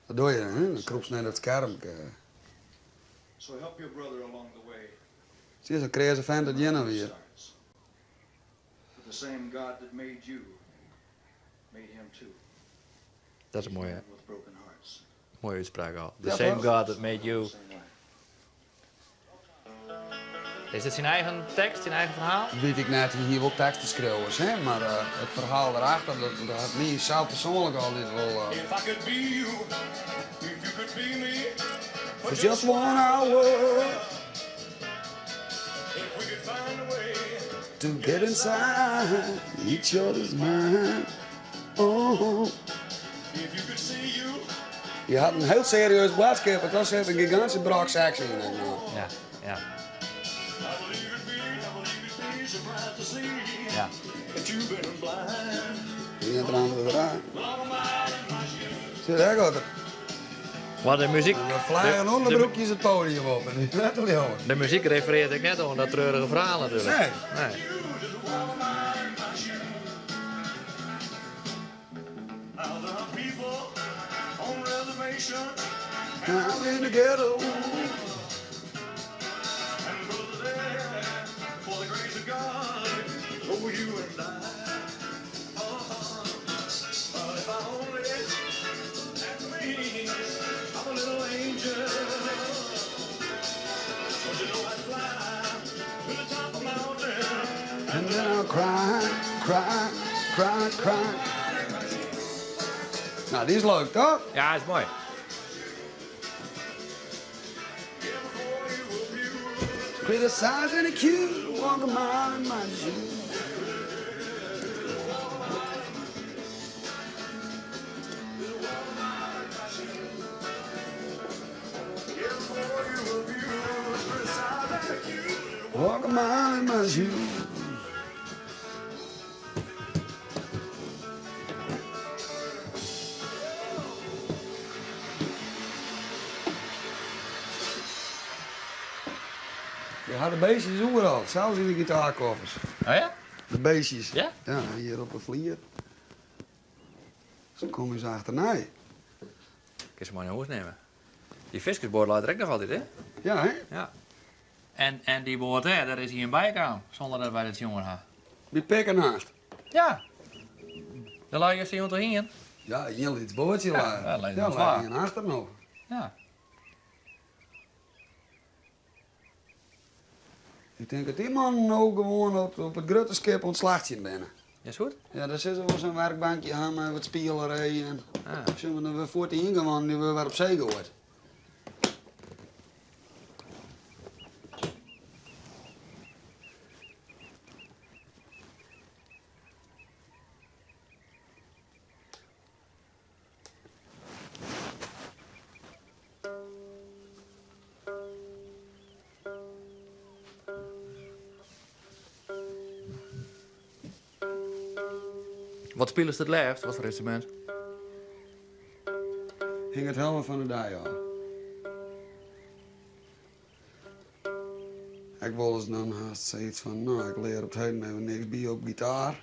Dat doe je, hè? Dan krûpst nei dat skermke. Zie zo'n kreaze vent dat hjir noch wie. Dat is in moaie, moaie útspraak al. The same God that made you. Is dit syn eigen tekst, syn eigen ferhaal? Wit ik net, hy hie wol teksten skreaun, hè, mar it ferhaal derachter, dat hat my sels persoanlik altyd wol. For just one hour To get inside each other's mind Oh. Je hat in hiel serieus boadskip, want dan sit in gigantyske brok seks yn. Ja, ja. Ja. Ien drank Zit daar gaat het. Maar de muzyk. De vlagen onderbroekjes it podium op. En net te leauwen. De muzyk referearret ek net oan dat treurige ferhaal natuerlik. Nee. Nee. In the ghetto. And then I'll cry, cry, cry, cry. Nou, dy is leuk, toch? Ja, is moai. Criticize and accuse, walk a mile in my shoes. Walk a mile in my shoes. Je ha de beestjes oeral, sels yn de gitaarkoffers. Oh ja? De beestjes. Ja? Ja, hjir op de flier. Se komme ús achternei. Kinst se mei nei hûs nimme. Dy fiskersboat leit der ek noch altyd, hè? Ja, hè? Ja. En, en dy boat dêr, dêr is ien by kaam, sûnder dat wy dat sjoen ha. By Pikkenaast. Ja. Dêr lei justerjûn toch ien? Ja, ien lyts boatsje lei. Ja, dêr leit ja, noch twa. leit ien achter noch. Ja. Ik tink dat dy mannen no gewoan op it grutte skip oan it slachtsjen binne. Is goed? Ja, dêr sille se wol sa'n werkbankje ha mei wat spielerij en Ah. Sjoch, dan wurde fuort yngewannen, dy wurde wer op see goaid. Wat spilest it leafst? Wat foar ynstrumint? Hinget helemaal fan de dei ôf. Ik wolris dan hast sayts fan, no, ik lear op 't heden even niks by op gitaar.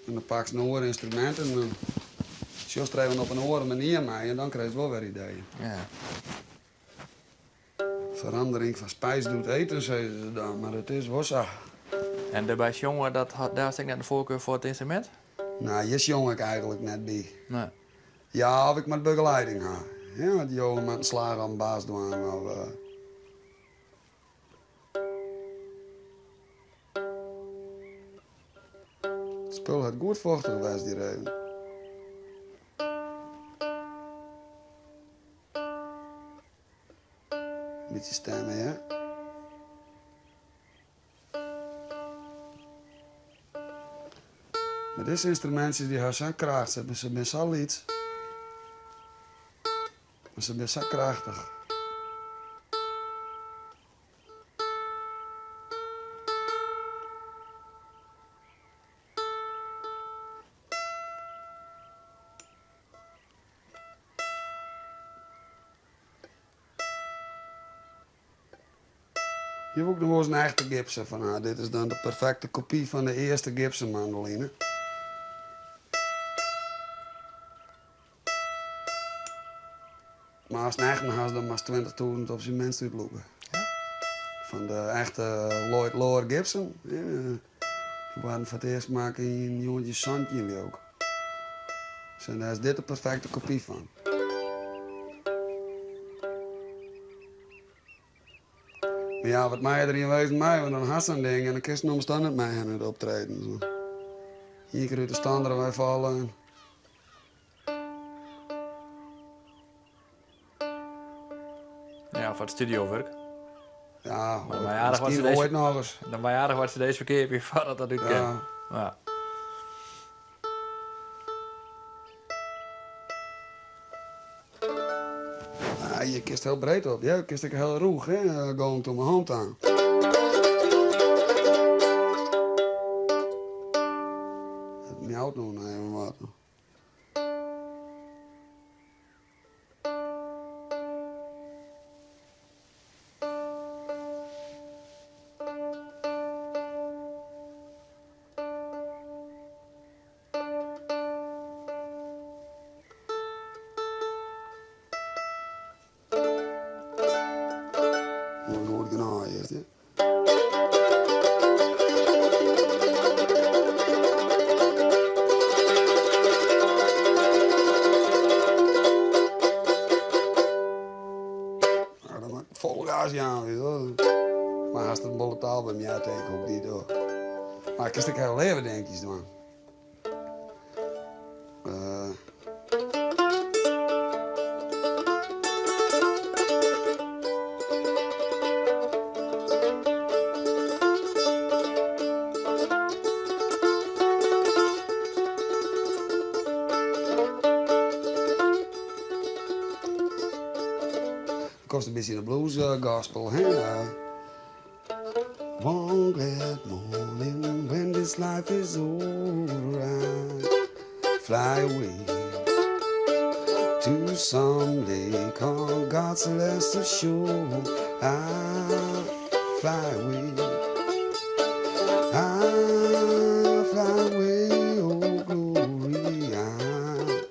En dan pakst in oar ynstrumint en dan sjochst der even op in oare manier mei en dan krijst wol wer ideeën. Ja. Verandering van spijs doet eten, sizze se dan, mar it is wol sa. En dêrby sjonge, dat hat, dêr hast ek net in foarkar foar it ynstrumint? No, hjir sjong ik eigentlik net by. Nee. Ja, of ik moat begeleiding ha. Ja, want Johan moat in slach op in bas dwaan of. Eh, it spul hat goed fochtich west dy reden. Bytsje stemme, ja. Mar dizze ynstrumintsjes dy ha sa'n kracht, se binne sa lyts, mar se binne sa krachtich. Hjir wol ik noch wolris in echte Gibson fan ha. Dit is dan de perfekte kopy fan de earste Gibson mandoline. Mar ast in echten hast, dan moatst 20.000 op syn minst útlûke. Fan de echte Lloyd Loar Gibson. Dy waarden foar it earst makke yn 1917 leau ik. En dêr is dit de perfekte kopy fan. Mar ja, wat mei der yn wezen mei, want dan hast sa'n ding en dan kinst nochris dan net mei hen út optreden. So. Ien kear út de stander wei falle. En... Ja, foar it studiowurk. Ja, Maar dan aardich wat miskien cd's oait noch ris. Dan mei aardich wat cd's ferkeapje foardat dat út kin. Ja. Ja. Ah, je kinst hiel breed op, ja. Je kinst ek hiel rûch, hè, Going to my hometown. It miaut no even wat. Goed genôch earst, hè. Ja, dan moat ik fol gas jaan, weet je wel. Mar hast in bolle taal by my, tink ik, hoe ik dy doch. Mar kinst ek hiel leave dinkjes dwaan. Uh, Komst in bytsje yn de blues gospel, hè? One glad morning when this life is over, I fly away to some lake on God's celestial shore. I fly away, I fly away, oh glory, I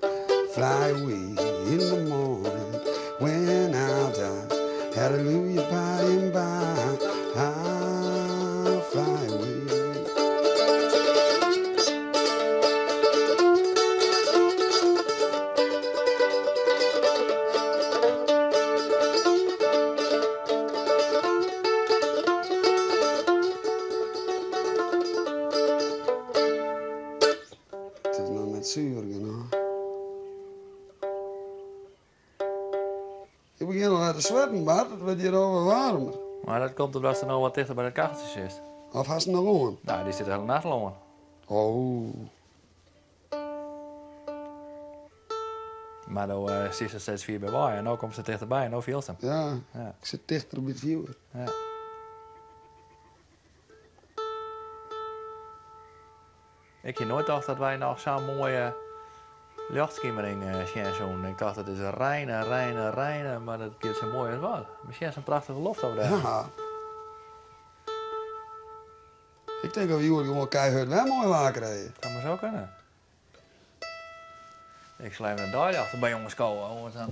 fly away in the morning when I die. Hallelujah, by and by, I fly away. It is noch net suver genôch. Ik begjin al wer te swetten, Bart. It wurdt hjir alwer waarmer. Mar dat komt omdat se no wat tichter by dat kacheltsje sitst. Of hast him noch oan? No, dy sit de hiele nacht al oan. Oh. Mar do stiest der steeds fier by wei en no komst der tichterby en no fielst him. Ja, Ja. ik sit tichter by it fjoer. Ja. Ik hie noait tocht dat wy noch sa'n moaie ljochtskimering sjen soenen. Ik tocht it is reine, reine, reine, mar dat giet sa moai as wat. We sjen sa'n prachtige loft over dêr. Ja. Ik tink dat we hjoed gewoan keihurd wer moai waar krije. Dat moat sa kinne. Ik sil even in deiljocht by jonges skowe, oars dan.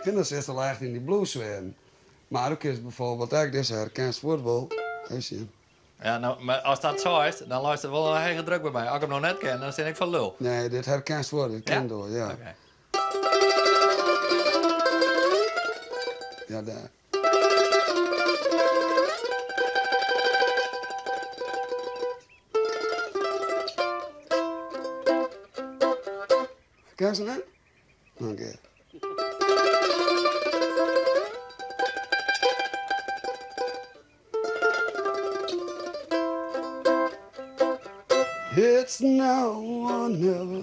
En dan sitst al echt yn dy bluessfearen. Mar do kinst bijvoorbeeld ek dizze herkenst fuort wol. Even sjen. Ja, no, mar ast dat seist, dan leist der wol in hege druk by my. As ik him no net ken, dan stean ik foar lul. Nee, dit herkenst fuort, dit ken Ja? do, ja. Oké. Ja, dêr. Herkenst him net? Noch in kear. It's now or never.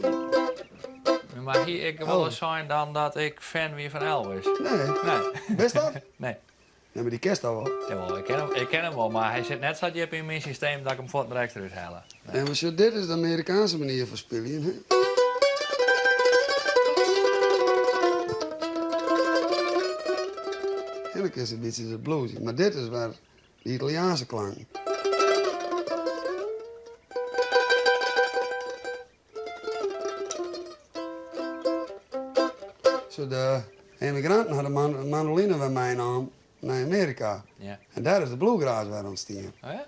Mar hie ik wolris sein dan dat ik fan wie fan Elvis? Nee. Nee. Wist dat? Nee. Nee, mar dy kenst al wol. Jawel, ik ken him, ik ken him wol, mar hy sit net sa djip yn myn systeem dat ik him fuort der ekstra út helle. Nee, mar sjoch, dit is de Amerikaanse manier fan spyljen, hè. En dan kinst in bytsje de blues. Mar dit is wer de Italiaanse klanken. Zo de emigranten ha de mandoline wer meinaam nei Amearika. Ja. En dêr is de bluegrass wer ûntstien. Oh ja?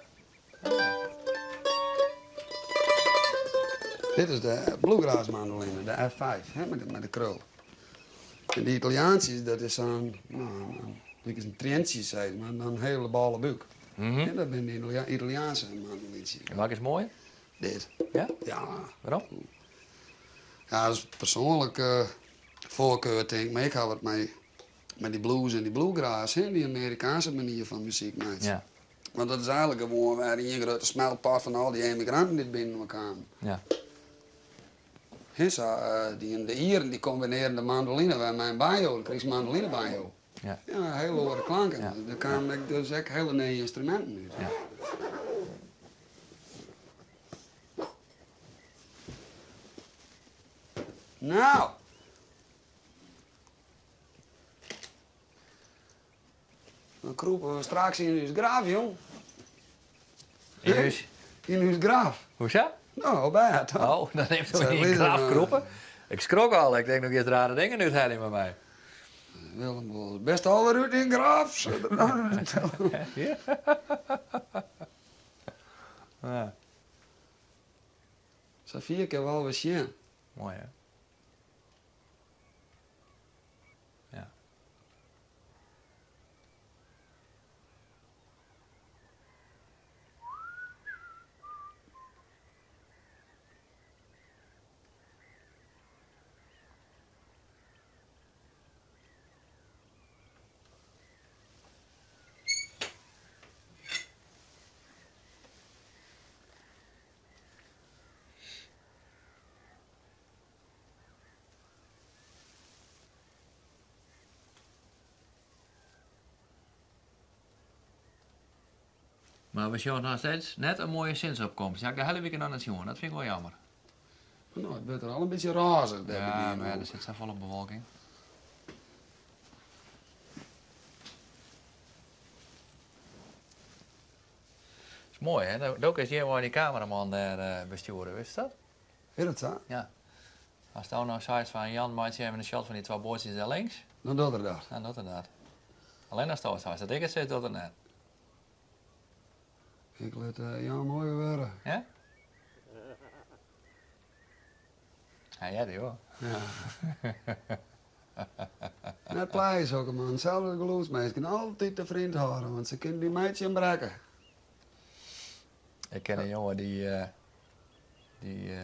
Dit is de bluegrass mandoline, de F5, hè, mei de krul. En dy Italiaantsjes, dat is sa'n, no, lykas in trientsje, sis mar, dan in hiele bôle búk. Mm -hmm. Dat binne de Italiaanse mandolyntsjes. En welke is moaier? Dit. Ja? Ja. Wêrom? Ja, dat is persoanlike foarkar, tink ik. Mar ik ha wat mei, mei dy blues en dy bluegrass, hè, dy Amerikaanse manier fan muzyk meitsjen. Ja. Want dat is eigentlik gewoan wer ien grutte smeltpot fan al dy emigranten dy't binnen kamen. Ja. Hè, sa, dy, de Ieren dy kombinearren de mandoline wer mei in banjo, dan krigest mandoline banjo. Ja. Ja, hele oare klanken. Ja. Der kamen ek, dus ek hele nije ynstruminten út. Ja. Nou. Dan krûpe we straks yn ús graf, jong. Yn ús? Yn ús graf. Hoesa? No, op bêd. Oh, dan neemt u yn graf krûpe. Ik skrok al, ik denk no giest rare dingen útheljen mei my. Willem wol bist alwer út dyn graf. Ja. Sa fier kinne we alwer sjen. Moai hè? Ja. Mar we sjogge noch steeds net in moaie sinsopkomst. Ja, ik de hiele wike noch net sjoen. Dat fyn ik wol jammer. No, it wurdt der al in bytsje rôzich dêr by Ja, mar ja, der sit safolle bewolking. Is moai, hè? Do kinst hjirmei dy kameraman dêr bestjoere, witst dat? Is dat sa? Ja. Ast do no seist fan Jan, meitsje even in shot fan dy twa boatsjes dêr links. Dan docht er dat. Dan docht er dat. Allinne ast do it seist, as ik it sis, docht er net. Ik lit Jan moai wurde. Ja? Hy heart dy wol. Ja. Net pleie sokke mannen, sels as gelûdsminsken, altyd te vriend hâlde, want se kinne dy meitsje en brekke. Ik ken in jonge dy, dy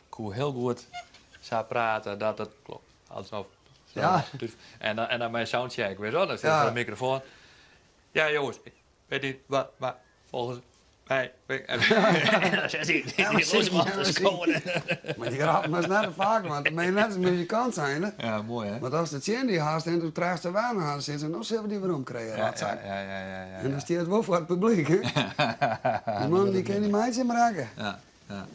koe hiel goed sa prate dat it klopt. Alsof. Ja. En dan, en dan mei soundcheck, witst wol, dan sit er foar de mikrofoan. Ja jonges, ik wit niet wat, mar folgens mij. En dan zegt hij, die man te skowen. Mar dy grap moatst net te faak, want dan moatte je net as muzikant zijn. Hè? Ja, moai hè. Want ast it tsjin dy hast en do krijst der wer nei sizze, no sille we dy werom krije, rotzak. Ja, ja, ja, ja, En dan stiet it wol foar it publyk, hè. Dy mannen dy kinne dy meitsje en brekke. Ja, ja.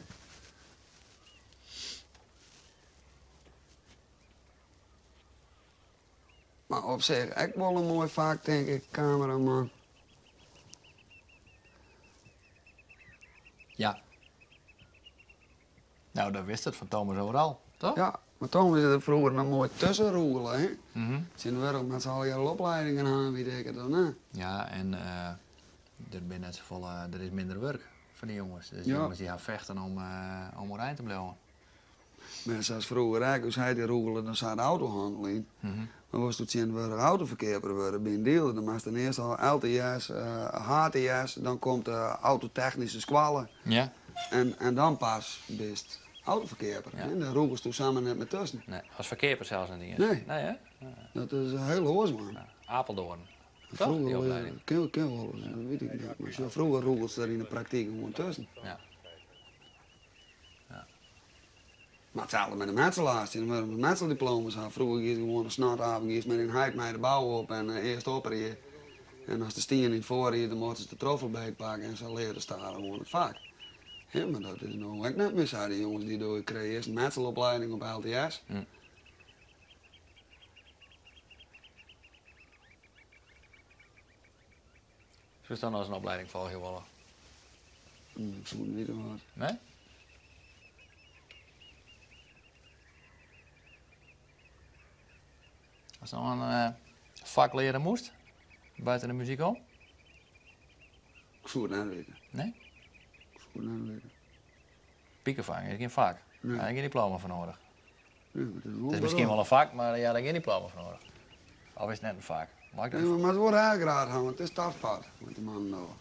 Mar op sich ek wol in moai fak, tink ik, kameraman. Ja. Nou, dan wist it fan Thomas overal, toch? Ja, mar Thomas is der froeger noch moai tusken rûgele, hè? Mm -hmm. Tsjintwurdich moat se allegear opleidingen ha, wit ik it dan, hè? Ja, en der binne net safolle, der is minder wurk foar dy jonges. Dus dy jonges dy ha fechten om, om oerein te bliuwen. Mar sa as froeger ek, ús heit dy rûgele dan sa de autohannel yn. Mar wolsto tsjintwurdich autoferkeaper wurde by in dealer, dan moatst dan earst al LTS, HTS, dan komt de autotechnyske skoalle. Ja. En dan pas bist autoferkeaper. Ja. En dêr rûgelst do samar net mear tusken. Nee, as ferkeaper sels net iens. Nee. Nee, hè? Dat is hiel oars, man. Ja. Apeldoorn. Toch, dy Froeger, opleiding? kin, kin wol, dat wit ik net. Mar sjoch, froeger rûgelst der yn de praktyk gewoan tusken. Ja. Mar itselde mei de metselaars, tsjin de metseldiploma's ha. Froeger giest gewoan in snotavond giest mei dyn heit mei de bou op en earst oprije. En as de stien yn it foar ried, dan mochtst de troffel beetpakke en sa learde stadichoan it fak. Hè, mar dat is no ek net mear sa. Dy jonges dy dogge krije earst in metselopleiding op LTS. Soest dan as in opleiding folgje wolle? Ik soe net witte wat. Nee? Ast dan in eh, fak leare moast, buiten de muzyk om? Ik soe it net witte. Nee? Ik soe it net witte. Pikefangen is gjin fak. Nee. Daar heb je geen diploma foar nedich. Nee, maar het is, Het is miskien wol in fak, mar ja, dêr gjin diploma foar nedich. Of is it net in fak? Mag ik dat? Nee, mar moat wol raar ha, want it is tafpad met de man no.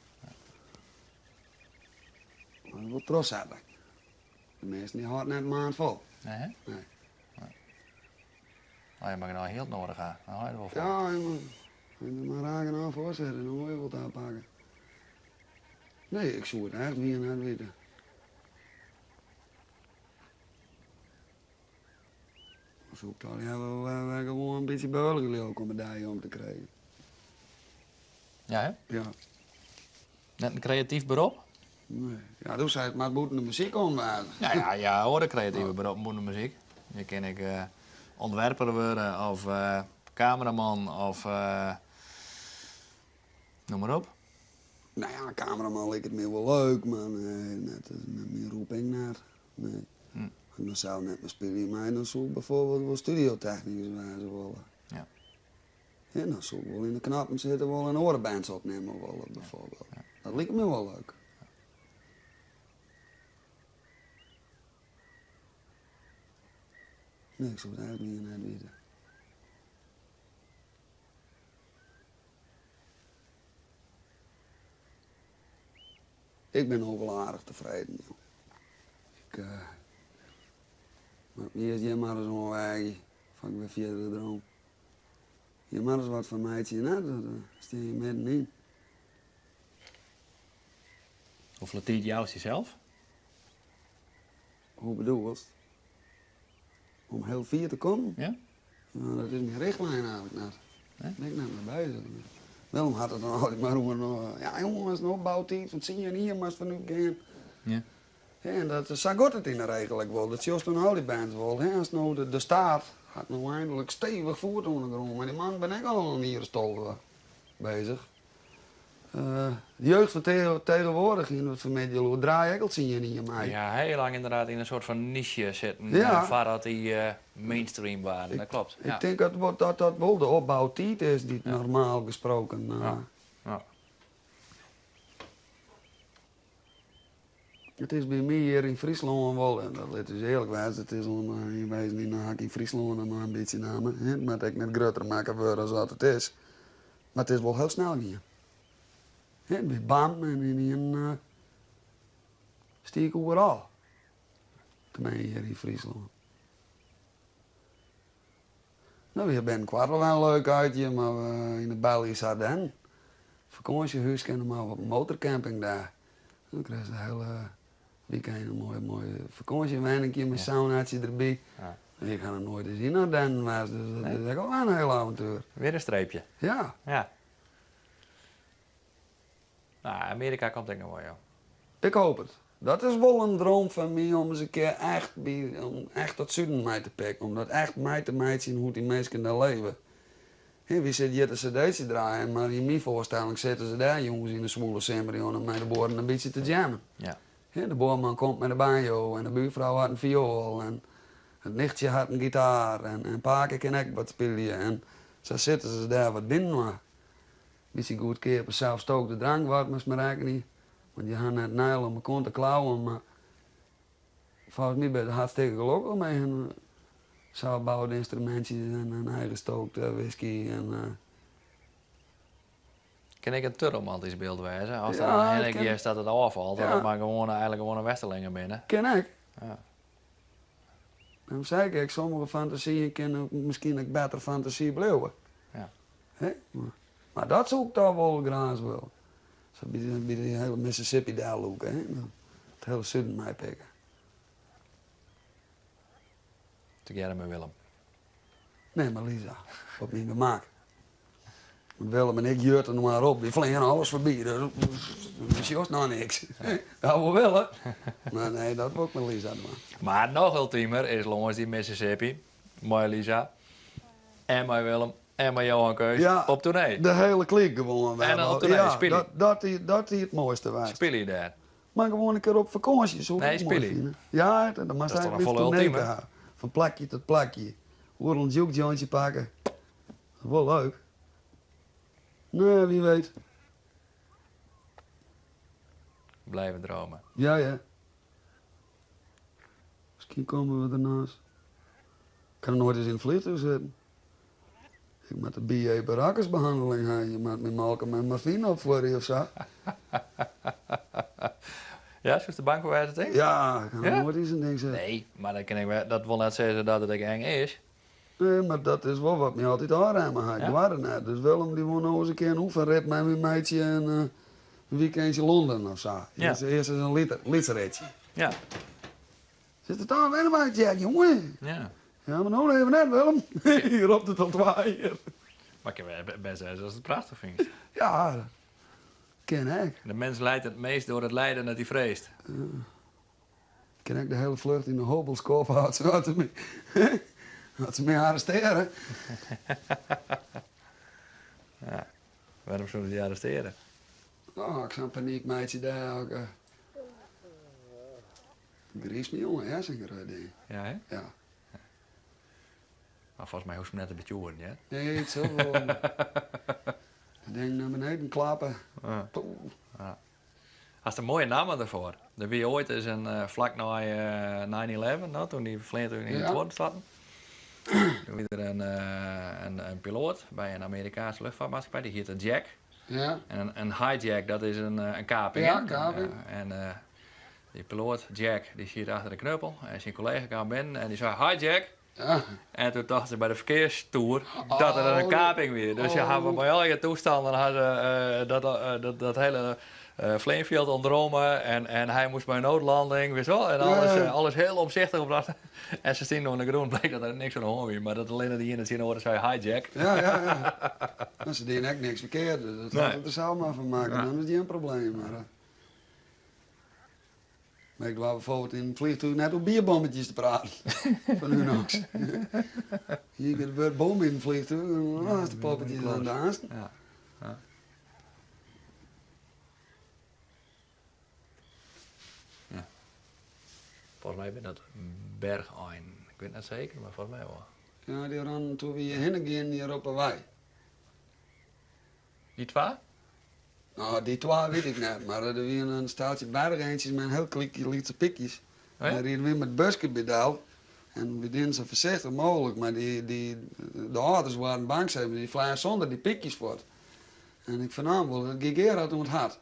Mar wol trochsette. De measten dy hâldt net in maand fol. Nee, hè? Nee. Oh, je moatte genôch jild nedich ha. Dan hâld je der wol fan. Ja, je moat der mar raar genôch foar sitte, dan wol je wol tapakke. Nee, ik soe it echt wier net witte. Dan soe ik toch leaver wer gewoan in bytsje burgerlju om 'e dei om te krijen. Ja, hè? Ja. Net in kreatyf berop? Nee. Ja, do seist moat bûten de muzyk om wêze. Ja, ja, ja, oare kreative beroppen bûten de muzyk. Je kinne ek ûntwerper wurde of kameraman of noem mar op. No ja, kameraman liket my wol leuk, mar nee, net, net myn roeping net. Nee. As ik no sels net mear spylje mei, dan soe ik bijvoorbeeld wol studiotechnikus wêze wolle. Ja. En dan soe ik wol yn de knoppen sitte wolle en oare bands opnimme wolle, bijvoorbeeld. Dat liket my wol leuk. Nee, ik soe it eigentlik net witte. Ik bin no wol aardich tefreden, jong. Ik moat my earst hjir mar ris oan weagje foar ik wer fierder droom. Hjir mar ris wat fan meitsje, hè? Dêr stean je middenyn. Hoefolle tiid joust dysels? Hoe bedoelst? Om hiel fier te kommen? Ja. No, dat is myn richtlijn eigentlik net. Nee? Bin ik net mei beuzich. Willem hat it dan altyd mar oer, no, ja jonges, in opboutiid fan tsien jier moatst fanút gean. Ja. En dat, sa giet it yn 'e regel ek wol. Dat sjochst oan al dy bands wol. Hè. As no de, De Staat hat no eindelik stevich foet oan de grûn, mar dy mannen binne ek al in jier as 12 bezich. De jeugd fan tegenwoardich yn it fermiddelûd draaie ek al tsien jier mei. Ja, heel lang inderdaad yn in soart fan niche sitten Ja. foardat dy mainstream waarden. Dat klopt. Ik tink dat dat, dat wol de opboutiid is dy't normaal gesproken. Ja. Ja. It is by my hjir yn Fryslân wol, en dat lit ús earlik wêze, it is oan yn wezen yn in Fryslân noch in bytsje namme. It moat ek net grutter makke wurde as wat it is. Mar it is wol hiel snel gien. Hè, by bam en ynienen stie ik oeral. Teminsten hjir yn Fryslân. No, we binne koart al in leuk uitje, mar we yn de Belgische Ardennen. Fakânsjehúske en normaal op in motorcamping dêr. Dan krijst de hele weekend in moai, moai fakânsjewenninkje mei saunatsje derby. Ja. En ik ha noch noait ris yn Ardennen west, dus dat is ek al in heel avontuur. Wer in streepje. Ja. Ja. Nou, Amearika komt ek noch wol, joh. Ik hoop it. Dat is wol in droom fan my om ris in kear echt, by, om echt dat suden mei te pikken. Om dat echt mei te meitsjen hoe't dy minsken dêr leve. Hè, wy sitte hjir te cd'tsje draaien, mar yn myn foarstelling sitte se dêr jûns yn de swoele simmerjûn mei de buorren in bytsje te jammen. Ja. Hè, de buorman komt mei de banjo en de buurfrou hat in fioal en it nichtsje hat in gitaar en, en pake kin ek wat spylje en sa sitte se dêr wat binnenoar. Bytsje goedkeape selsstookte drank wat moatst mar rekkenje. Want je ha net nijl om elkoar te klauwen, mar folgens my binne se hartstikke gelokkich mei hun selsboude ynstrumintsjes en hun eigen stookte whisky. En, Kin ek in te romantysk byld wêze, as Ja, der dan it hinne kin. giest dat it ôffalt, dat Ja. it mar gewoan eigentlik gewoane westerlingen binne. Kin ek. Ja. Dêrom sei ik ek, sommige fantasyen kinne miskien ek better fantasy bliuwe. Ja. Hè? Mar dat soe ik toch wol graach wolle. Sa by de, by de hiele Mississippi dellûke, hè? It hiele suden meipikke. Tegearre mei Willem. Nee, mei Lisa. Op myn gemak. Want Willem en ik jutte inoar op. Wy fleane alles foarby. Dus dan sjochst noch niks. Dat wol wille. Mar nee, dat wol ik mei Lisa dwaan. Mar noch ultimer is lâns dy Mississippi mei Lisa en mei Willem en mei Johan Keus Ja, op toernee. De hiele klyk gewoan. En dan op toernee, Ja, spylje. dat, dat, dat wie it moaiste west. Spylje dêr. Mar gewoan in kear op fakânsje soe ik Nee, ek moai spylje. fine. Ja, dan moatst Dat is toch eigentlik noch folle toernee ultimer? ha. Fan plakje tot plakje. Oeral in jukejointsje pakke. Wol leuk. Nee, wie weet. Blijven dromen. Ja, ja. Miskien komme we derneist. Ik ha noait ris yn in fleantúch sitten. Ik moat de BA Baracus-behanneling ha. Je moat my Malcolm en Marvin opfoarje of sa. Ja, soest der bang foar wêze, tink? Ja, ik ha Ja? noait yn sa'n ding sitten. Nee, mar dat kin ik wer, dat wol net sizze dat it ek eng is. Nee, mar dat is wol wat my altyd ôfremme hat. Ik Ja? doar it net. Dus Willem dy wol no ris in kear in oefenrit mei my meitsje en in weekendje Londen of sa. Ja. Earst earst ris in lyts ritsje. Ja. Sit der toch wer mei, Jack, jongen. Ja. Ja, mar no even net, Willem. Hy ropt it al twa jier. Mar kin bêst wêze datst it prachtich fynst. Ja, dat kin ek. De mens lijdt het meest door het lijden dat hij vreest. Kin ek de hiele flucht yn de hobbels kop hâldt se as se my, as se my arrestearje. Ja. Wêrom soene se dy arrestearje? Oh, ik sa'n panyk meitsje dêr. Ook, eh. Griist my jonge, hè, sa'n grut ding. Ja, hè? Ja. Mar folgens my hoechst him net te bestjoeren, hear. Nee, it sil wol. Dat ding nei beneden klappe. Ja. Poeh. Ja. Hast in moaie namme derfoar. Der wie oait ris in eh, flak nei eh, 9-11, no, toen dy fleantugen yn de Ja. tuorren stoarten. Toen wie der in, eh, in, in piloat by in Amerikaanske luchtvaartmaatskippij, dy hiette Jack. Ja. En in, in hijack, dat is in, eh, in kaping. Ja, hè? kaping. Ja, en eh, dy piloat, Jack, dy siet achter de knuppel en syn kollega kaam binnen en dy sei, Hi Jack. Ja. En toen tochten se by de ferkearstoer dat it in Oh, kaping wie. Dus se oh. hawwe mei allegear toestanden ha se, eh, dat, eh, dat, dat hiele eh, fleanfjild ûntromme en, en hy moast mei in noodlanding, witst wol. En alles, Ja. eh, alles hiel omsichtich opbrocht. En se stienen oan de grûn, bleek dat der niks oan de hân wie, mar dat allinne de iene tsjin de oare sei, Hi Jack. Ja, ja, ja. No, se dienen ek niks ferkeard, dus dat Nee. hat it der sels mar fan makke. Ja. Dan is it gjin probleem. Mar, eh, mar ik doar bijvoorbeeld yn in fleantúch net oer bierbommetjes te praten. Fan Unox. Ien kear it wurd bom yn in fleantúch en dan is de poppetjes oan it dansen. Ja. Ja. Ja. Folgens my binne dat bercheinen. Ik wit net seker, mar folgens my wol. Ja, dy rannen toen we hjirhinne gienen hjir op 'e wei. Dy twa? No, dy twa wit ik net, mar der wiene in steltsje bercheintsjes mei in hiel klikje lytse pykjes. Oh ja? Dêr rieden wy mei it buske by del en wy dienen sa foarsichtich mooglik, mar dy, dy, de âlders waarden bang, sei dy fleagen sûnder dy pykjes fuort. En ik fernaam wol, dat gie Gerard oan it hert.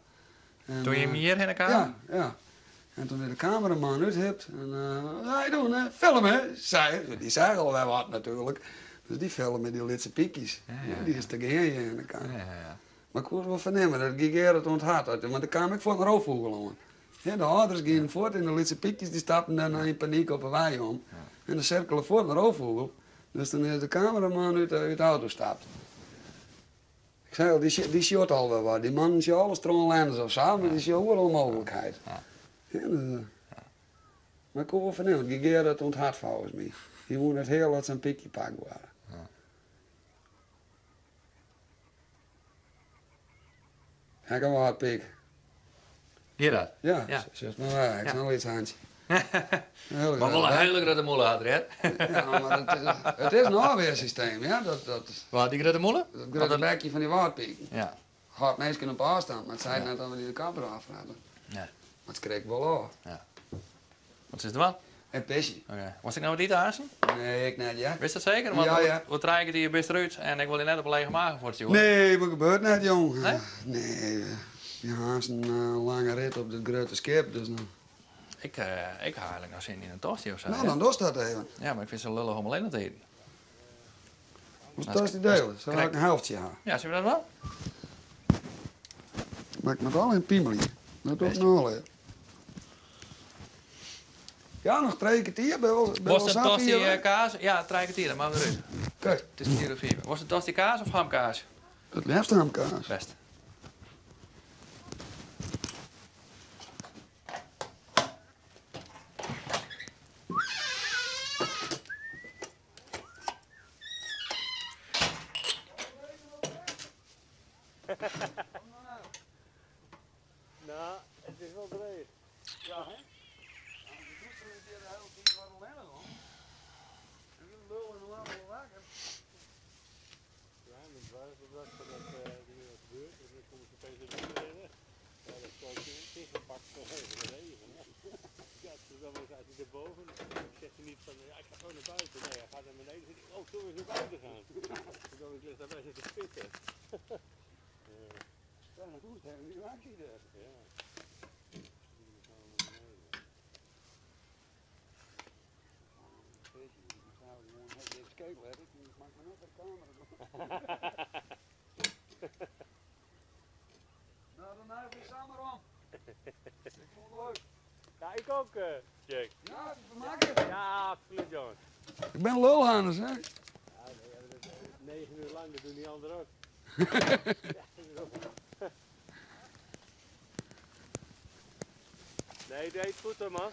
En, Toen jim eh, hjirhinne kamen? Ja, ja. En toen wie de kameraman úthipt en uh, hy doen, hè? Film, hè? Sei er. Dy seach al wer wat natuerlik. Dus dy filme dy lytse pykjes. Ja, ja, Dy is te gean hjir oan de kant. Ja, ja, ja. Mar ik koe it wol fernimme, dat gie Gerard oan it hert. Want der kaam ek fuort in roofûgel oan. Ja, de âlders gienen fuort en de lytse pykjes dy stapten dêrnei yn panyk op 'e wei om. En der sirkele fuort in roofûgel. Dus toen is de kameraman út de, út de auto stapt. Ik sei al, dy, dy sjocht al wer wat. Dy mannen sjogge alles troch in lens of sa, mar dy sjogge oeral mooglikheid. Ja. Ja, dus, eh, mar ik koe wol fernimme, it gie Gerard oan it hert folgens my. Hy woe net hiel dat sa'n pykje pakt waard. Ek in waadpyk. Gerard? Ja, Ja. sjochst mar wer, ek Ja. sa'n lyts hantsje. Heel Mar wol in hiele grutte mûle hat er, hè? Ja, mar it is, it is in ôfwearsysteem, ja. Dat, dat, Wat, dy grutte mûle? dat grutte bekje fan dy waadpiken. Ja. Hâldt minsken op ôfstân, mar it seit net dat we dy de kop derôf frette. Nee. Mar it skrikt wol ôf. Ja. Wat is it dwaan? In pisje. Oké. Wolst ek noch wat ite aansen? Nee, ik net, ja. Witst dat seker? Want Ja, ja. oer trije kertier bist derút en ik wol dy net op in lege mage fuortstjoere. Nee, mar gebeurt net, jong. Nee? Nee, wy ha aansen in lange rit op dit grutte skip, dus dan... Ik, eh, ik ha eigentlik noch sin yn in tosti of sa. No, dan dochst dat even. Ja, mar ik fyn it sa lullich om allinne te iten. Wolst tosti dele? Sil ik in helftsje ha? Ja, sille we dat dwaan? Mar ik moat al even pimelje. Dat docht no al even. Ja, noch trije kertier, bin wel, bin Was wel het sa tosti fier, hè? kaas? Ja, trije kertier, dan moatte we derút. Oké. It is 5:15. Was it tosti kaas of hamkaas? It leafst hamkaas. Best. Nou, it is wol dreech. Ja, hè? De dochter is hjir de hiele tiid wat allinnich om. En wy lullen inoar wol wakker. Ja, mijn dwaas dat was dat er weer wat gebeurt. En dan kom ik opeens in de muur rennen. Ja, dat is gewoon tegenpakt vanwege de regen. Hè. Ja, dus dan gaat hij erboven. Ik zeg er niet van, ja, ik ga gewoon naar buiten. Nee, hij gaat naar beneden. Ik zeg, oh, zullen we eens naar buiten gaan? En dan ik lig daar bijna te spitten. Ja. Ja, nou goed, hè, nu actie er. Ja. Ik maak me net de kamer. Nou, dan even samen om. Ik vond het leuk. Ja, ik ook, Jack. Ja, vermaak je. Ja, absoluut, jongen. Ik ben lulhannes, hè? Ja, nee, ja, dat is 9 uur lang, dat doen die anderen ook. Ja, dat is ook. Nee, deed het goed hoor, man.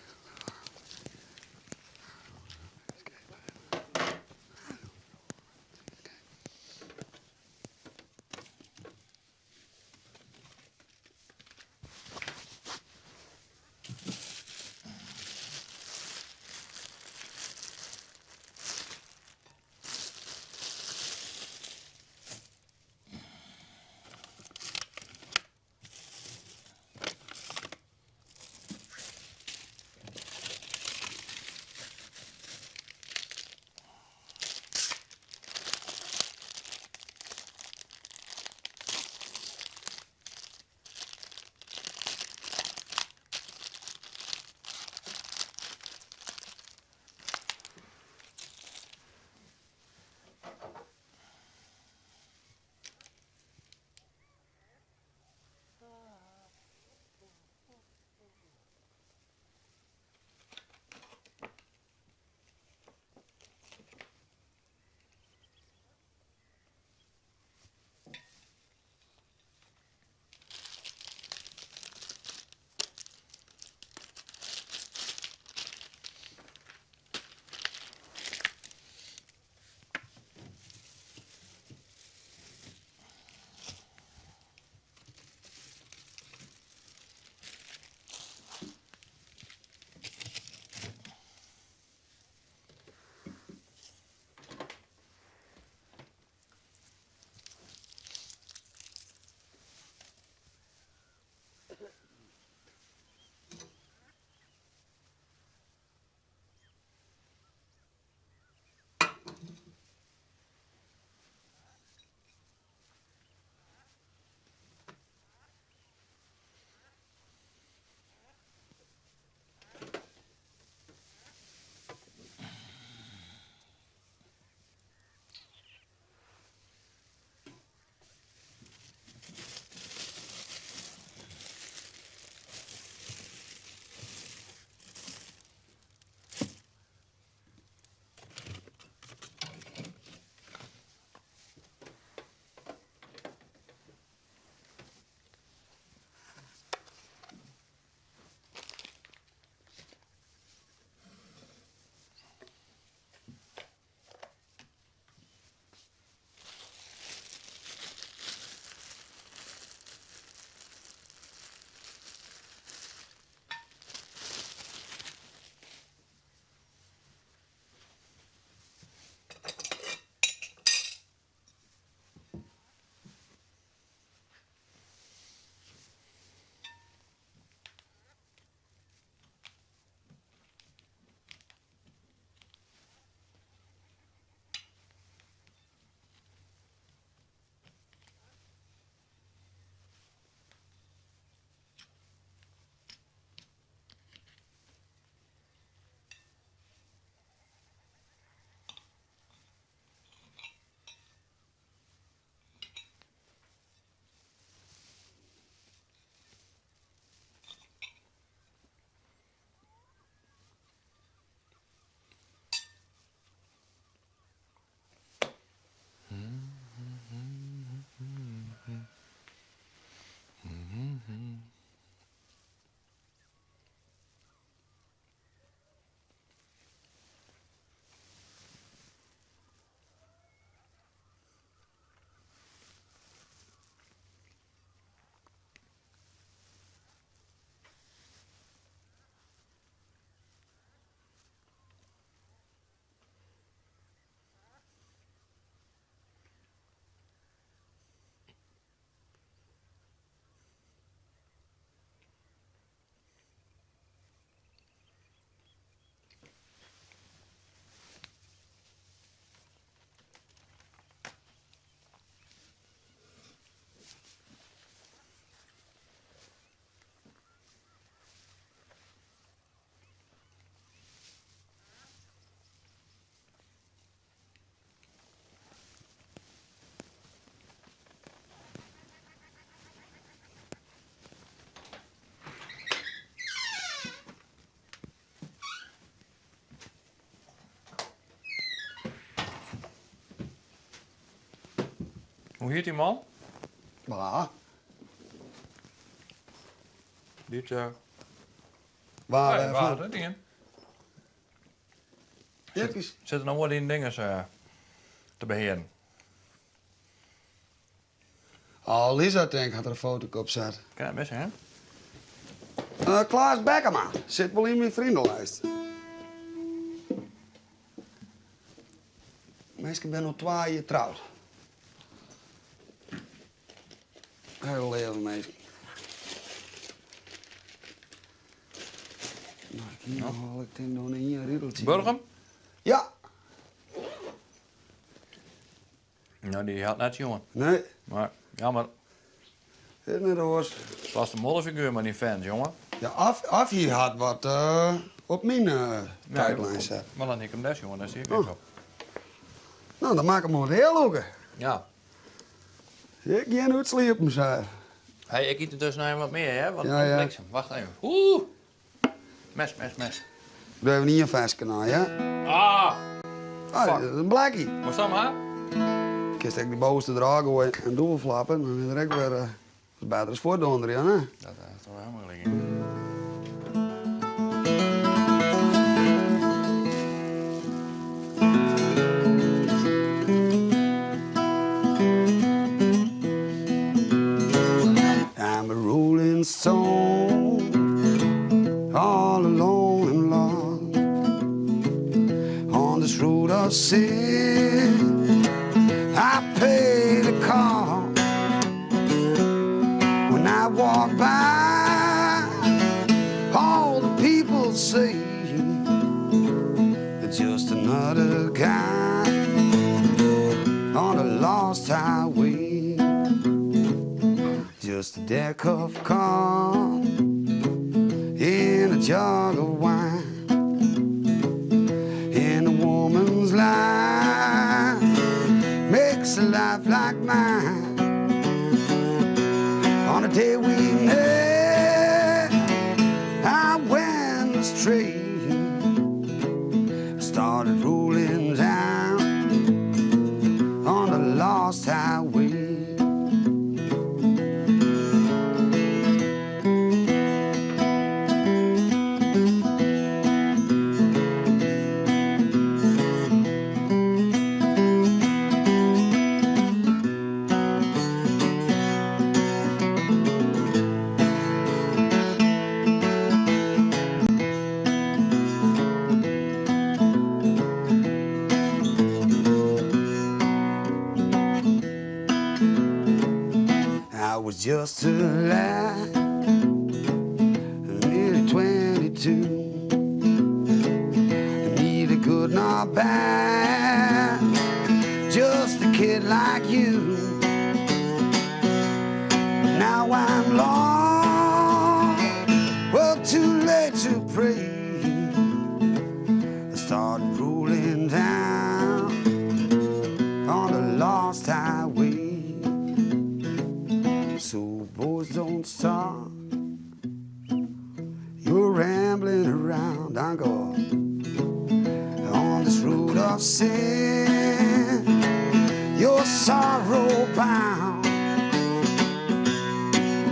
Hoe hjit dy man? Wa? Dy't. Uh, Waar? Nee, waar dat ding? Sit, sit er noch wol dyn dinges uh, te behearen? Oh, Lisa tink hat der in foto op set. Kin dat missen, hè? Uh, Klaas Bekkema sit wol yn myn vriendenlijst. Minsken binne al twa jier troud. Hiel leave minsken. Nou, ik hier nog ik tink nog ien rideltsje. Burgum? Ja. Nou, dy hat net sjoen. Nee. Maar jammer. Is net oars. Het was de modderfiguur met die fans, jongen. Ja, of, of hy hat wat uh, op myn uh, tijdlijn set. Maar dan ik him des, jongen. Daar zie ik niks Oh. op. Nou, dan maak ik hem wat heel hoeken. Ja. Ik geen uitsliepen, zei. Hey, ik eet er dus nog wat meer, hè? Want Ja, ja. bliksem. Wacht even. Oeh. Mes, mes, mes. We hebben niet een vestje nou, ja? Ah! Ah, Fuck. dat is een blakkie. Wat dan maar? Ik kan de bovenste eraan gooien en doorflappen. Dan is er ook weer... dat is beter als voordonder, ja, hè? Dat is toch helemaal gelijk in. I'm a rolling stone, all alone and lost on this road of sin. I pay the cost when I walk by. All the people say it's just another guy on a lost highway. Just a deck of cards in a jug of wine. In a woman's life makes a life like mine. On the day we met, I went astray. Started rolling down on the lost highway. I was just a lad, nearly 22. Neither good nor bad, just a kid like you. But now I'm lost, well, too late to pray. I started rolling down on the lost highway. So boys don't stop. You're rambling around, I go on this road of sin. You're sorrow bound.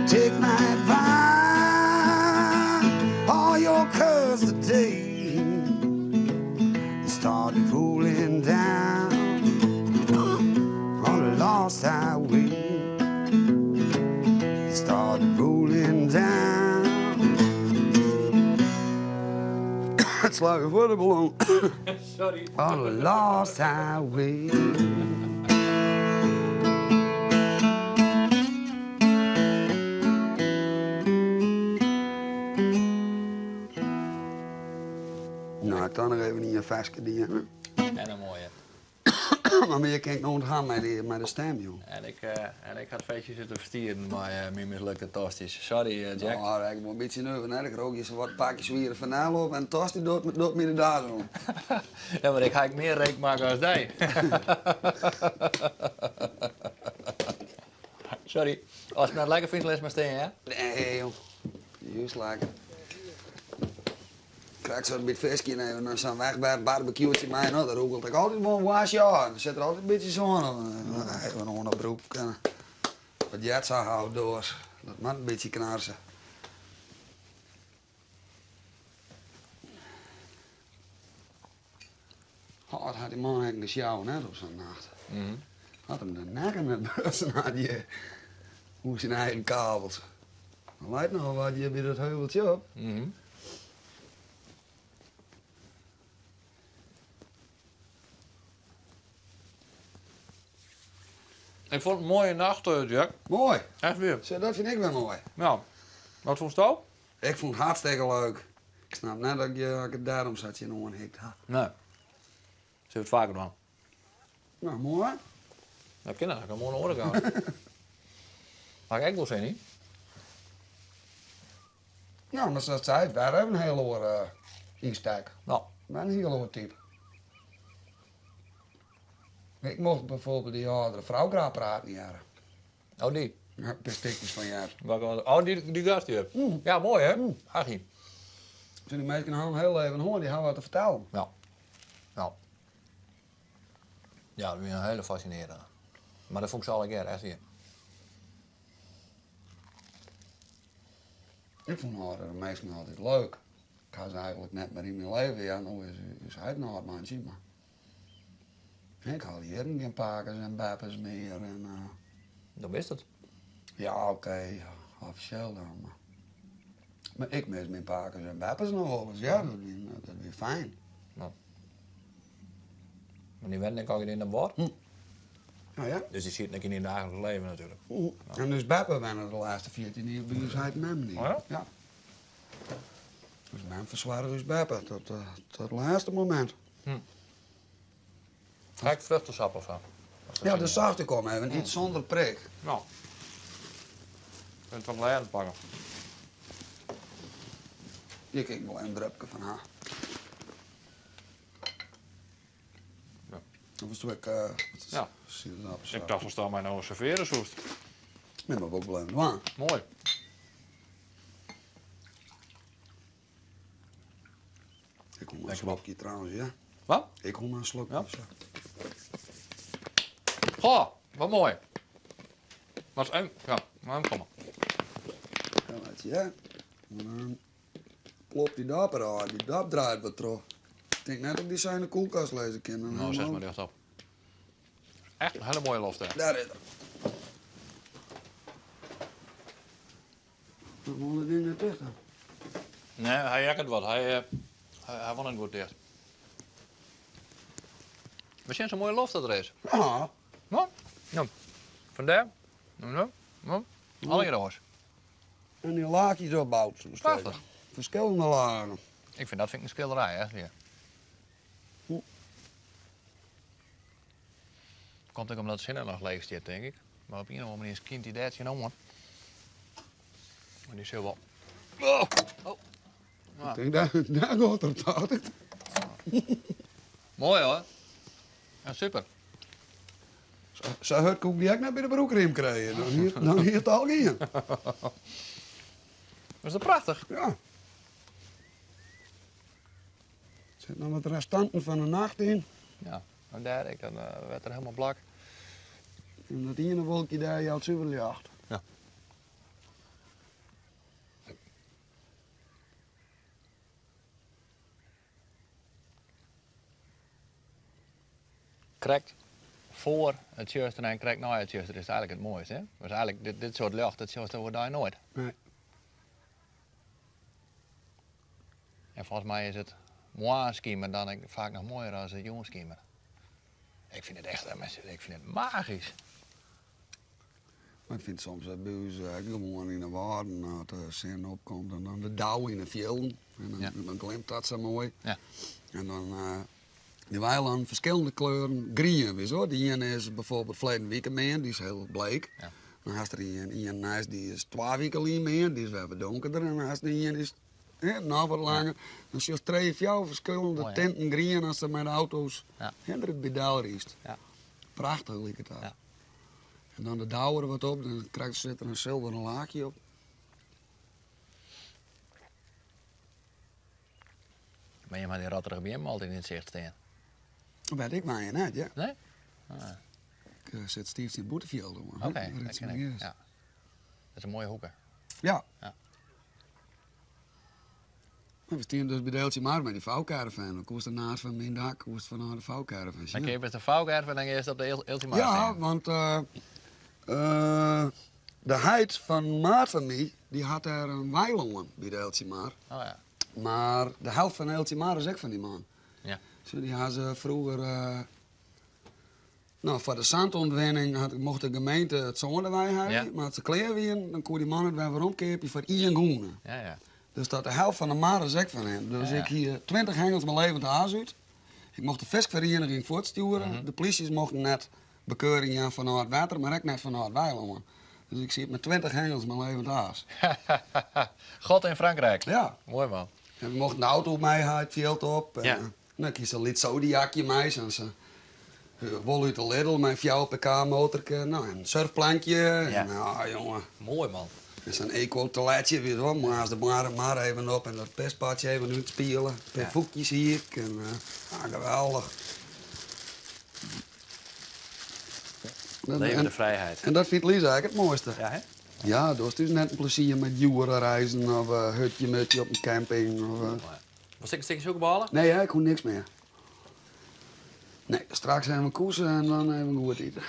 Take my advice. Rolling down. It slagge foar de ballon. Sorry. On the lost highway. Nou, ik dan noch even ien ferske dien. En in moaie. Mar mear kin ik no net ha mei de stem, joh. En ik, en ik ha it feestje sitten ferstieren mei myn mislukte tostjes. Sorry, Jack. No, ik wol in bytsje nuver, net? Ik rook hjir sawat in pakje swiere fernel op en tosti docht my de das oan. Ja, mar ik ha ek mear reek makke as dy. Sorry. Ast it net lekker fynst, lis mar stean, hear. Nee, joh. Júst lekker. Krekt sa by it fiskjen even nei sa'n wegberg barbecue'tsje mei, no, dan rûkelt ik altyd wol in woarstje ôf. En dan sit der altyd in bytsje sân even oan de broek. En wat heart sa outdoors. Dat moat in bytsje knarse. Oh, wat hat dy man ek in gesjou net op sa'n nacht. Hat him de nekke net brutsen hat hjir. Oer syn eigen kabels. Der leit noch wat hjir by dat heuveltsje op. Ik fûn it in moaie nacht, Jack. Moai. Echt wier. Sjoch, dat fyn ik wer moai. Ja. Wat fûnsto? Ik fûn it hartstikke leuk. Ik snap net dat ik it dêrom sa tsjinoan hikt ha. Nee. Sille we it faker dwaan? No, moai. Dat kin eigentlik oan de oare kant. Ha ik ek wol sin yn. No, mar sa't sei, it wer even in hiel oare ynstek. No. Wer in hiel oar type. Ik mocht bijvoorbeeld dy âldere frou graach praten hearre. Oh, dy? Ja, in pear stikjes fan heard. Oh, dy gast hjir? Ja, moai hè? Achie. Dy minsken ha in hiel leven hân, dy ha wat te fertellen. Ja. Ja. Ja, dat wie in hiele fascinearjende. Mar dat fûn ik se allegear, echt wier. Ik fûn âldere minsken altyd leuk. Ik ha se eigentlik net mear yn myn leven. Ja, no is hy in âld mantsje, mar ik ha al jierren gjin pakes en beppes mear. En, Dan bist it. Ja, oké, offisjeel dan. Mar, mar ik mis myn pakes en beppes noch wolris. Ja, dat wie fijn. Ja. Mar dy wennen ek al yn Den Bosch. Nou ja. Dus dy sieten ek yn dyn daagliks leven natuerlik. En dus beppe wenne de lêste 14 jier by ús heit en mem. Oh ja? Ja. Dus mem fersoarge ús beppe tot it lêste momint. Ha ik fruchtesap of sa? Ja, dat socht ik om even. Iets sûnder prik. No. Kunt wat lêden pakke. Hjir kin ik wol in drupke fan ha. Ja. Dan was ik, Ja. Ik tocht datsto my no servearje soest. Nee, mar wol ik wol even dwaan. Moai. Ik hol mar in slokje trouwens, ja. Wat? Ik hol mar in slokje. Ja. Goh, wat moai. Wat is ja, maar kom maar. Ja, laat je, ja. En dan plopt die dop erôf. Die dop draait wat troch. Ik tink net dat ik dy sa yn de koelkast lizze kin. Dan No, set mar rjochtop. Echt in hiele moaie loft dêr. Dêr is er. Dan wol it ding net ticht dan. Nee, hy heakket wat. Hy, eh, hy, hy wol net goed ticht. We sjen sa'n moaie loft dat der is. Ja. No, ja. Fan dêr. No, no. Allegear oars. En dy laachjes opboud. Prachtich. Ferskillende lagen. Ik fyn dat fyn ik in skilderij, echt wier. Komt ek omdat de sinne noch leech stiet, tink ik. Mar op ien of oare manier skynt dy dêr tsjinoan. Mar dy sil wol. Oh! Oh. Ik tink, dêr, dêr giet er altyd. Moai hoor. Ja, super. Sa hurd koe ik dy ek net by de broekriem krije. Dan hie, dan hie it al gien. Is dat prachtich? Ja. Der sit noch wat restanten fan de nacht yn. Ja, en dêr ek, dan wurdt er helemaal blak. En dat iene wolkje dêr jout suver ljocht. Ja. Krekt. Foar it tsjuster en krekt nei it tsjuster is it eigentlik it moaiste. Hè? Dus eigentlik dit, dit soart ljocht, dat sjochst oerdei noait. Nee. En folgens my is it moarnsskimer dan ek faak noch moaier as it jûnsskimer. Ik fyn it echt, ik fyn it magysk. Mar ik fyn it soms by ús ek gewoan yn 'e Wâlden, as de sinne opkomt en dan de dau yn 'e fjilden. En dan, ja. dan glimt dat sa moai. Ja. En dan dy weilannen ferskillende kleuren grien, witst wol. De iene is bijvoorbeeld ferleden wike meand, dy is hiel bleek. Ja. Dan hast der ien, ien neist dy is twa wike lyn meand, dy is wer wat donkerder. En dan hast der ien dy is hè, noch wat langer. Dan sjochst trije, fjouwer ferskillende Moai, hè? tinten grien as der mei de auto's Ja. hè, der by del rydst. Ja. Prachtich liket dat. Ja. En dan de dau der wat op, dan krijgt sit der in silveren laachje op. Mar jim ha dy rotterige beammen altyd yn it sicht stean. Wêr't ik wenje net, ja. Nee? Ah. Ik eh, sit stiif tsjin Bûtefjild oan. Oké, okay, dat ken ik. Ja. Dat is in moaie hoeke. Ja. Ja. Maar we stienen dus by de Eeltsje mei dy vouwcaravan. Dan koest ernaast fan myn dak, koest fanôf de vouwcaravan Dan keapest de vouwcaravan en dan giest op de Eeltsje Ja, want uh, uh, de heit fan maat fan my, dy hat dêr in weilân by de Eeltsje Oh ja. Mar de helft fan Eeltsje is ek fan dy man. Ja. So, dy ha se froeger... Uh, no, foar de sântûntwinning hat, mocht de gemeente it sân derwei helje. Ja. Mar as se klear wienen, dan koe dy man it wer weromkeapje foar ien gûne. Ja, ja. Dus dat de helft fan de mar is ek fan him. Dus Ja, ja. ik hie 20 hengels mei levend aas út. Ik mocht de fiskferieniging fuortstjoere. Mhm. De plysjes mochten net bekeuring jaan fanôf it wetter, mar ek net fanôf it weilân. Dus ik siet mei 20 hengels mei levend aas. God in Frankrijk. Ja. Moai man. En we mochten de auto mei ha it fjild op. En, Ja. eh, dan kiest in lyts Zodiacje mei, sa'n sa, wol út de Lidl mei 4 pk motorke. No, en in surfplankje. Ja. En, ah, jonge. Moai man. En sa'n eco-toiletje, weet je wel. Moarns de mar, mar even op en dat pispatsje even útspiele. Een pear Ja. foekjes hie ik. En, eh, ah, geweldich. Dat- Leve en, de vrijheid. en dat fynt Lisa ek it moaiste. Ja, hè? Ja, dochst ús net in plezier mei djoere reizen of uh, hutje mutje op in camping. Of, eh. Wolst ek in stikje sûkerbôle? Nee, hè, ik hoech niks mear. Nee, straks even koesen en dan even goed ite.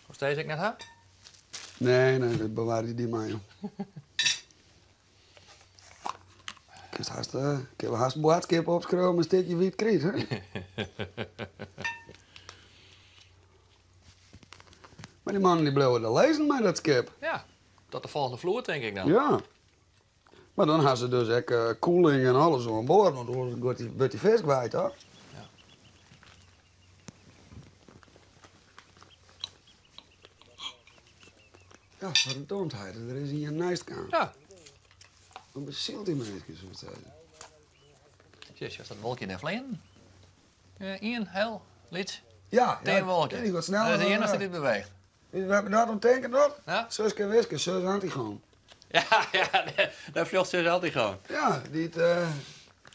Wolst dizze ek net ha? Nee, nee, dat bewarje dy mar, joh. Kinst hast, uh, kinne we hast in boadskip opskriuwe mei in stikje wyt kryt, hè? Mar dy mannen dy bliuwe der lizzen mei dat skip. Ja. Tot de folgjende floed, tink ik dan. Ja. Mar dan ha se dus ek uh, koeling en alles oan board, want oars wurdt dy, wurdt dy fisk kwyt, hoor. Ja. Ja, wat in domheid. Der is ien neist kaam. Ja. Wat besielt dy minsken, soe ik sizze. Sjoch, dat wolkje dêr fleanen. Ien hiel lyts Ja, tin wolkje. Die gaat sneller. Dat is de dan, iennichste eh, dy't beweecht. Weet je wat me dat om tinken docht? Ja? Suske en Wiske, sus Antigoon. Ja, ja, dêr fljocht sus Antigoon. Ja, die het... eh,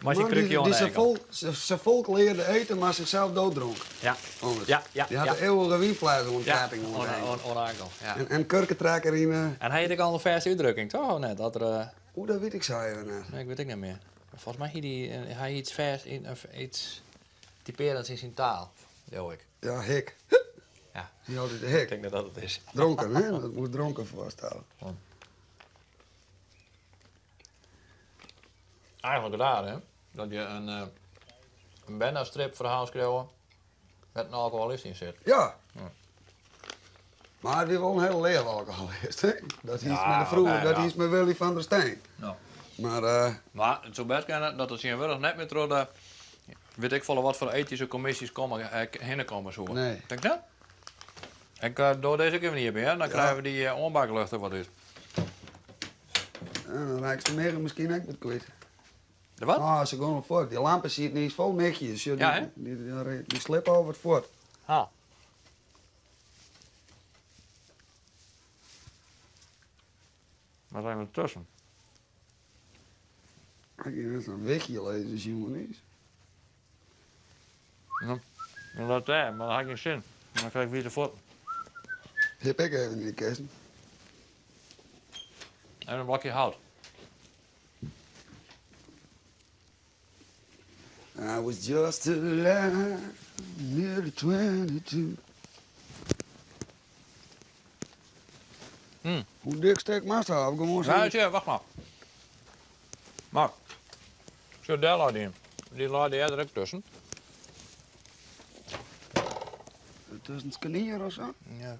Mei syn man die, krúkje oan die de zijn enkel. volk, zijn volk leerde eten, maar zichzelf dooddronk. Ja. Anders. Ja, Die had ja. de eeuwige wienfles om Ja, ketting om het heen. oan de ankel. Ja. En, en kurkentrekker in... eh En hy hie ek al in fêste útdrukking, toch? Of net? Dat er, eh, Oeh, dat weet ik zo even net. nee, ik wit ek net mear. Mar folgens my hie dy, eh, hy iets fêst, in, of iets typearends yn syn taal, leau ik. Ja, hik. Ja. Die altijd de hik. Ik tink dat dat it is. Dronken, hè? Dat moet dronken voorstellen. Eigentlik raar, hè? Dat je in, eh, in bernestripferhaal skriuwe wêr't in alkoholist yn sit. Ja. Ja. Mar it wie wol in hiele leave alkoholist, hè? Dat hie Ja, mei de froeger, oké, dat ja. hie mei Willy van der Steen. Ja. Mar eh, Mar it soe bêst kinne dat it tsjintwurdich net mear troch de wit ik folle wat foar etyske kommisjes komme, eh, hinne komme soe. Nee. Tink dat? Ik eh, doch dizze ek even iepen, hear. Dan Ja. krije we dy eh, oanbaklucht der wat út. en dan rekkest de miggen miskien ek wat kwyt. De wat? Ah, se gean al fuort. Dy lampen sieten iens fol michjes. Sjoch, dy, Ja, hè? die, die, die slippe al wat fuort. Ha. Waar zijn we tussen? Ik kin net in wichje lizzen, sjoen is. Ja, dat dêr, mar dan ha ik gjin sin. Dan krij ik wiete fuotten. Hip ik even yn de kisten. En in blokje hout. I was just a lad, nearly 22. Hoe dik stik moatst ha? Of gewoan sa? Ja, wacht mar. Mar, sjoch dêr leit ien. Dy leit earder ek tusken. Tusken it skarnier of sa? Ja.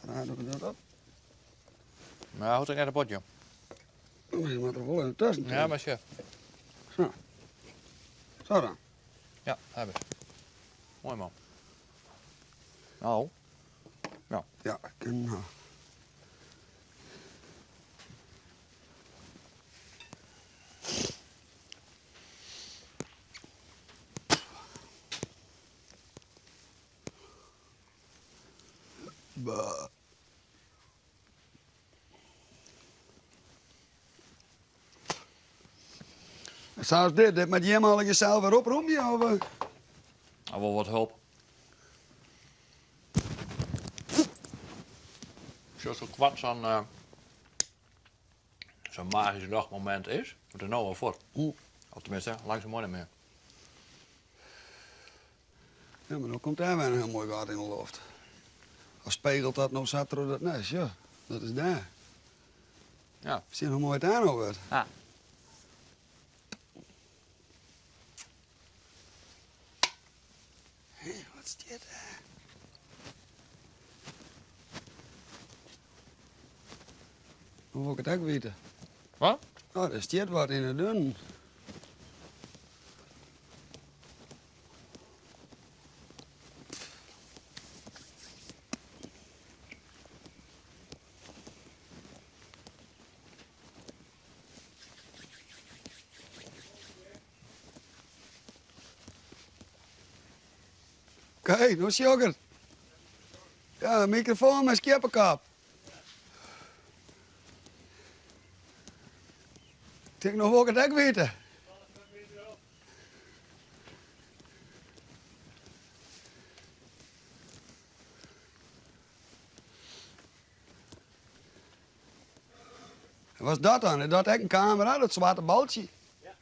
Raar doe ik dat op. Maar hoecht ek net in potje. Oh, je moat der wol even tusken. Ja, mar sjoch. Sa. Sa dan. Ja, heb ik. Moai man. Nou. Ja. Ja, ik kin ha. Sa as dit, dit moat jim allegear sels wer opromje? Of? Al wol wat help. Sjochst hoe koart sa'n uh, sa'n magysk ljochtmomint is, wurdt er no al fuort. Of teminsten, langsumoan net mear. Ja, mar no komt dêr wer in hiel moai gat yn de loft. Of spegelt dat no sa troch dat nest? Ja, dat is dêr. Ja. Sjen hoe moai it dêr no wurdt. Ja. Hé, wat stiet dêr? No wol ik it ek witte. Wat? Oh, der stiet wat yn de dunen. Oké, no sjoch ik it. Ja, in mikrofoan mei skieppekop. Ik tink no wol ik it ek witte. Wat is dat dan? Is dat ek in kamera, dat swarte baltsje? Ja.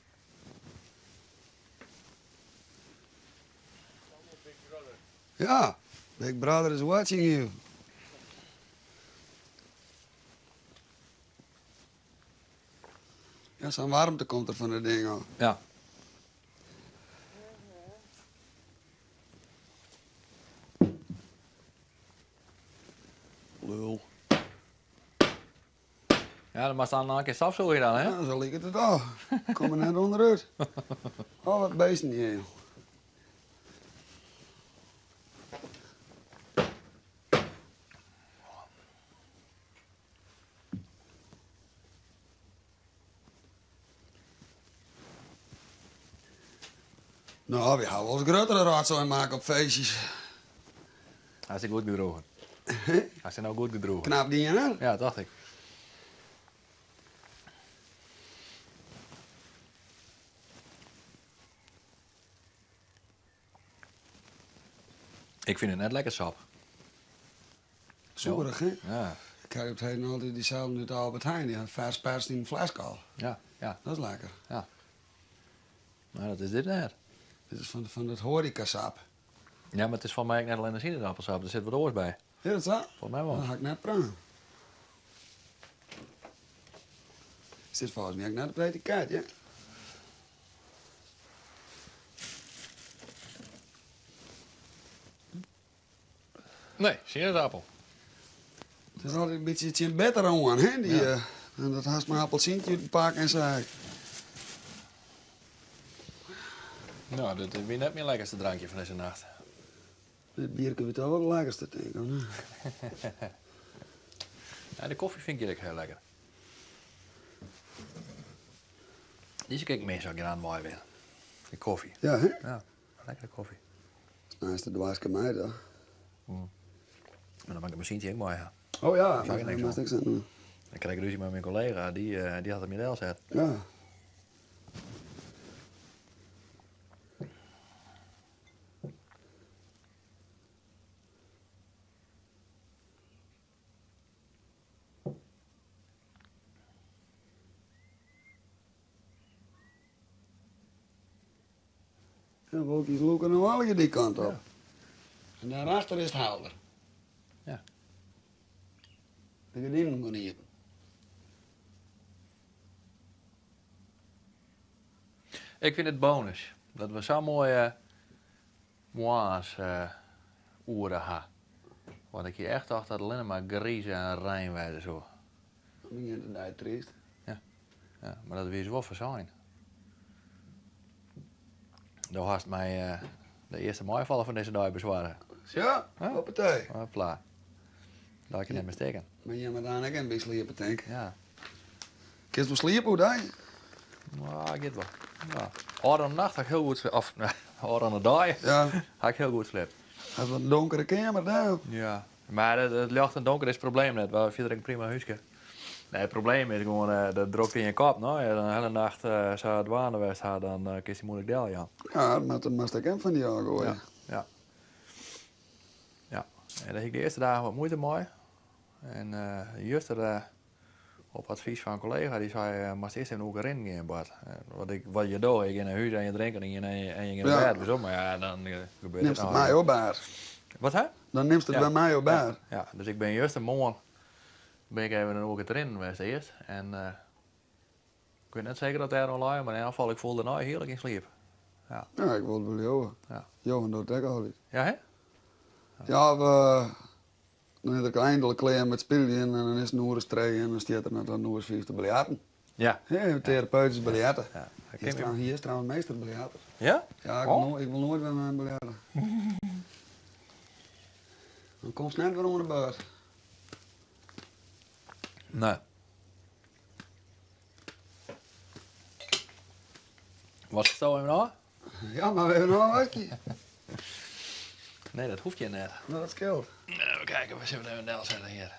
Big Brother. Ja, Big Brother is watching you. Ja, sa'n waarmte komt der fan dat ding ôf. Ja. Lul. Ja, dan moatst dan in kear stofsûgje dan, hè? Ja, sa liket it al. Kom der net ûnderút. Oh, wat beesten hjir. No, wy hawwe wolris gruttere rotsoai makke op feestjes. Hast dy goed gedroegen? Hast dy no goed gedroegen? Knap dien, hè? Ja, dacht ik. Ik fyn it net lekker sop. Soerich, hè? Ja. Ik krij op 't heden altyd dyselde út de Albert Heijn. Dy hat fers perst yn in fleske al. Ja, ja. Dat is lekker. Ja. Mar dat is dit net. Dit is fan dat hoarekasap. Ja, mar it is foar my ek net allinnich sinesappelsap. Der sit wat oars by. Is dat sa? Folgens my wol. Dat ha ik net preaun. Sit folgens my ek net op it etiket, ja. Nee, sinaasappel. It is altyd in bytsje tsjin it bitter oan, hè? Dy, Ja. En dat hast mei appelsientje út in pak en sa. No, dit wie net myn lekkerste drankje fan dizze nacht. Dit bierke wie toch wol it lekkerste, tink ik, of net? Ja, de kofje fyn ik hjir ek hiel lekker. Dizze kin ik mis as ik hjir oan it wei bin. De kofje. Ja, hè? Ja, lekkere kofje. Neist de doaske mei, toch? Maar dan moat ik in masientsje ek mei ha. Oh ja, Sag ik niks moatst niks aan. Dan krij ik rúzje mei myn kollega, dy hat him hjir delset. Ja. De wolkjes lûke no allegear dy kant op. En daarachter is it helder. Ja. De gerdinen gean iepen. Ik fyn it bonus dat we sa'n moaie moarnsoere ha. Want ik hie echt tocht dat it allinne mar griis en rein wêze soe. Dan begjint de dei tryst. Ja, ja, mar dat wie ús wol foarsein. Do hast my de earste meifaller fan dizze dei besoarge. Ja, hoppatee. Hopla. Dêr kin net mear stikken. Mar jimme dan ek in bytsje sliepe, tink. Ja. Kinst wol sliepe oerdei? Nou, giet wol. Ja. Ôfrûne nacht ha ik hiel goed sliept. Of, ôfrûne dei Ja. ha ik hiel goed sliept. Hast wat in donkere keamer dêr. Ja. Mar it ljocht en donker is it probleem net. We hawwe fierder ek in prima húske. Nee, it probleem is gewoan de drokte yn je kop. No, as je dan de hiele nacht sa dwaande west ha, dan kinst dy muoilik deljaan. Ja, dat moatst ek even fan dy ôfgoaie. Ja, ja. Ja, en dêr hie ik de earste dagen wat muoite mei. En juster op advys fan in kollega, dy sei, moatst earst even in oerke rinnen gean, Bart. Wat, ik, wat je dogge, je gean nei hûs en je drinke en je, en je gean nei bêd. Dus, mar ja, dan gebeurt it Nimst it mei op bêd. Wat hè? Dan nimst it by my op bêd. Ja, dus ik bin justermoarn bin ik even in oerke te rinnen west earst. En ik wit net seker oft dêr oan lei, mar yn elk gefal, ik foel dêrnei hearlik yn sliep. Ja. Ja, ik wol it wol leauwe. Ja. Johan docht it ek altyd. Ja, hè? Ja, we, dan is er eindelijk klear mei it spyljen en dan is it in oere as trije en dan stiet er noch tot in oere as fiif te biljarten. Ja. Ja, therapeutysk biljarte. Ja. Hy is, hy is trouwens meester biljarter. Ja? Ja, ik wol, oh. ik wol noait wer mei him biljarte. Dan komst net wer oan de beurt. Nee. Wat sto even ôf? Ja, mar even ôfwaskje. Nee, dat hoecht hjir net. No, dat skeelt. Even kijken, we zullen even delsette hier.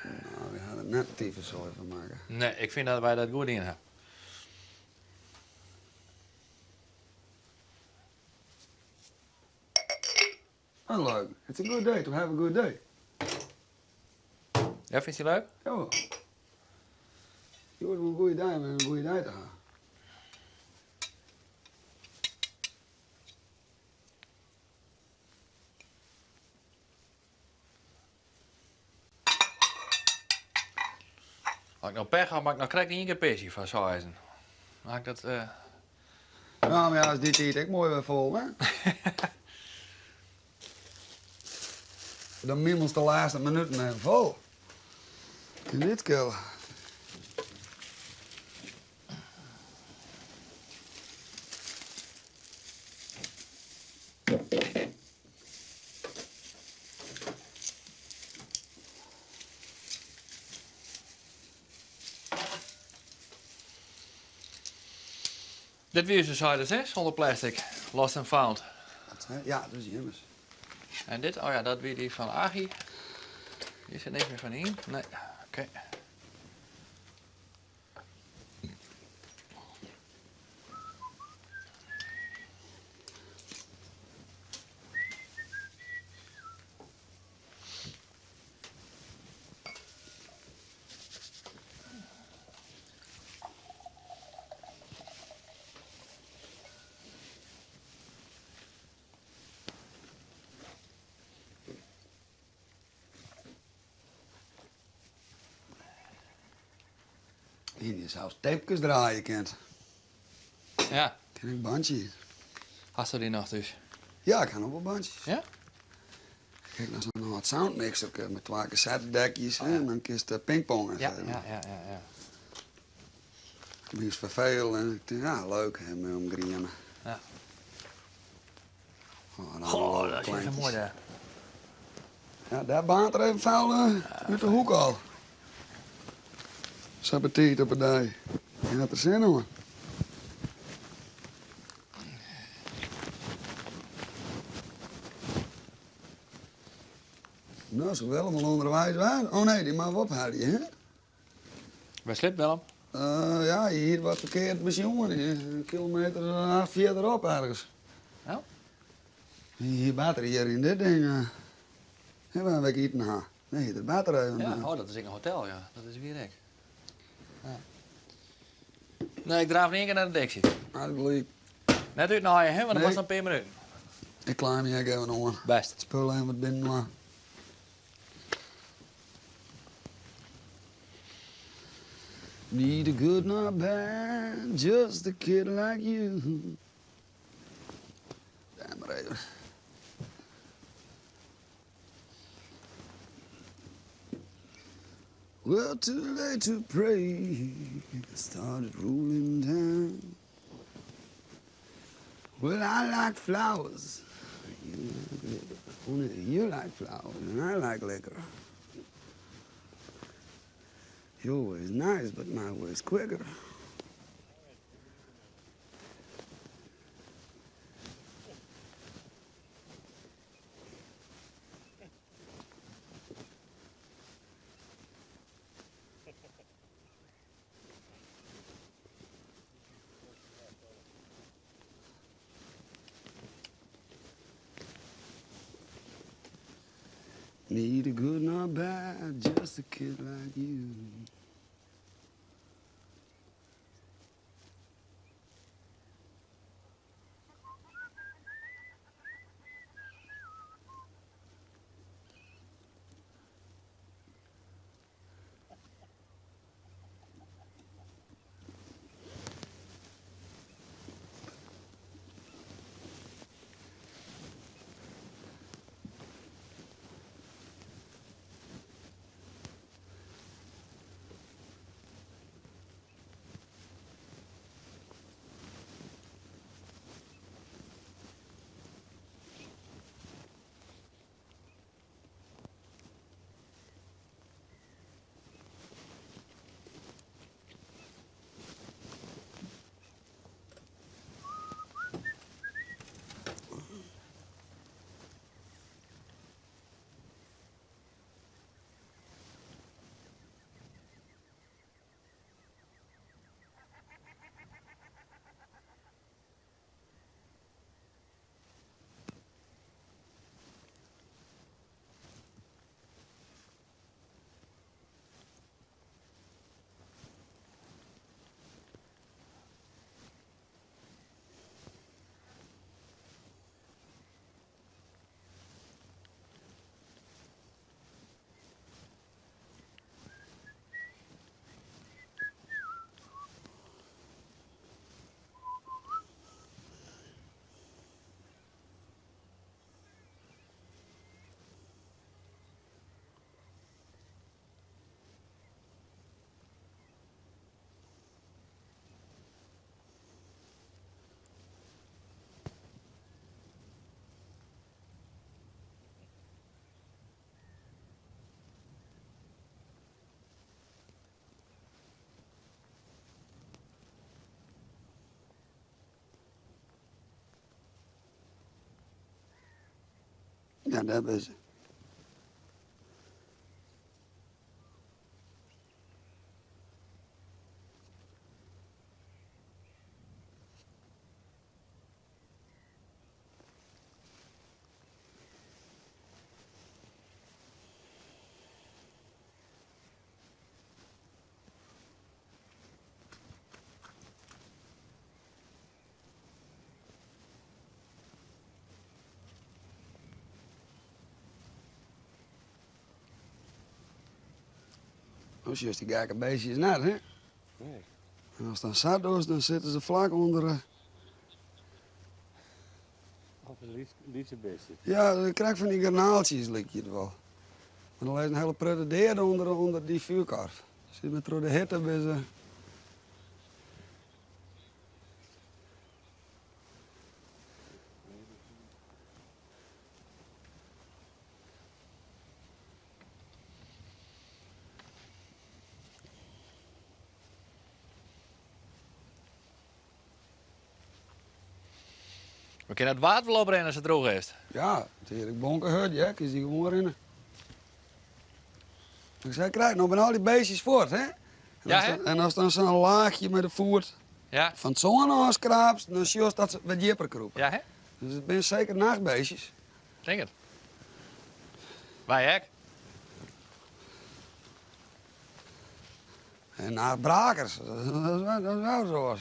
Nou, we ha der net tyfussoai fan makke. Nee, ik fyn dat wy dat goed dien ha. Oh, leuk. It's a good day to have a good day. Ja, fynst dy leuk? Ja. Hjoed wol in goede dei om in goede dei te hawwen. As ik no pech ha, moat ik noch krekt ien kear pisje foar seizen. Dan ha ik dat. Uh... Ja, mar ja, is dy tiid ek moai wer fol, hè? Dan miemelst de lêste minuten even fol. Kin dit skele. Dit wie ús Sider 6 sûnder plastic, lost and found. Ja, dat is jimmers. En dit, oh ja, dat wie dy fan Aggie. Hjir sit niks mear fan yn. Nee, oké. Hien je sels tapekes draaie kind. Ja. Kin ik bandje. Hast dy noch thús? Ja, ik ha noch wol bandjes. Ja? Kijk noch sa'n âld soundmixer mei twa kassettedekjes oh, ja. en dan kinst pingpongen. Ja, ja, ja, ja, ja. Ik wie ferfeeld en ik tink, ja, leuk, hè, mei omgrieme. Ja. Oh, oh, dat is moai dêr. Ja, dêr baarnt er even foul út de hoek al. Sa betiid op 'e dei. Hy hat der sin oan. No, soe Willem al ûnderweis wêze? Oh nee, dy moatte we ophelje, hè? Wêr slipt Willem? Uh, ja, hy hie wat ferkeard besjoen. In kilometer acht fierderop ergens. Oh. Hy hie better hjir yn dit ding. Uh, wêr we iten ha. Nee, der better even. Ja, oh, dat is ek in hotel, ja. Dat is wier ek. Ja. Nee, ik draaf yn ien kear nei de Dixie. Gelyk. Net útnaaie, hè, want dat moat noch in pear minuten. Ik klaai my ek even oan. Bêst. It spul even wat binneninoar. Neither good nor bad, just a kid like you. Dêr mar even. Well, too late to pray, started rolling down. Well, I like flowers. You like liquor. Only you like flowers, and I like liquor. Your way's nice, but my way's quicker. Neither good nor bad, just a kid like you. Ja, dêr binne se. No sjochst dy gekke beestjes net, hè? Nee. En ast dan sa dochst, dan sitte se flak ûnder. Of in lytse bistje. Ja, krekt fan dy garnaaltsjes lykje it wol. Mar der leit in hiele protte deade ûnder dy fjoerkorf. Sit mar troch de hitte binne se. We kinne it waad wol oprinne as it drûch is. Ja, it is ek bonkehurd, ja, kinst dy gewoan rinne. Ik sei, krij, no binne al dy beestjes fuort, hè? En Ja, as hè? dan, en ast dan sa'n laachje mei de foet Ja. fan it sân ôfskraapst, dan sjochst dat se wat djipper krûpe. Ja, hè? Dus it binne seker nachtbeestjes. Tink it. Wy ek. En nachtbrakers, dat is wel zoals.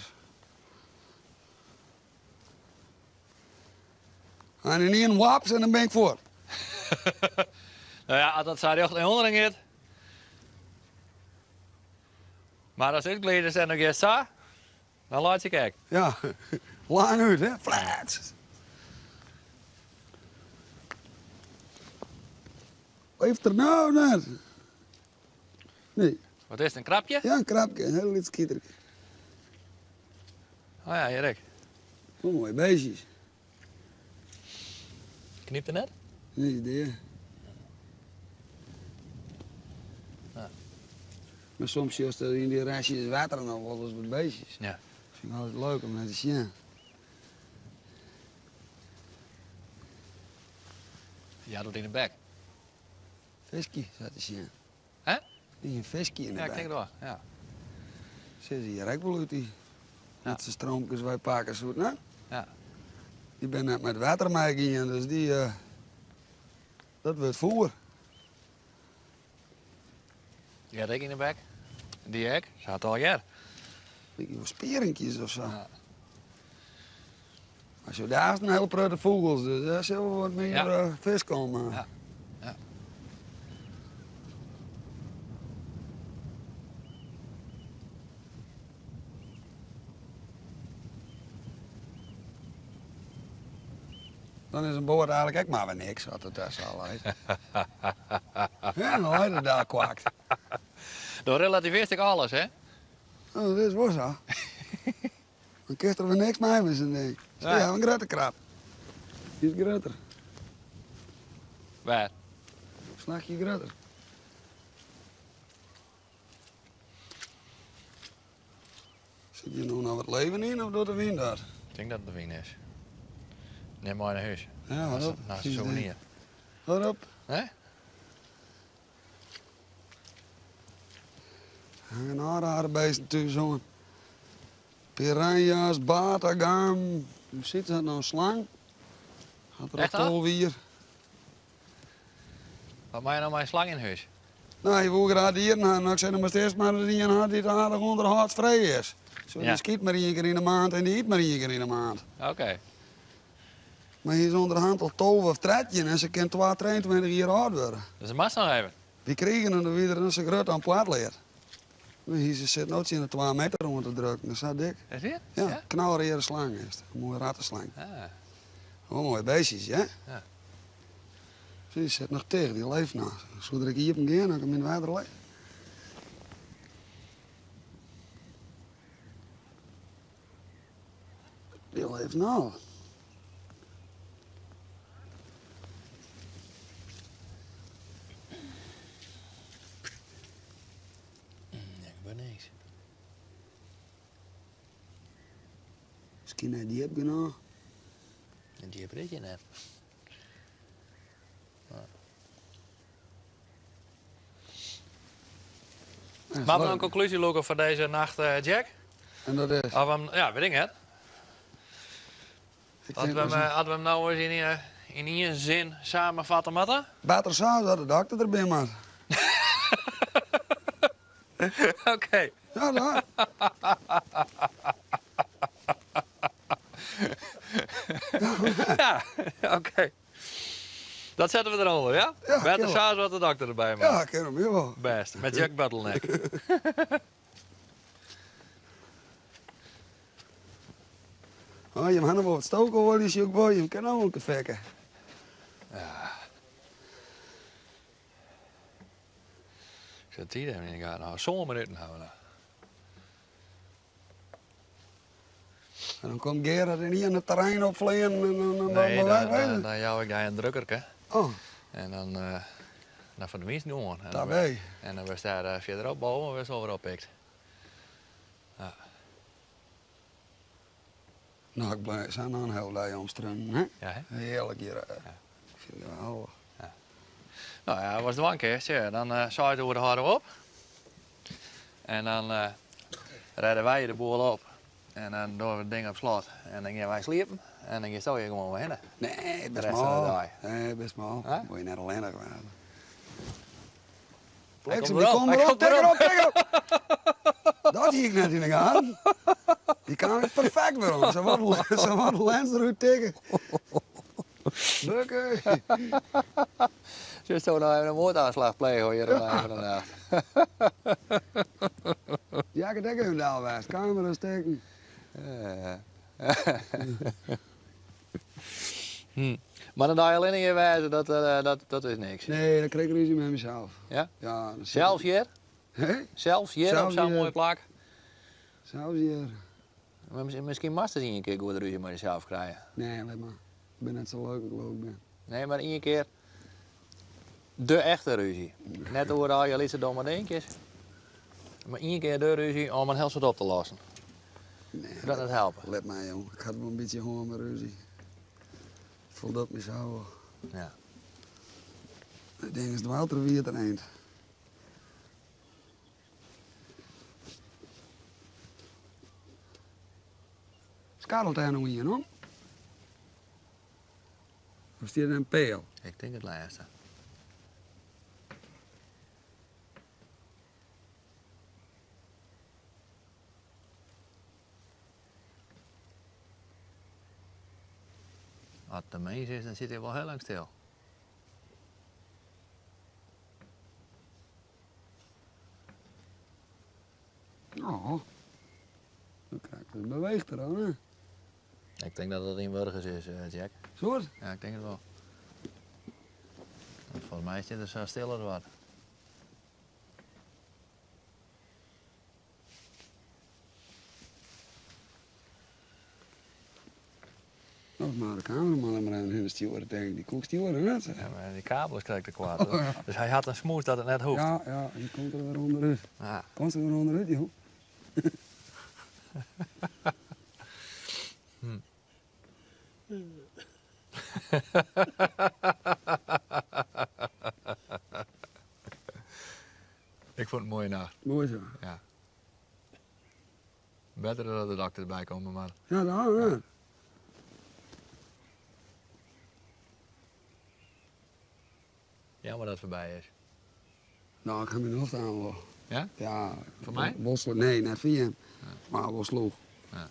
En in ien waps en dan bin ik fuort. Nou ja, as dat sa rjocht nei ûnderen giet. Mar as útglidest en do giest sa, dan laitsje ik ek. Ja, lang út, hè? Flats. Leeft er nou net? Nee. Wat is it, in krabke? Ja, in krabke, in hiel lyts skiterke. Oh ja, hjir ek. Oh, moaie beestjes. Knypt er net? Nee, is dea. Ja. Mar soms sjochst der yn dy restjes wetter noch wolris wat beestjes. Ja. Fyn ik altyd leuk om nei te sjen. Ja, docht yn de bek. Fiskje, sa te sjen. Hè? In fiskje yn de Ja, ik tink it wol, ja. Sizze hjir ek wol út dy lytse streamkes wy pakke soe, ne? Ja. Dy binne net mei it wetter meigien, dus dy, dat wurdt foer. Dy hat ek yn de bek. Dy ek, se hat allegear. Lykje wol spierinkjes of sa. Ja. Mar sjoch, dêr is in hiele protte fûgels, dus dêr sil wol wat mear Ja. fisk komme. Ja. Ja. Dan is in boat eigenlik ek mar wer niks, as it dêr sa leit. Ja, dan leit it dêr kwakt. Do relativearrest ek alles, hè? Oh, dat is wol sa. Dan kinst der wer niks mei mei sa'n ding. Nee. Ja, in grutte krab. Dy is grutter. Wêr? Slachje grutter. Sit hjir no noch wat leven yn of docht de wyn dat? Ik tink dat it de wyn is. Nim mei nei hús. Ja, wat op. Nei in souvenir. Wat op. Hè? Hangen rare beesten thús oan. Piranha's, baardagaam. Hoe sit dat nou, slang? Hat er al Echt waar? 12 jier. Wat mei je no mei in slang yn hús? No, hy woe graach dieren ha. No, ik sei, dan moatst earst mar ris ien ha dy't aardich ûnderhâldsfrij is. Zo, Ja. dy skyt mar ien kear yn 'e maand en dy yt mar ien kear yn 'e maand. Oké. Mar hy is ûnderhand al 12 of 13 en se kin twa, 23 jier âld wurde. Dus dat moatst noch even. Wy krigen him, doe wie er net sa grut as in poatlead. Hy sit no tsjin de 2 meter oan te drukken, sa dik. Is dit? Ja, knalreade slang is it. In moaie ratteslang. Ah. Wol moaie beestjes, hè? Ja. Dy sit noch ticht, dy leeft noch. Soe er ek iepen gean as ik him yn it wetter lit? Dy leeft noch. Der gebeurt niks. Miskien net djip genôch. En djip rit je net. Moatte we in konklúzje lûke foar dizze nacht, Jack? En dat is? Of hem, ja, wit ik net. As we him, as we him no ris yn, yn ien sin samenfatte moatte? Better sa dat de dokter der bin moat. Oké. Ja, dat. Ja, oké. Dat sette we derûnder, ja? Ja, Better kin sa as wat de dokter derby moat. Ja, kin him wol. Bêst, met Jack Bottleneck. Oh, jim ha noch wol wat stookoalje, sjoch ik wol. Jim kinne noch wol in kafeke. Ja. Ik sil de tiid even yn de gaten hâlde. Sân minuten hawwe we noch. En dan komt Gerard en ien it terrein opfleanen en dan, dan, Nee, dan, dan, dan, dan, dan jou ik dy in drukkerke. Oh. En dan, uh, dan ferdwynst gewoan. En dan, Daarbij. en dan wurdst dêr uh, fierderop boven wurdst wol wer oppikt. Ja. Nou, ik blij sa noch in hiele dei omstrunen, hè? Ja, hè? Hearlik hjir. eh. Ja. Ik fyn it geweldich. Ja. Nou ja, watst dwaan kinst, ja, dan uh, seis oere hâlde we op. En dan uh, rêde wy de boel op. En dan dogge we it ding op slot. En dan gean wy sliepen. En dan giest hjir gewoan wer hinne. Nee, De best rest fan de mal. dei. Nee, best mal. Hè? Wol je net allinnich wêze. Bliksem, dy komt derop, tik erop, tik erop! Dat hie ik net yn de gaten. Dy kaam ek perfekt werom. Sa wat, sa wat de lens derút tikke. Lukke. Zulst zo nou even een moordaanslag plegen hoor, hier aan van de nacht. Ja, ik het ek even del west. Kamera stekken. Mar dan dei allinne hjir wêze, dat, dat, dat is niks. Nee, dan krijg ik ruzie met mezelf. Ja? Ja. Dan Sels hjir? Hè? Sels hjir op sa'n moai plak? Sels hjir. Maar miskien moatst ris ien kear goed rúzje mei dysels krije. Nee, lit mar. Ik bin net sa leuk as ik leuk bin. Nee, mar ien kear de echte rúzje. Net oer al je lytse domme dinkjes. Mar ien kear de rúzje om in hiel soad op te lossen. Nee, Dat net helpe. Lit my, jong. Ik ha it wol in bytsje hân mei rúzje. Foldocht my sa wol. Ja. It ding is dwaalt der wier ter eind. Skarrelt dêr no ien om? Of stiet der in peal? Ik tink it lêste. As it de mins is, dan sit hy wol hiel lang stil. Oh, dan krijgt het beweegt er al, hè? Ik tink dat it yn Wurgens is, eh, Jack. Soort? Ja, ik tink it wol. Want folgens my sit er sa stil as wat. Of mar de kameraman mar even hinne stjoere, tink ik. Dy koe ik stjoere, net? Ja, mar dy kabel is krekt te koart. Oh, ja. Dus hy hat in smoes dat it net hoecht. Ja, ja, hy komt der wer ûnderút. Ja. Komt der wer ûnderút, joh. Ik fûn it in moaie nacht. Moai sa. Ja. Better dat de dokter derby komme mar. Ja, daar, ja. Jammer dat it foarby is. No, ik ha myn nocht oan wol. Ja? Ja. Foar my? Wol sloech. Nee, net foar jim. Mar wol sloech. Ja.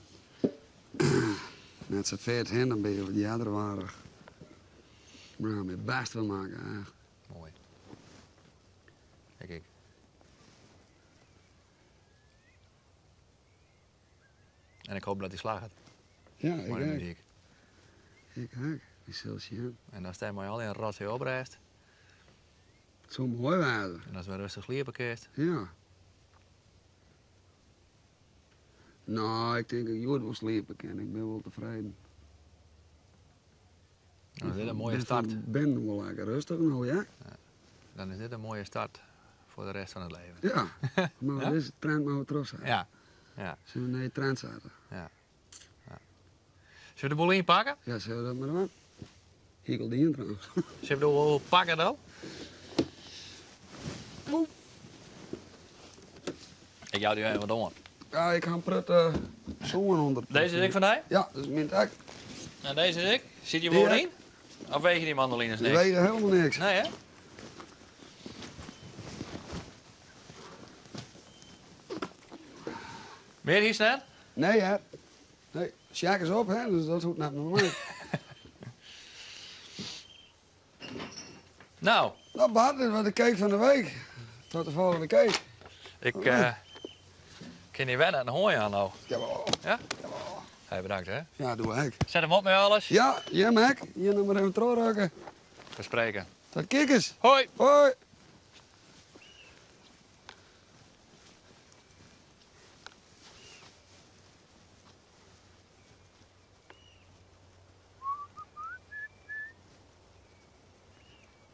Net sa fit, hè, dan binne je wat earder warch. Mar ja, myn bêst fan makke, echt. Moai. Ik ek. En ik hoop dat dy slagget. Ja, ik Mei de ek. muzyk. Ik ek. Wy sille sjen. En dan stean mei al dyn rotsoai oprêst. It soe moai wêze. En ast wer rêstich sliepe kinst. Ja. No, ik tink dat ik hjoed wol sliepe kin. Ik bin wol tefreden. Dan is dit in moaie start. Ik bin wol lekker rêstich no, ja. Dan is dit in moaie start foar de rest fan it leven. Ja, mar ja? dizze trend moatte we trochsette. Ja. Ja. Sille we nije trend sette? Ja. Ja. Sille we de boel ynpakke? Ja, sille we dat mar dwaan. Hie ik al dien trouwens. Sille we de boel pakke dan? Ik jou dy even wat oan. Ja, ik ha in protte soan ûnder. Dizze is ek fan dy? Ja, dat is myn ek. En dizze is ek? Sit hjir wol yn? Of wege dy mandolines niks? Dy wege helemaal niks. Nee, hè? Mear hiest net? Nee, hè. Nee, Sjaak is op, hè, dus dat hoecht net mear. Nou. Nou Bart, dit was de cake fan de week. Tot de folgjende cake. Ik uh, kin dy wer net in hoai oan no. Jawol. Ja? Jawol. Hey, bedankt hè. Ja, doe ik. Set him op mei alles. Ja, jim ek. Jim noch mar even trochrukke. We spreken. Tot kikkers. Hoi. Hoi.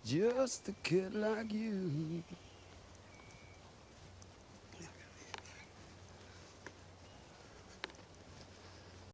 Just a kid like you.